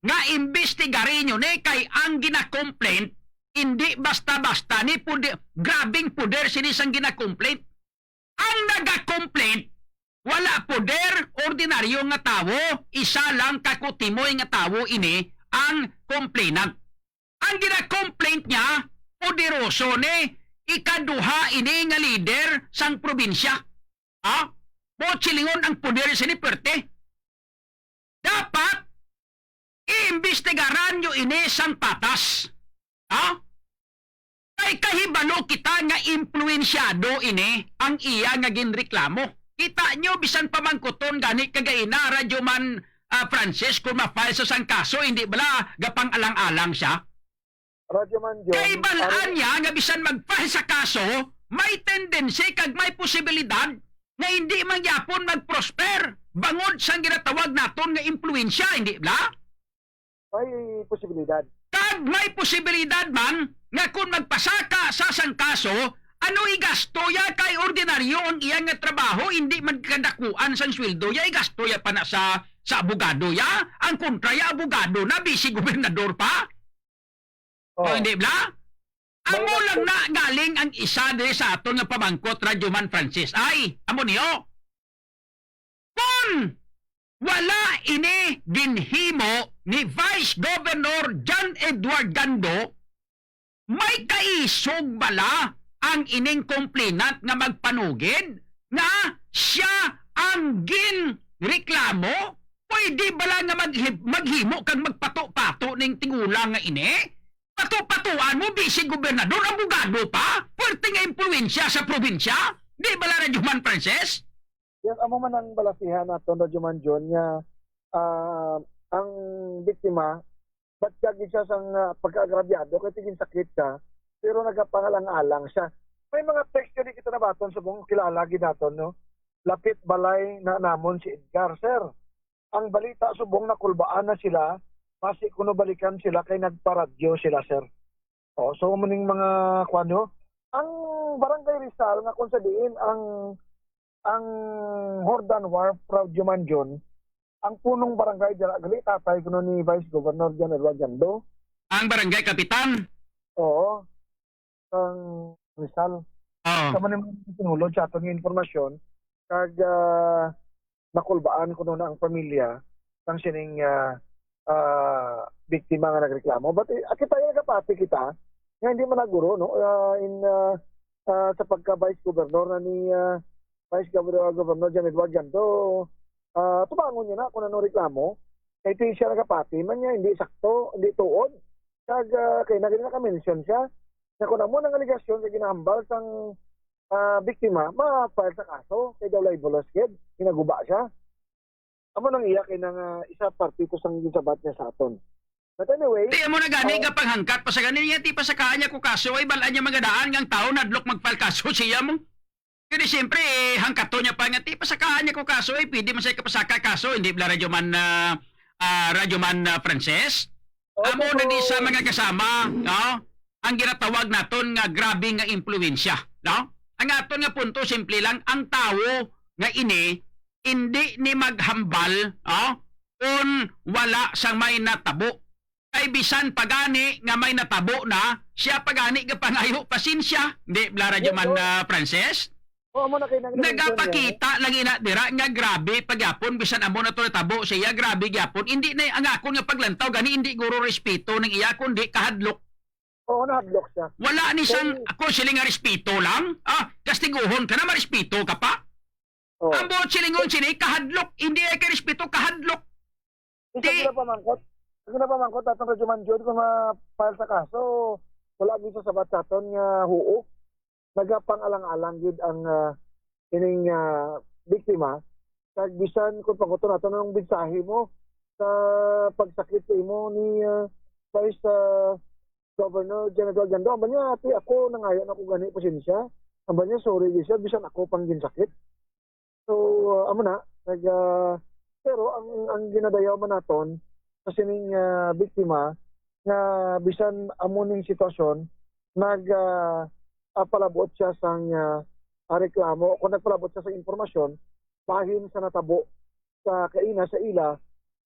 nga imbestigarin nyo ni kay ang gina-complaint, hindi basta-basta ni pudi-, grabing puder sini sang gina-complaint. Ang naga-complaint, wala puder, ordinaryo nga tawo, isa lang ka kutimoy nga tawo ini ang complainant. Ang gina-complaint niya, poderoso ni, ikaduha ini nga leader sang probinsya. Ha? Buot silingon ang poder sini pwerte. Dapat iimbestigaran nyo ini sang patas. Ha? Kay kahibalo kita nga impluwensyado ini ang iya nga ginreklamo. Kita nyo, bisan pamangkuton gani kagaina, Radyo Man, ah, Francis, kung ma-file sa sang kaso, hindi bala gapang-alang-alang siya? Radyo Man John, Kay balaan aron niya nga bisan mag-file sa kaso, may tendency kag may posibilidad nga hindi man gyapon mag-prosper bangod sang ginatawag naton nga impluwensya, hindi bala? May posibilidad. Kag may posibilidad man nga kung magpasaka sa sang kaso, ano igasto ya kay ordinaryo ang iya nga trabaho, hindi man kadakuan sang sweldo ya, igasto ya pa na sa, sa abogado ya. Ang kontra ya, abogado na, vice gobernador pa. Oh. O, hindi bala? Amo May lang na galing ang isa diri sa aton nga pamangkot, Radyo Man Francis. Ay, amo niyo. Kun Wala ini ginhimo ni Vice Governor John Edward Gando. May kaisog bala ang ining complainant nga magpanugid nga siya ang ginreklamo? Pwede bala nga maghi-, maghimo kag magpato-pato ning tigulang nga ini? Pato-patuan mo, bisig gobernador, abogado pa, puwerte nga impluwensya sa probinsya. Di bala, Radyo Man Frances? Yes, amo man ang balasihan naton, Radyo Man John, nga, ah, ang biktima, batyag gid siya sang, ah, pagkaagrabyado kay tiginsakit siya, pero nagapangalang-alang siya. May mga text gid kita nabaton subong kilala gid naton, no? Lapit balay na namon si Edgar, sir. Ang balita subong nakulbaan na sila, basi kuno balikan sila kay nagparadyo sila, sir. Oh, so muning mga kuan, no? Ang Barangay Rizal nga kung sa diin ang, ang Jordan Wharf, Radyo Man John, ang punong barangay dira, gali tatay kuno ni Vice Governor John Edward Gando. Ang barangay kapitan? Oo. Ang Rizal. Oo. Sa man yung sinulod sa aton nga impormasyon, kag, ah, nakulbaan kuno na ang pamilya sang sining, ah, ah, biktima nga nagreklamo. But, eh, kita, nagapati kita nga hindi man naguro, no? Ah, in, ah, ah, sa pagka-vice governor na ni, ah, Vice Governor, Governor John Edward Gando, ah, tubangon niya na kung ano reklamo. Kay ti siya nagapati man niya, hindi sakto, hindi tuod. Kag, ah, kay na gid naka-mention siya. Nga kung amo nang alegasyon nga ginahambal sang, ah, biktima, ma-file sa kaso kay daw libelous gid, ginaguba siya. Amo nang iya kay nang, ah, isa parte to sang ginsabat niya sa aton. But anyway, Di mo na gani ah, ka panghangkat pa sa gani niya, ti pasakaan niya ko kaso, ay balaan niya magadaan nga ang tao nadlok mag-file kaso siya mo. Kaya siyempre, eh, hangkato niya pa nga, ti pasakaan niya ko kaso, eh, pwede man siya kapasaka kaso, hindi bala Radyo Man, ah, ah, Radyo Man, ah, Frances? Amo na di sa mga kasama, no? Ang ginatawag naton nga grabe nga impluwensya, no? Ang aton nga punto, simple lang, ang tawo nga ini, hindi ni maghambal, no? Kung wala sang may natabo. Kay bisan pa gani nga may natabo na, siya pa gani gapangayo pasensya. Di bala, Radyo Man, ah, Frances? Oo, amo na kay nang nagapakita lang ina dira nga grabe pagyapon bisan amo na to natabo sa iya, grabe gyapon. Hindi na ang akon nga paglantaw gani hindi guro respeto ning iya kundi kahadlok. Oo, nahadlok siya. Wala ni sang Kay ako siling nga respeto lang. Ah, kastiguhon ka na, marespeto ka pa. Oo. Ang buot silingon sini kahadlok, hindi ay kay respeto, kahadlok. Isa Di- ginapamangkot. Isa ginapamangkot atong Radyo Man Jud kung ma-file sa kaso. Wala gyud sa sabat sa aton nga huo. Nagapang-alang-alang gid ang, ah, ining, ah, biktima. Kag bisan kung pangkuton nato, anong mensahe mo sa pagsakit sa imo ni, ah, Vice, ah, Governor General Gando? Amba niya, "Ati, ako nangayo na ko gani pasensya." Amba niya, "Sorry, di siya, bisan ako pang ginsakit." So, uh, amo na, nag, ah, pero ang, ang ginadayaw man naton sa sining, ah, biktima nga bisan amo ning sitwasyon, nag, ah, ah, palabot siya sang, ah, ah, reklamo o kung nagpalabot siya sa impormasyon bahin sa natabo sa kaina sa ila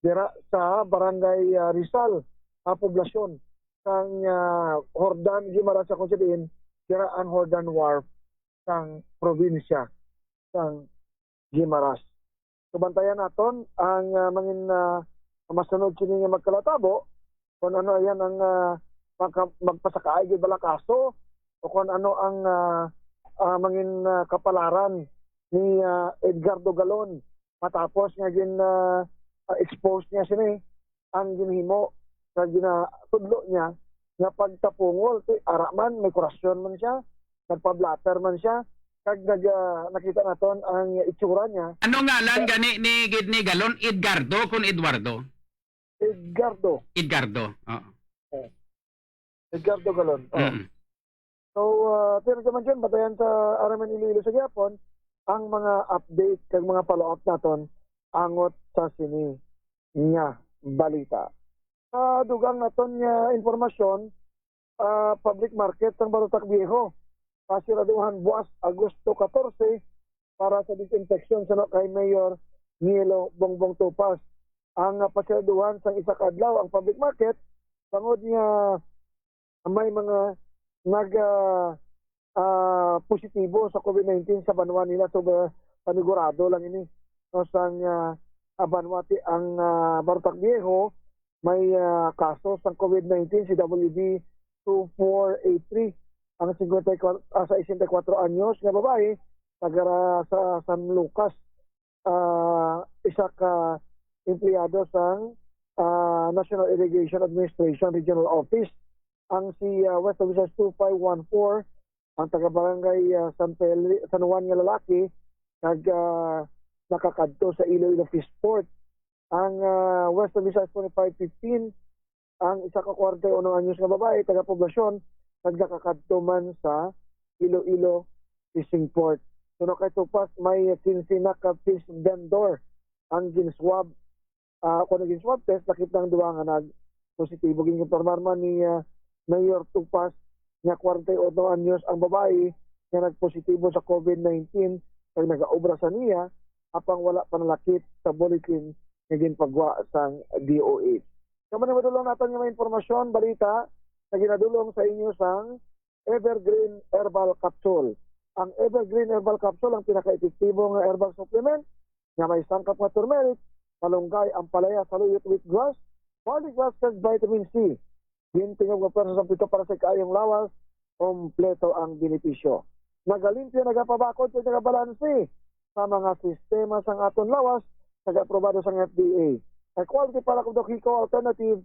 dira sa Barangay, ah, Rizal, ah, poblasyon sang, ah, Jordan, Guimaras, sa kung sa diin dira ang Jordan Wharf sang probinsya sang Guimaras. So, bantayan naton ang, ah, mangin, ah, masunod sini nga magkalatabo, kung ano ayan ang, ah, magka-, magpasakaay gid bala kaso, o kung ano ang, ah, ah, mangin, ah, kapalaran ni, ah, Edgardo Galon matapos nga gin, ah, ah, expose niya sini ang ginhimo sa ginatudlo niya nga pagtapungol. Ti, ara man, may korasyon man siya, nagpa-blotter man siya, kag nag, ah, nakita naton ang itsura niya. Ano ngalan gani ni gid ni Galon? Edgardo kun Eduardo? Edgardo. Edgardo, oo. Oh. Edgardo Galon. Oh. Mm. So, ah, pero naman dyan, batayan sa R M N Iloilo sa gihapon ang mga update kag mga follow-up naton angot sa sini nga balita. Sa dugang naton nga impormasyon, ah, public market sang Barotac Viejo, pasiraduhan buas Agosto katorse para sa disinfection, suno kay Mayor Nielo Bongbong Topas. Ang, ah, pasiraduhan sang isa ka adlaw ang public market bangod nga may mga nag, ah, ah, positibo sa COVID nineteen sa banwa nila. So, ba, panigurado lang ini, no, sang, ah, Abanwati ang, ah, Barotac Viejo, may, ah, kaso sang COVID nineteen, si W B two four eight three, ang singkwenta y kuwatro, ah, sesenta y kuwatro anyos nga babayi, taga ra-, sa San Lucas, ah, isa ka empleyado sang, ah, National Irrigation Administration Regional Office. Ang si, ah, West Visayas two five one four, ang taga-barangay, ah, San Feli-, San Juan nga lalaki, nag, ah, nakakadto sa Iloilo Fishport. Ang, ah, West Visayas twenty-five fifteen, ang isa ka kwarenta y uno anyos nga babae, taga-poblasyon, nagakakadto man sa Iloilo Fishing Port. Suno kay Tupas, may quince na ka fish vendor ang gin-swab. Ah, kung naging swab test, nakita ang duha nga nag-positibo. Ginkonfirmar man ni, ah, Mayor Tupas nga kwarenta y uno anyos ang babayi nga nagpositibo sa COVID nineteen kag nagaobra sa niya, apang wala pa nalakip sa bulletin nga ginpagwa sang D O H. Kamo ni madulong naton nga may impormasyon, balita nga ginadulong sa inyo sang Evergreen Herbal Capsule. Ang Evergreen Herbal Capsule ang pinakaepektibo nga herbal supplement nga may sangkap nga turmeric, malunggay, ampalaya, saluyot, wheatgrass, barley grass, kag vitamin C. Gintingog nga pwersa sa pito para sa kaayong lawas, kompleto ang benepisyo. Nagalimpyo, nagapabakod, kag nagabalanse sa mga sistema sang aton lawas, nag-aprobado sang F D A. High quality para kung Doc Hico Alternative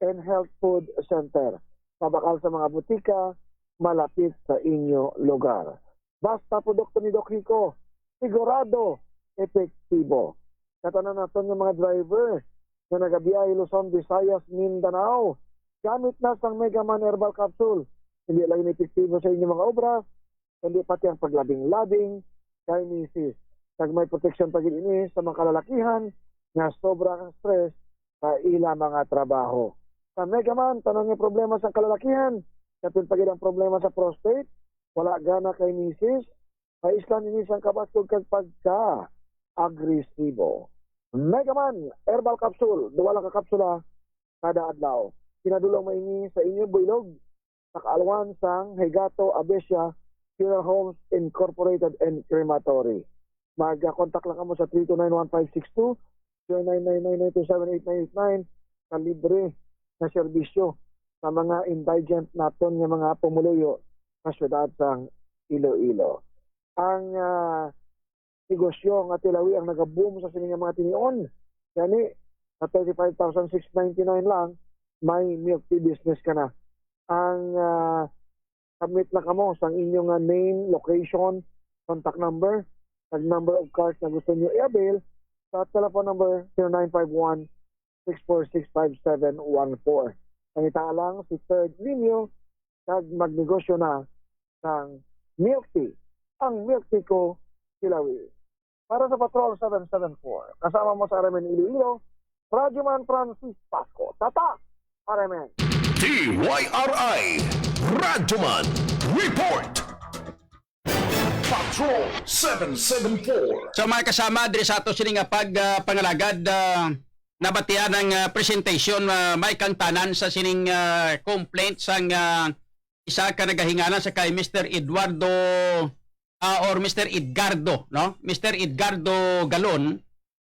and Health Food Center. Mabakal sa mga butika malapit sa inyo lugar. Basta produkto ni Doc Hico, sigurado, epektibo. Katanan naton nga mga driver nga nagabiyahe Luzon, Visayas, Mindanao, gamit na sang Mega Man Herbal Capsule. Hindi lang ini epektibo sa inyong mga obra, kundi pati ang paglabing-labing kay misis. Kag may proteksyon pa gid ini sa mga kalalakihan nga sobra ang stress sa ila mga trabaho. Sa Mega Man, tanan nga problema sa kalalakihan, kapin pa gid ang problema sa prostate, wala gana kay misis, maislan ini sang kabasog kag pagka-agresibo. Mega Man Herbal Capsule, duha lang ka kapsula kada adlaw. Pinadulong man ini sa inyo buylog sa kaalwan sang Higato Abesia Funeral Homes Incorporated and Crematory. Mag-contact lang kamo sa three two nine one five six two, zero nine nine nine nine two seven eight nine eight nine, sa libre nga serbisyo sa mga indigent naton nga mga pumuluyo sa siyudad sang Iloilo. Ang, ah, negosyo nga tilawi ang nagaboom sa sini nga mga tinion. Gani, sa thirty-five thousand six ninety-nine lang, may milk tea business ka na. Ang, ah, submit na kamo sang inyo nga name, location, contact number, kag number of cards na gusto nyo i-avail sa telephone number zero nine five one, six four six, five seven one four. Pangita lang si Third Ninyo kag magnegosyo na sang milk tea, ang milk tea ko, Silawi. Para sa Patrol seven seven four, kasama mo sa R M N Iloilo, Radyoman Francis Pasco. Tata, R M N. D Y R I Radyoman Report. Patrol seven seven four. So, mga kasama, diri sa ato sini nga pag, ah, pangalagad, ah, nabatian ang, ah, presentation, ah, may kangtanan sa sining, ah, complaint sang, ah, isa ka nagahinganan sa kay Mister Eduardo, ah, or Mister Edgardo, no? Mister Edgardo Galon,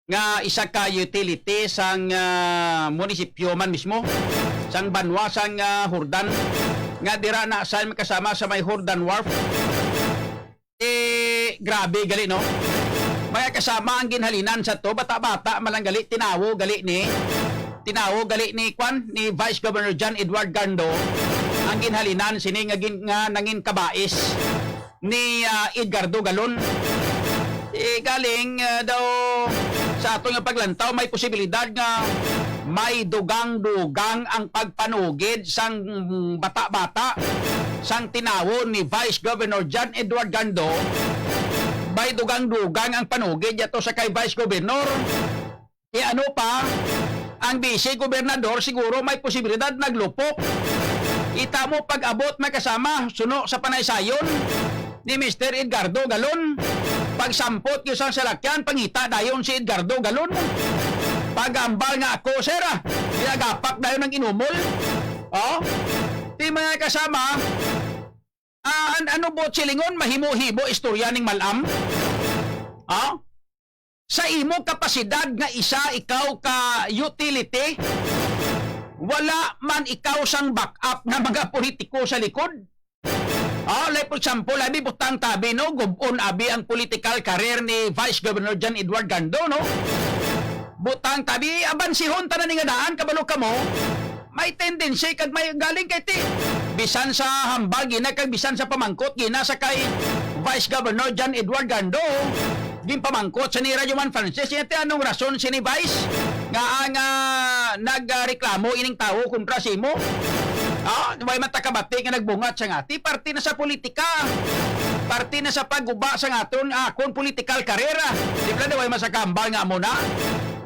nga isa ka utility sang, ah, munisipyo man mismo, sang banwa sang, ah, Jordan, nga dira na-assign kasama sa may Jordan Wharf. Eh, grabe gali, no? Mga kasama, ang ginhalinan sa to, bata-bata man lang gali, tinawo gali ni, tinawo gali ni, kwan, ni Vice Governor John Edward Gardo, ang ginhalinan sini nga gin-, nga nangin kabais ni, ah, Edgardo Galon. Eh, galing, ah, daw sa ato nga paglantaw, may posibilidad nga may dugang-dugang ang pagpanugid sang bata-bata sang tinawo ni Vice Governor John Edward Gardo. May dugang-dugang ang panugid yato sa kay Vice Governor. E ano pa, ang Vice Gobernador siguro may posibilidad naglupok. Kita mo pag-abot, mga kasama, suno sa panaysayon ni Mister Edgardo Galon. Pagsampot gyud sang salakyan, pangita dayon si Edgardo Galon. Pagambal nga ako, sir, ah, ginagapak dayon ang inumol. Oh? Ti, mga kasama, ah, an-, ano buot silingon, mahimo-himo istorya ning malam? Oh? sa imo kapasidad nga isa ikaw ka utility, wala man ikaw sang backup nga mga politiko sa likod? Ah, like for example, abi, butang tabi, no, gub-on abi ang political career ni Vice Governor John Edward Gando, no? Butang tabi, abansihon tanan ni nga daan, kabalo kamo. May tendency kag may galing kay ti, bisan sa hambal gina kag bisan sa pamangkot gina sa kay Vice Governor John Edward Gando, ginpamangkot sa ni Radyo Man Francis, "Iti anong rason sini, Vice, nga ang, ah, nagreklamo ining tawo kontra sa imo?" Ah, way man ta kabati nga nagbungat sa ngati, parte na sa politika. Parte na sa pagguba sa aton, akon political career. Di ba, way man sa kambal nga amo na?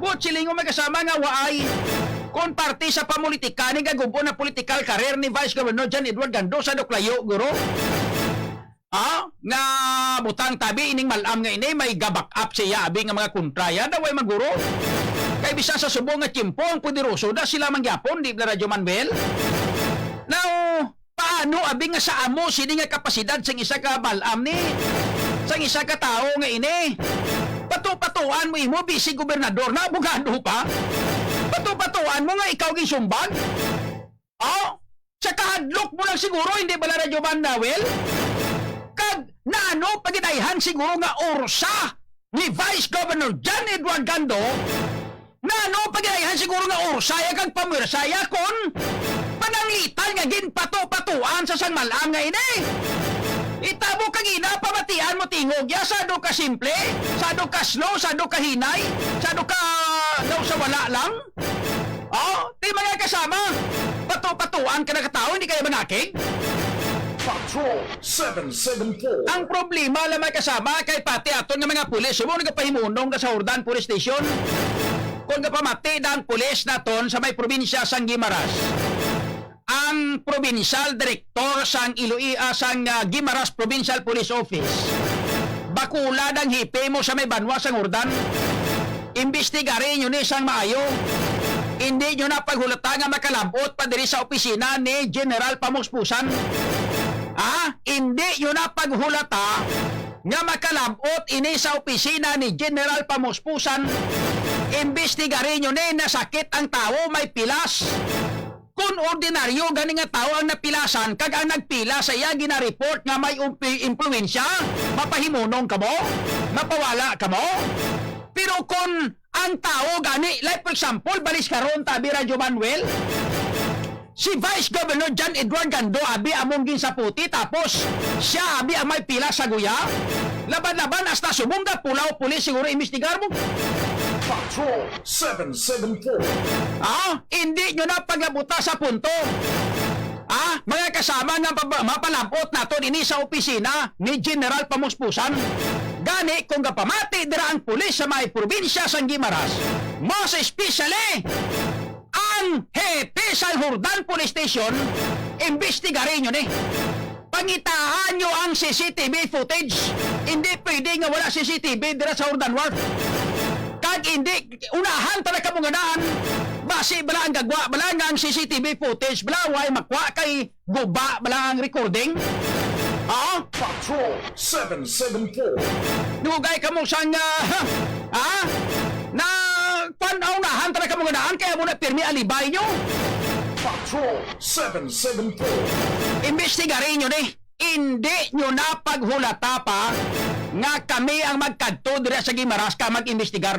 Buot silingon, mga kasama, nga waay. Kon parte sa pamulitika ni, gagub-on na political career ni Vice Governor John Edward Gando sa duklayo, guro. Ah, nga butang tabi ining malam nga ini, may ga-back up siya abi nga mga kontra ya, daw ay maguro. Kay bisan sa subong nga tiyempo, ang poderoso da sila man gyapon, di ba, Radyo Manuel? Now, paano abi nga sa amo sini nga kapasidad sang isa ka malam ni, sang isa ka tawo nga ini? Pato-patuan mo imo, bisi gobernador na, abogado pa. Pato-patuan mo nga ikaw ginsumbag. Oh, sa kahadlok mo lang siguro, hindi bala, Radyo Manuel? Kag naano pagidayhan siguro nga ursa ni Vice Governor John Edward Gando? Naano pagidayhan siguro nga ursa ya kag pamwersa ya kon pananglitan nga ginpato-patuan sa sang malam nga ini? Itabo kag ina, pamatian mo tingog ya, sado ka simple, sado ka slow, sado ka hinay, sado ka daw sa wala lang. Oh, ti mga kasama, pato-patuan ka na ka tawo, hindi kayo manakig? Patrol seven seven four. Ang problema lang, mga kasama, kay pati aton nga mga pulis, subong nagapahimunom ka sa Jordan Police Station. Kung gapamati na ang pulis naton sa may probinsya sang Guimaras, ang provincial director sang Iloilo, sang, ah, Guimaras Provincial Police Office, bakula ang hipe mo sa may banwa sang Jordan. Imbestigari nyo ni sang maayo. Hindi nyo na paghulata nga makalabot pa diri sa opisina ni General Pamuspusan. Ha? Hindi nyo na paghulata nga makalabot ini sa opisina ni General Pamuspusan. Imbestigari nyo ni, nasakit ang tawo, may pilas. Kun ordinaryo gani nga tawo ang napilasan kag ang nagpila sa iya gina-report nga may umpi-, impluwensya, mapahimunong kamo? Mapawala kamo? Pero kun ang tawo gani, like for example, balis karon, tabi, Radyo Manuel, si Vice Governor John Edward Gando abi among ginsaputi, tapos siya abi ang may pila sa guya. Laban-laban, hasta subong ka pulaw pulis siguro imbestigar mo. Patrol seven seven four. Ah, hindi nyo na paglabuta sa punto. Ah, mga kasama nga pab-, mapalabot nato ini sa opisina ni General Pamuspusan. Gani, kung gapamati dira ang pulis sa may probinsya sang Guimaras, most especially ang hepe sa Jordan Police Station, imbestigari nyo ni. Pangitaan nyo ang C C T V footage. Hindi pwede nga wala C C T V dira sa Jordan Wharf. Kag hindi, unahan ta na kamo nga daan. Basi bala ang gagwa, bala nga ang C C T V footage, bala way makwa kay guba bala ang recording. Ah? Patrol seven seven four. Dugay kamo sang, ah, ha? Na, kwan, unahan ta na kamo nga daan, kaya mo na pirmi alibay nyo. Patrol seven seven four. Imbestigari nyo ni. Hindi nyo na paghulata pa nga kami ang magkadto dira sa Guimaras ka mag-imbestigar.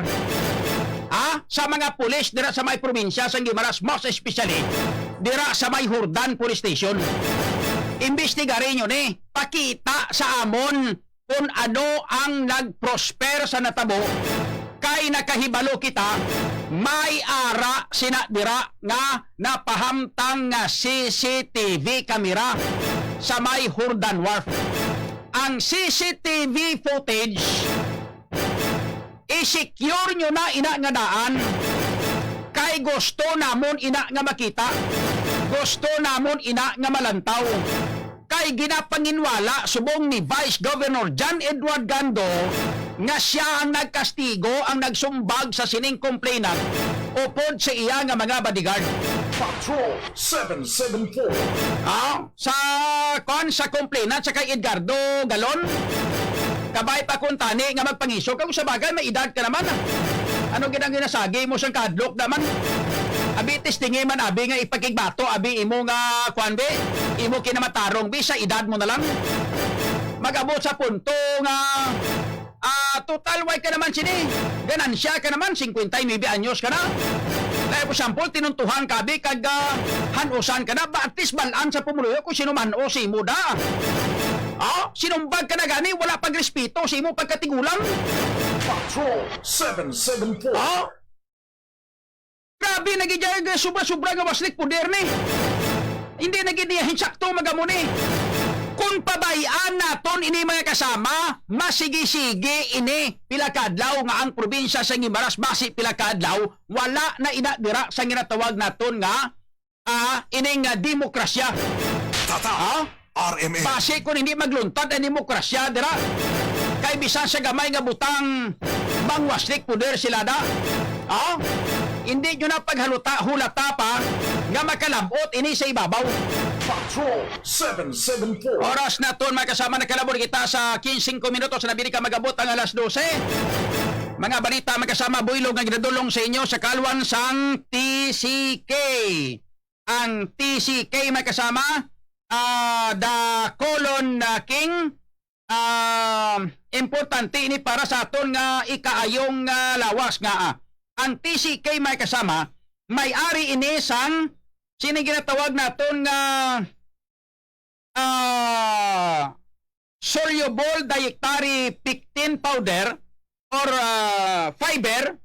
Ha? Sa mga pulis dira sa may probinsya sa Guimaras, most especially dira sa may Jordan Police Station. Imbestigari nyo ni, pakita sa amon kung ano ang nag-prosper sa natabo, kay nakahibalo kita, may ara sina dira nga napahamtang nga C C T V camera sa may Jordan Wharf. Ang C C T V footage, i-secure nyo na ina nga daan, kay gusto namon ina nga makita, gusto namon ina nga malantaw. Kay ginapanginwala subong ni Vice Governor John Edward Gando nga sia ang nagkastigo, ang nagsumbag sa sining complainant upod sa iya nga mga bodyguard. Patrol seven seven four. Ah, sa, kon sa complainant sa kay Edgardo Galon, Kabay pa kuntani nga magpangisog ka, kung sa bagay, may edad ka naman. Ano gid ang ginasagi mo sang kahadlok naman? Abi, testingi man, abi, nga ipakigbato, abi, imo nga, kuwan, be, imo kinamatarong, be, sa edad mo na lang. Mag-abot sa punto nga, ah, total, way ka naman sini. Ganansya ka naman, singkwenta y nuebe anyos ka na. Kaya, for example, tinuntuhan ka, abi, kag, ah, hanusan ka na, ba, at least, balaan sa pumuluyo kung sino man o si imo da. Ah, sinumbag ka na gani, wala pag respeto sa imo pagkatigulang. Patrol seven seven four. Ah? Grabe na gid ang sobra-sobra nga waslik poder ni. Hindi na gid niya insakto magamo ni. Kung pabayaan naton ini, mga kasama, masigi-sige ini pila ka adlaw nga ang probinsya sa Guimaras, basi pila ka adlaw, wala na ina dira sa ginatawag naton nga, ah, ining, ah, demokrasya. Tata, Ah? R M N. Basi kung hindi magluntad ang demokrasya dira, kay bisan sa gamay nga butang, mangwaslik poder sila da. Ah? Hindi nyo na paghaluta, hulata pa nga makalabot ini sa ibabaw. Patrol seven seven four. Oras naton, mga kasama, nakalabot kita sa quince minutos na bini ka magabot ang alas dose. Mga balita, mga kasama, buylog nga ginadulong sa inyo sa kalwan sang T C K. Ang T C K, mga kasama, ah, the Colon, ah, King, ah, importante ini para sa aton nga ikaayong, ah, lawas nga, ah, ang T C K, mga kasama, may ari ini sang sining ginatawag naton nga, ah, soluble dietary pectin powder or, ah, fiber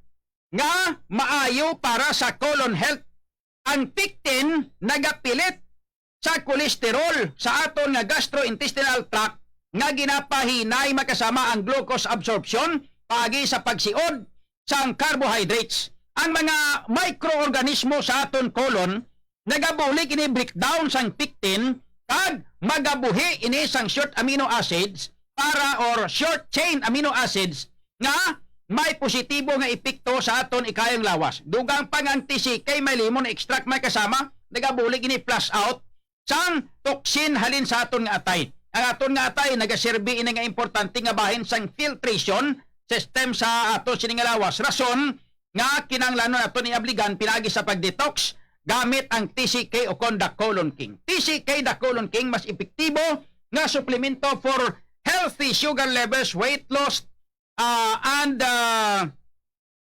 nga maayo para sa colon health. Ang pectin nagapilit sa kolesterol sa aton nga gastrointestinal tract nga ginapahinay, makasama, ang glucose absorption paagi sa pagsiod sang carbohydrates. Ang mga mikroorganismo sa aton colon nagabulig ini breakdown sang pectin kag magabuhi ini sang short amino acids para, or short chain amino acids, nga may positibo nga epekto sa aton ikayang lawas. Dugang pa nga ang T C K may lemon extract, mga kasama, nagabulig ini flush out sang toxin halin sa aton nga atay. Ang aton nga atay nagaserbi ini nga importante nga bahin sang filtration system sa aton sini nga lawas. Rason nga kinahanglanon naton iabligan pinaagi sa pag-detox gamit ang T C K o kon the Colon King. T C K the Colon King mas epektibo nga suplemento for healthy sugar levels, weight loss, ah, and, ah,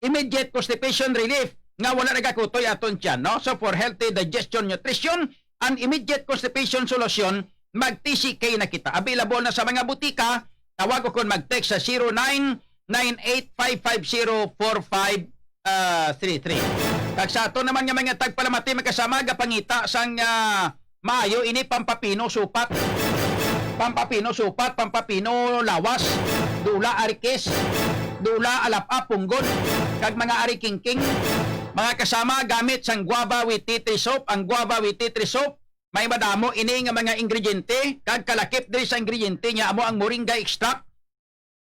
immediate constipation relief nga wala nagakutoy aton tiyan, no? So, for healthy digestion, nutrition, and immediate constipation solution, mag T C K na kita. Available na sa mga butika. Tawag o kon mag-text sa zero nine nine eight five five zero four five, ah, three three. Kag sa ato naman nga mga tagpalamati, mga kasama, gapangita sang, ah, maayo ini pampapino supat. Pampapino supat, pampapino lawas, dula arikis, dula alap-ap, punggod, kag mga arikingking. Mga kasama, gamit sang guava with tea tree soap. Ang guava with tea tree soap, may madamo ini nga mga ingrediente, kag kalakip diri sa ingrediente niya amo ang moringa extract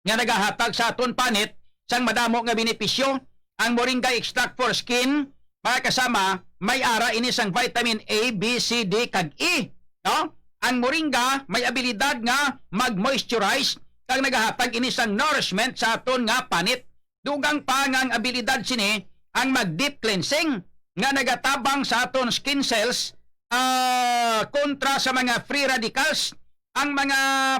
nga nagahatag sa aton panit sang madamo nga benepisyo. Ang moringa extract for skin, mga kasama, may ara ini sang vitamin A, B, C, D, kag E, no? Ang moringa may abilidad nga mag-moisturize kag nagahatag ini sang nourishment sa aton nga panit. Dugang pa nga ang abilidad sini ang mag-deep cleansing nga nagatabang sa aton skin cells, ah, kontra sa mga free radicals. Ang mga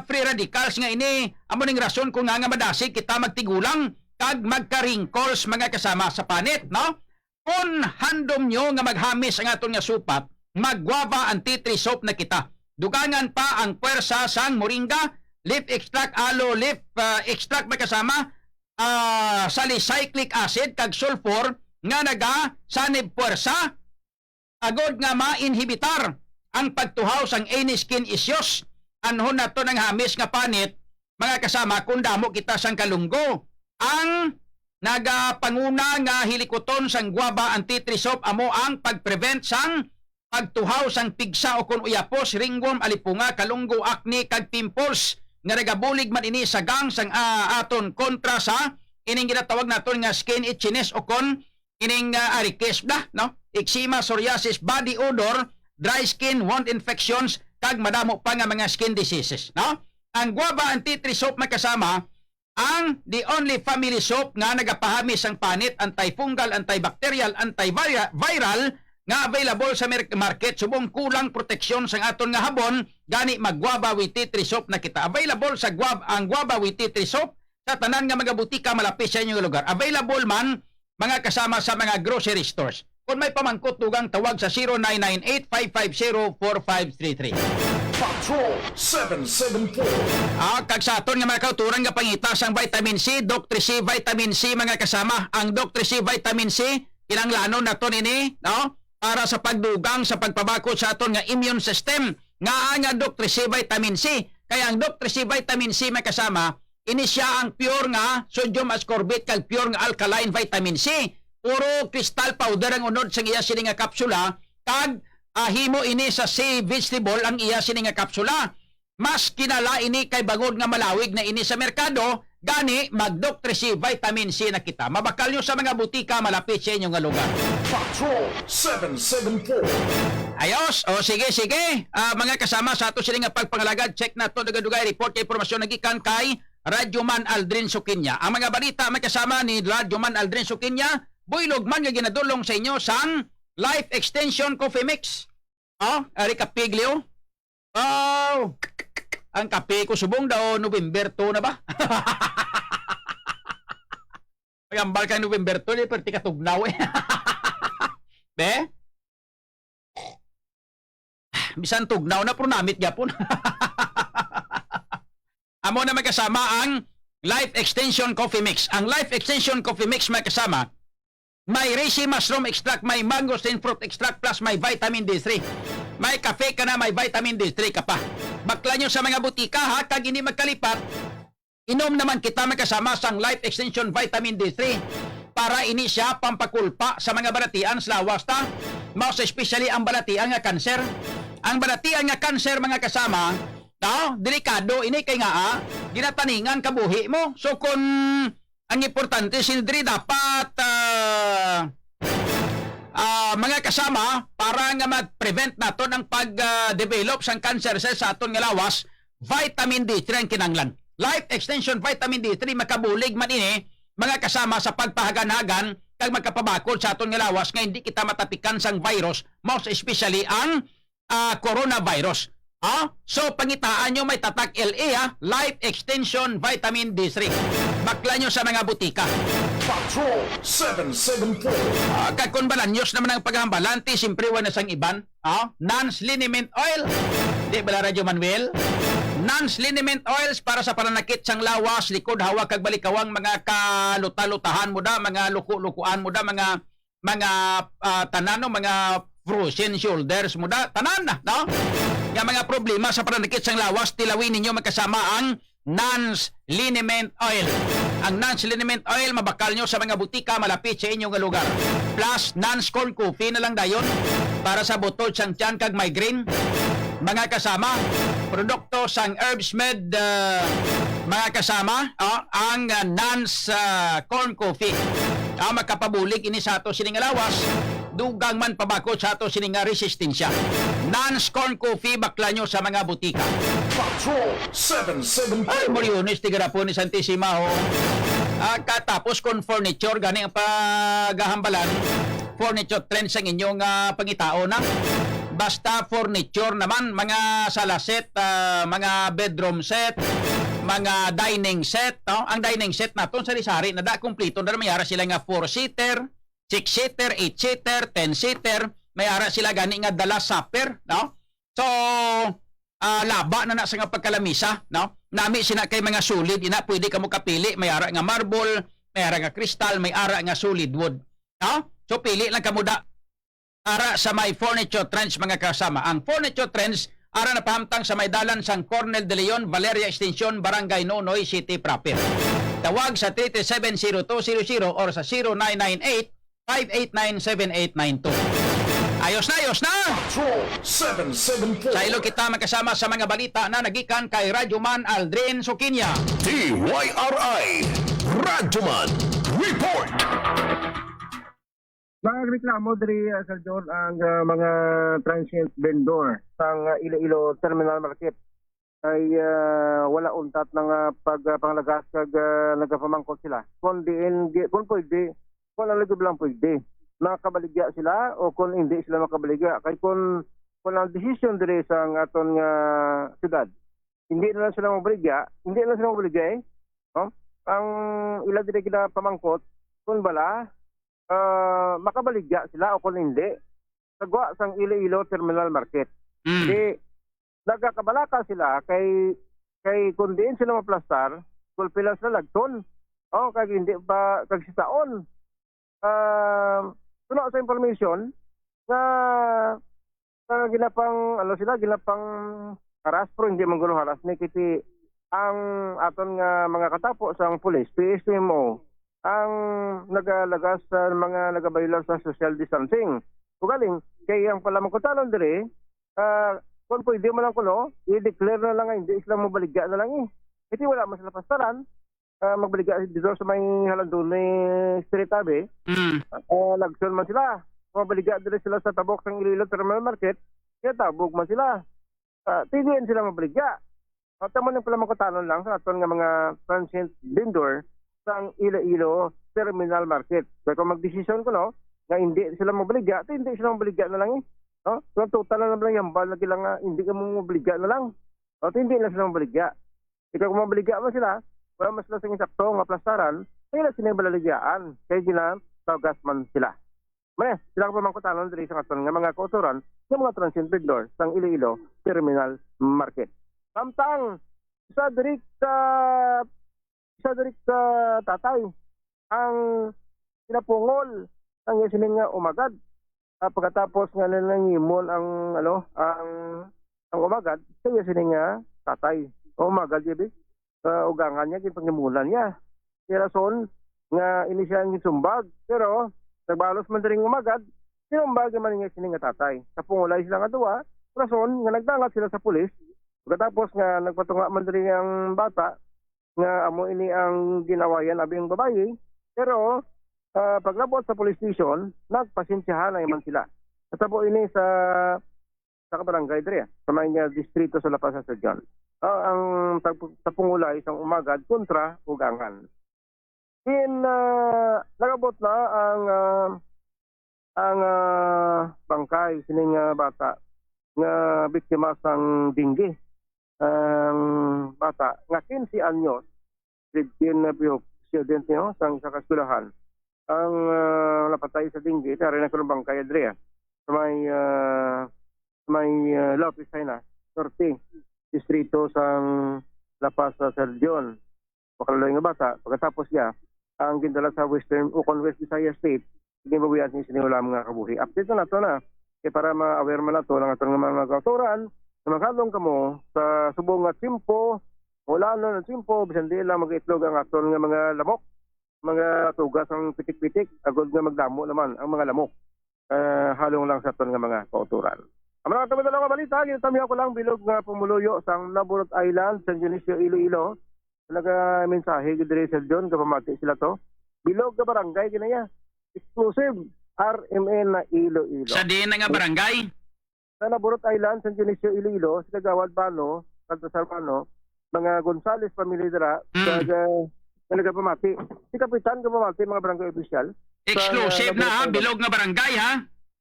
free radicals nga ini, amo ning rason kung nga, nga madasig kita magtigulang kag magka-wrinkles, mga kasama, sa panit, no? Kon handom nyo nga maghamis ang aton nga supat, mag-guava and tea tree soap na kita. Dugangan pa ang pwersa sang moringa, leaf extract, aloe leaf, ah, extract, mga kasama, ah, salicylic acid kag sulfur nga nagasanib pwersa, agod nga ma-inhibitar ang pagtuhaw sang any skin issues. Anhon naton ang hamis nga panit, mga kasama, kung damo kita sang kalunggo. Ang nagapanguna nga hilikuton sang guava and tea tree soap amo ang pag-prevent sang pagtuhaw sang pigsa o kon uyapos, ringworm, alipunga, kalunggo, acne, kag pimples, nga nagabulig man ini sa gang sang, ah, aton kontra sa ining ginatawag naton nga skin itchiness o kon ining, ah, arikis, blah, no? Eczema, psoriasis, body odor, dry skin, wound infections, kag madamo pa nga mga skin diseases, no? Ang guava and tea tree soap, mga kasama, ang the only family soap nga nagapahami sang panit, antifungal, antibacterial, antiviral nga available sa mer-, market, subong kulang proteksyon sang aton nga habon, gani mag-Guava with Tea Tree Soap na kita. Available sa Guav-, ang Guava with Tea Tree Soap sa tanan nga mga butika malapit sa inyo nga lugar. Available man, mga kasama, sa mga grocery stores. Kung may pamangkot, dugang tawag sa zero nine nine eight five five zero four five three three. Patrol seven seven four. Ah, kag sa aton nga mga kauturan nga pangita sang vitamin C, Doc three C vitamin C, mga kasama. Ang Doc three C vitamin C, kinahanglanon naton ini, no? Para sa pagdugang sa pagpabakod sa aton nga immune system, nga ang, ah, Doc three C vitamin C. Kaya ang Doc three C vitamin C, mga kasama, ini sia ang pure nga sodium ascorbate kag pure nga alkaline vitamin C. Puro crystal powder ang unod sang iya sini nga kapsula, kag, ah, himo ini sa sea vegetable ang iya sini nga kapsula. Mas kilala ini kay bangod nga malawig na ini sa merkado, gani mag-Doc three C vitamin C na kita. Mabakal nyo sa mga butika malapit sa inyo nga lugar. Patrol seven seven four. Ayos, o sige, sige. Ah, mga kasama, sa ato sini nga pagpangalagad, check nato dugay-dugay report kay impormasyon nagikan kay Radyo Man Aldrin Sukinya. Ang mga balita may kasama ni Radyo Man Aldrin Sukinya, buylog man nga ginadulong sa inyo sang Life Extension Coffee Mix. Oh, ari ka piglio. Oh, ang kape ko subong daw November two na ba? Magambal kay November two, di perti katugnaw eh. Be? Bisan tugnaw na, pero namit gyapon. Amo na, mga kasama, ang Life Extension Coffee Mix. Ang Life Extension Coffee Mix, mga kasama, may reishi mushroom extract, may mangosteen fruit extract, plus may vitamin D three. May kape ka na, may vitamin D three ka pa. Bakla nyo sa mga butika, ha, kag hindi magkalipat. Inom naman kita, mga kasama, sang Life Extension Vitamin D three para ini siya pampakulpa sa mga balatian sa lawas ta, most especially ang balatian nga cancer. Ang balatian nga cancer, mga kasama, no, delikado ini kay nga, ah, ginataningan kabuhi mo. So kung ang importante sini diri dapat, ah, ah, mga kasama, para nga mag-prevent naton ang pag, ah, develop sang cancer cell sa aton nga lawas, vitamin D three ang kinahanglan. Life Extension Vitamin D three makabulig man ini, mga kasama, sa pagpahagan-hagan kag magkapabakod sa aton nga lawas nga hindi kita matapikan sang virus, most especially ang, ah, coronavirus. Ah, so pangitaan nyo may tatak L A, ah, Life Extension Vitamin D three. Bakla nyo sa mga butika. Patrol seven seven four. Ah, kag kung balanyos naman ang paghambalan, ti siyempre wala na sang iban. Ah, Nans Liniment Oil. Di bala, Radyo Manuel? Nans Liniment Oils para sa pananakit sang lawas, likod, hawak, kag balikawang mga kaluta-lutahan mo da, mga luko-lukuan mo da, mga, mga, ah, tanan, no, mga frozen shoulders mo da, tanan na, no? Nga mga problema sa pananakit sang lawas, tilawin ninyo magkasama ang Nans Liniment Oil. Ang Nans Liniment Oil mabakal nyo sa mga butika malapit sa inyo nga lugar. Plus, Nans Corn Coffee na lang dayon para sa butod sang tiyan kag migraine. Mga kasama, produkto sang Herbs Med, ah, mga kasama, ah, ang, ah, Nans, ah, Corn Coffee. Ah, makapabulig ini sa ato sini nga lawas. Dugang man pabakod sa ato sini nga resistensya. Nans Corn Coffee, bakla nyo sa mga butika. Patrol seven seven four. Ay, Moriones, tigarapon ni Santisima, ho. Ah, katapos kung furniture, gani ang pagahambalan, furniture trends ang inyong, ah, pangitao na. Basta furniture naman, mga sala set, ah, mga bedroom set, mga dining set, no? Ang dining set naton, sari-sari na da, kumplito na, may ara sila nga four-seater, six-seater, eight-seater, ten-seater, may ara sila gani nga dala supper, no? So, ah, laba na na sa nga pagkalamisa, no? Nami sina kay mga solid, ina, pwede kamo kapili, may ara nga marble, may ara nga crystal, may ara nga solid wood, no? So, pili lang kamo da. Ara sa may Furniture Trends, mga kasama. Ang Furniture Trends, ara na pahamtang sa may dalan sang Cornel de Leon, Valeria Extension, Barangay Nonoy City proper. Tawag sa three three seven zero two zero zero or sa zero nine nine eight five eight nine seven eight nine two. Ayos na, ayos na! Patrol seven seven four. Sa ilo kita magkasama sa mga balita na nagikan kay Radyo Man Aldrin Sukinya. D Y R I Radyo Man Report. Nagreklamo diri, ah, Sir John, ang, ah, mga transient vendor sang, ah, Iloilo Terminal Market. ay, ah, wala untat na nga pag, ah, panglagas kag, ah, nagapamangkot sila. Kung diin, di, kung pwede, kung ano gyud lang pwede, makabaligya sila o kung hindi sila makabaligya. Kay kung, kung ang desisyon diri sa aton nga syudad, hindi na lang sila mabaligya, hindi na lang sila mabaligya, eh. No? Ang ila diri ginapamangkot, kung bala, ah, makabaligya sila o kung hindi, sa gwa sang Iloilo Terminal Market. Mm. Di, nagakabalaka sila kay, kay kung diin sila maplastar, gulpi lang sila lagton. Oh, kag hindi pa, kag sitaon. Ah, suno sa information nga, nga ginapang, ano sila, ginapang haras, pero hindi man gulo haras ni, kiti ang aton nga mga katapo sang pulis, P S M O, ang nagalagas sa mga nagabayular sa social distancing. Ugaling, kay ang palamangkutanon diri, ah, kung pwede man lang kuno, i-declare na lang nga hindi sila mabaligya na lang, eh. Kasi wala man sila pastaran, ah, mabaligya dito sa may Halandone Street, abi. Mm. Ah, lagson man sila. Mabaligya diri sila sa tabok sang Iloilo Terminal Market, kaya tabog man sila. Ah, ti diin sila mabaligya. At amo ning palamangkutanon lang sa aton nga mga transient vendor sang Iloilo Terminal Market. Kaya kung magdesisyon kuno nga hindi sila mabaligya, ti hindi sila mabaligya na lang, eh. No? So, total na lang yung hambal na kailangan, hindi ka mo mabaligya na lang. O, ti hindi na sila mabaligya. Ikaw, kung mabaligya man sila, wala man sila sing sakto nga plastaran, kaya sila sila balaligyaan, kay ginatawgas man sila. Mare, sila ang pamangkutanon diri sa aton nga mga kauturan nga mga transient vendor sang Iloilo Terminal Market. Samtang isa diri ka, isa diri ka tatay ang pinapungol ang iya sining nga umagad. Ah, pagkatapos nga nila nangimon ang, ano, ang, ang umagad sa iya sining nga tatay. Ang umagad, di ba? Ah, ugangan niya, ginpangimunan niya. May rason nga ini siya ang gisumbag. Pero, nagbalos man diri nga umagad, sinumbag naman niya sini nga tatay. Sa pungulay sila nga duwa, rason nga nagdangat sila sa pulis. Pagkatapos nga nagpatunga man diri ang bata, nga amo ini ang ginawayan abi ang babayi, pero, ah, paglabot sa police station, nagpasensyahan na man sila. Natabo ini sa sa kabarangay diri, ah, sa may, ah, distrito sa La Paz, Sir John. Ah, ang tag-, tapungulay sang umagad kontra ugangan. Din, ah, nagabot na ang, ah, ang, ah, bangkay sining, ah, bata nga biktima sang dengue. Ang bata nga quince anyos, grade ten na biyok, student niyo sang isa ka eskwelahan. Ang, ah, napatay sa dengue, tari na ko ng bangkay, Andrea. Sa may, ah, sa may, ah, Lopez, China, Norte, distrito sang La Paz, sa Sir John. Makalaluoy nga bata, pagkatapos niya, ang gindala sa Western, ukon West Visayas State, ginbawian ni sini wala mga kabuhi. Update na nato na. Kay para ma-aware man nato ang aton nga mga kautoran, na maghalong kamo sa subong nga tiyempo, ulan na tiyempo, bisan di lang mag-itlog ang aton nga mga lamok, mga tugas ang pitik-pitik, agod nga magdamo naman ang mga lamok. Ah, halong lang sa aton nga mga kautoran. Ang mga tumidalo nga balita, ginatamihan ko lang bilog nga pumuluyo sang Naburot Island, San Dionisio, Iloilo. Nagamensahe gid diri, Sir John, kapamati sila to. Bilog nga barangay ginaya. Exclusive, R M N na Iloilo. Sa diin na nga barangay? Sa Naburot Island, San Dionisio, Iloilo, si Kagawad Bano, Baltasar Bano, mga Gonzales family dira, Mm. kag, ah, nga nagapamati. Si Kapitan kapamati, mga barangay official. Sa Exclusive na, ha? Naburot Island. Bilog nga barangay, ha?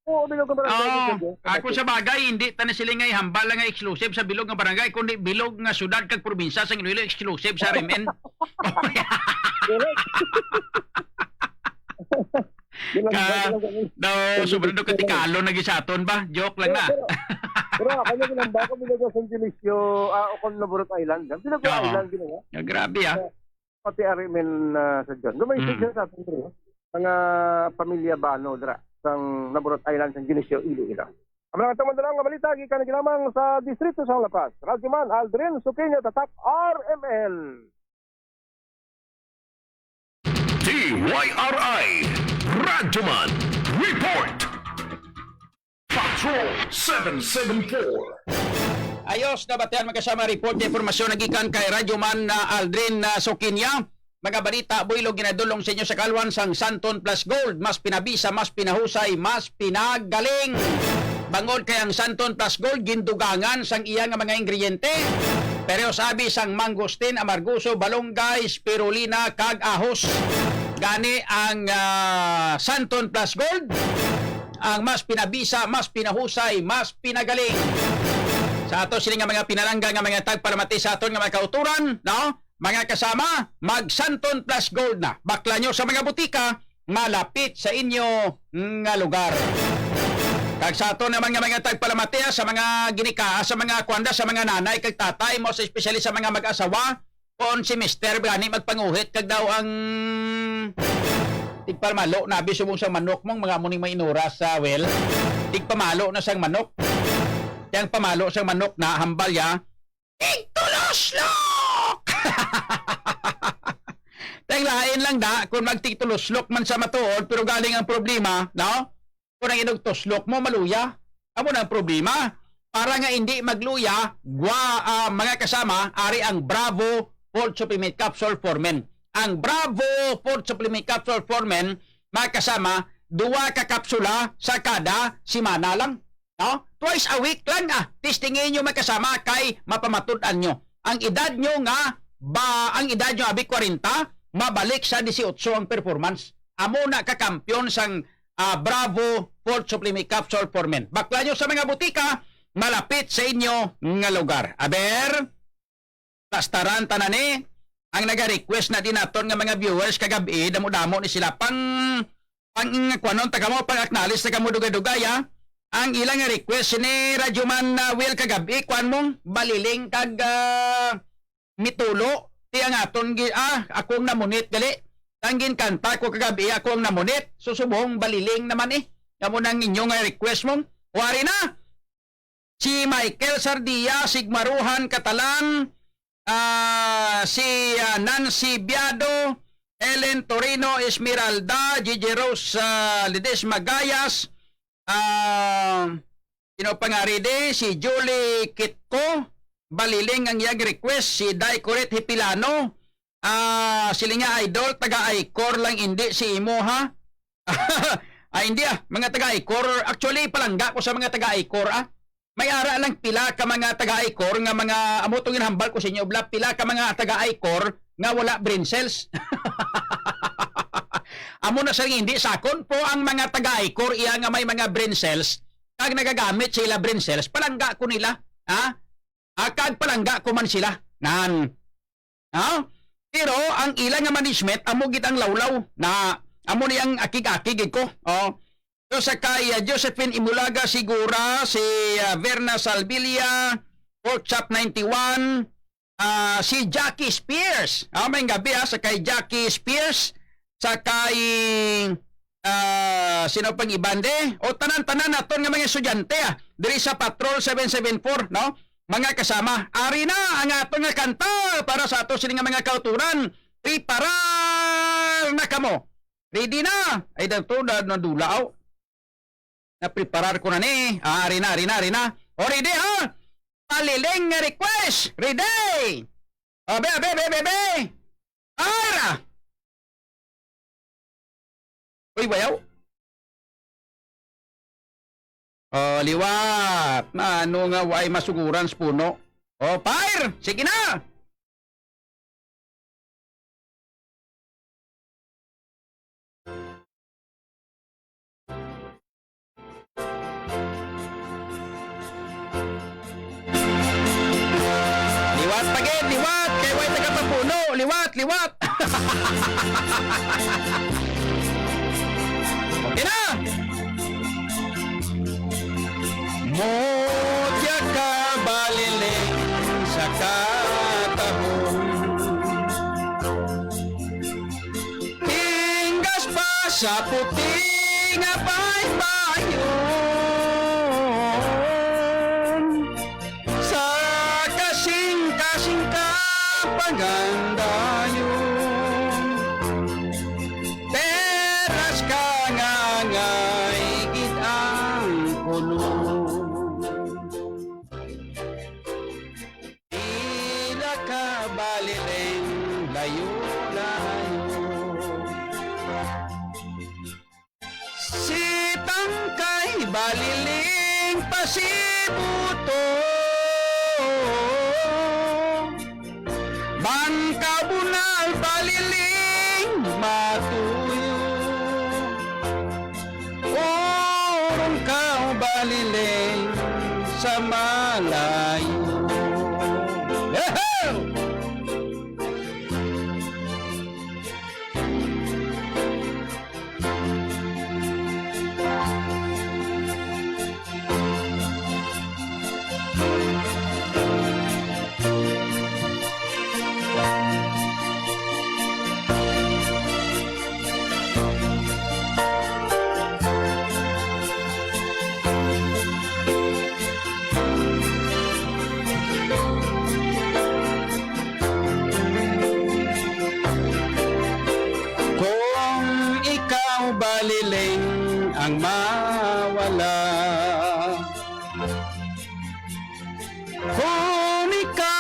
Oo, bilog nga barangay, Oo. Sir John. Ako sa bagay, hindi ta na sila nga ihambal nga exclusive sa bilog nga barangay, kundi bilog nga syudad kag probinsya sa Iloilo exclusive sa R M N. Correct. Yun lang, Ka, yun lang, yun lang. Daw, Yun lang, sobra daw yun lang. Katikalo na gid sa aton ba? Joke lang Pero, na. pero, pero ako na ginamba ko, bilog sa San Dionisio, ah, o kung Naburot Island, bilog Oo. Island, ginawa. Ah, grabe, ah. Pati R M N, ah, sa John. Gumay Mm. siya sa atin, bro. Mga pamilya Bano dira sang Naburot Island, sang Dionisio, Iloilo. Ang mga tawag na lang nga balita, gikan na ginamang sa distrito sa La Paz. Radyoman Aldrin Suqueño, Tatak R M N. D Y R I Radyoman Report. Patrol seven seven four. Ayos, nabatian, mga kasama, report nga impormasyon nagikan kay Radyoman na Aldrin na Sokinya. Mga balita, buylog ginadulong sa inyo sa kalwan sang Santon Plus Gold. Mas pinabisa, mas pinahusay, mas pinagaling. Bangod kay ang Santon Plus Gold, gindugangan sang iya nga mga ingrediente. Pero sabi sang mangustin, amarguso, balunggay, spirulina, kag ahos. Gani ang, ah, Santon Plus Gold, ang mas pinabisa, mas pinahusay, mas pinagaling. Sa ato sini nga mga pinalangga nga mga tagpalamati sa aton nga mga kauturan, no? Mga kasama, mag Santon Plus Gold na. Bakla nyo sa mga butika, malapit sa inyo nga lugar. Kag sa ato naman nga mga tagpalamati, ah, sa mga ginika, sa mga kwanda, sa mga nanay kag tatay mo, sa, especially sa mga mag-asawa, kung si mister gani magpanguhit, kag daw ang tigpamalo na abi subong sa manok mong mga muning may inuras sa well, tigpamalo na sang manok. Yang pamalo sang manok na hambal ya, "Tigtuluslok!" Teng lain lang da kung magtigtuluslok man sa matuod, pero galing ang problema, no? Kung ang inog tuslok mo maluya, amo na ang problema. Para nga hindi magluya, gwa, ah, mga kasama, ari ang Bravo Food Supplement Capsule for Men. Ang Bravo Food Supplement Capsule for Men, mga kasama, duwa ka kapsula sa kada semana lang. No? Twice a week lang, ah. Testingin nyo, mga kasama, kay mapamatud-an nyo. Ang edad nyo nga, ba, ang edad nyo abi kwarenta, mabalik sa disiotso ang performance. Amo na ka kampiyon sang, ah, Bravo Food Supplement Capsule for Men. Bakla nyo sa mga butika, malapit sa inyo nga lugar. Aber, plastaran tanan ni ang naga-request na din naton nga mga viewers kagab-i, damo-damo ni sila. Pang, pang, kuanon ta kamo, pang-acknowledge ta kamo dugay-dugay, ah. Ang ilang request ni Radyo Man, ah, Will kagab-i, kuan mo, Baliling kag, ah, Mitulo, ti ang aton gi-, ah, akong namunit gali. Ang ginkanta ko kagab-i, akong namunit, susubong Baliling naman eh. Amo nang inyo nga request mo. Wari na. Si Michael Sardia, Sigmaruhan, Catalan, ah, si, ah, Nancy Biado, Ellen Torino, Esmeralda, Gigi Rose, ah, Ledesma Gayas, ah, sino pa nga ridi? Si Julie Kitco, Baliling ang iyang request, si Dai Coret Hipilano, ah, sila nga idol, taga Icor lang, hindi si imo, ha? Ah, hindi, ah, mga taga Icor. Actually, palangga ko sa mga taga Icor, ah. May ara lang pila ka mga taga Icor nga mga amo tong ginhambal ko sa inyo, bla, pila ka mga taga Icor nga wala brain cells. Amo na sa hindi sakon po ang mga taga Icor iya nga may mga brain cells, kag nagagamit sa ila brain cells, palangga ko nila, ha? Ah, kag palangga ko man sila. Nan. Ha? Pero ang ila nga management, amo gid ang lawlaw na amo ni ang akig-akig gid ko. Oh. So, sa kay, ah, Josephine Imulaga Sigura, si, ah, Verna Salvilla, Pork Chop ninety-one, ah, si Jackie Spears. Ah, may gabi, ah, sa kay Jackie Spears, sa kay, ah, sino pang iban de? O, tanan-tanan naton nga mga estudyante, ah, diri sa Patrol seven seven four, no? Mga kasama, ari na ang aton nga kanta para sa ato sini nga mga kauturan. Preparar na kamo. Ready na? Ay, daw to, na, nadula, aw. Napreparar ko na ni. Ah, ari na, ari na, ari na. O, ready, ha? Paliling nga request. Ready? Abe, abe, abe, abe, abe. Ara! Uy, bayaw. Oh, liwat. Na ano nga way masuguran sa puno? Oh, fire! Sige na! Liwat pa gid, liwat! Kay way taga papuno, liwat, liwat! Okay na! Mutya ka baliling sa katahom. Tinggas pa sa puti nga baybayon, sa kasing-kasing ka pagandayon. Teras ka nga angay gid ang puno. Ila ka baliling layo-layo. Si Tangkay baliling pasibuto.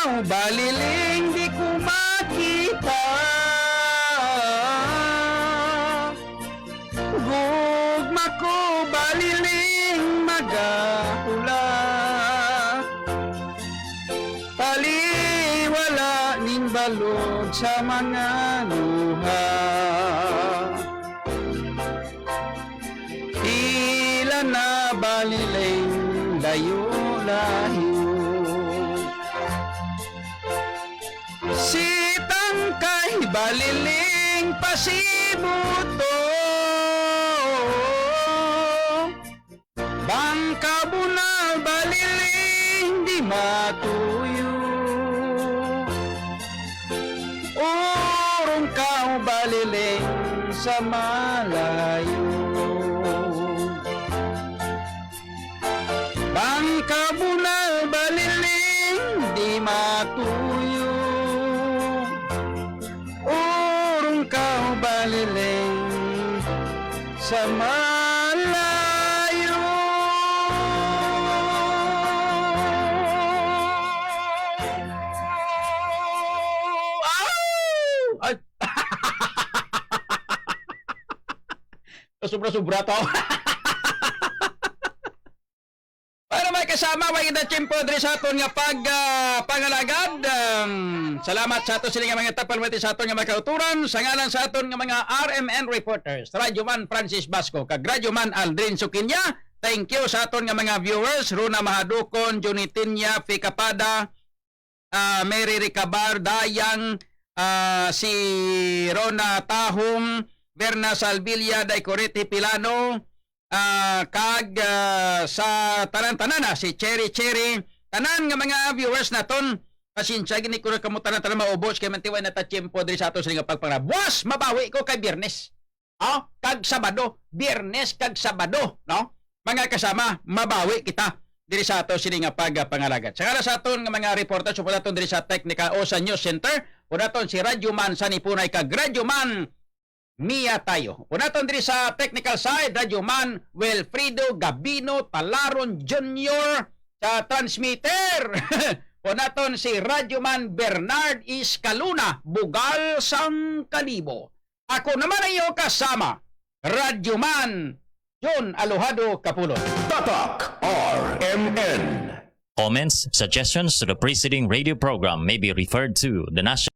Baliling di ko makita. Gugma ko baliling magahula. Taliwala ning balod sa mga luha. Ila na baliling layo-layo. Sitang kay baliling pasibuto. Bangka bunal baliling di matuyo. Urong ka baliling sa malayo. Bangka bunal baliling di matuyo. Urong ka baliling sa malayo. Ay! Sobra-sobra to. Para may kasama, may kita tiyempo diri sa aton nga pag, ah, pangalagad. Um, salamat sa ato sila nga mga tapalwati sa aton nga mga kauturan. Sa ngalan sa aton nga mga R M N reporters, Radyo Man Francis Basco, kag Radyo Man Aldrin Sukinya, thank you sa aton nga mga viewers, Rona Mahadukon, Junitinia Ficapada, ah, Mary Ricabar, Dayang, ah, si Rona Tahong, Berna Salvilla, Daicorete Pilano, ah, kag, ah, sa tanan-tanan na, si Cherry Cherry, tanan nga mga viewers naton, pasensya gini ko na kamo tanan-tanan maubos kay mantiway na ta tiyempo diri sa ato sa nga pagpangabwas, mabawi ko kay Biyernes. Oh, kag Sabado, Biyernes kag Sabado, no? Mga kasama, mabawi kita diri sa ato sini nga pagpangalagad. Sa ngalan sa aton nga mga reporter, supod naton diri sa technical o sa news center, po naton si Radyo Man Sanipunay kag Radyo Man Mia Tayo. Po naton diri sa technical side, Radyo Man Wilfredo Gabino Talaron Junior sa transmitter. Po naton si Radyo Man Bernard Iscaluna, Bugal sang Kalibo. Ako naman ang iyong kasama, Radyo Man John Alojado Capulon. Tatak R M N. Comments, suggestions to the preceding radio program may be referred to the National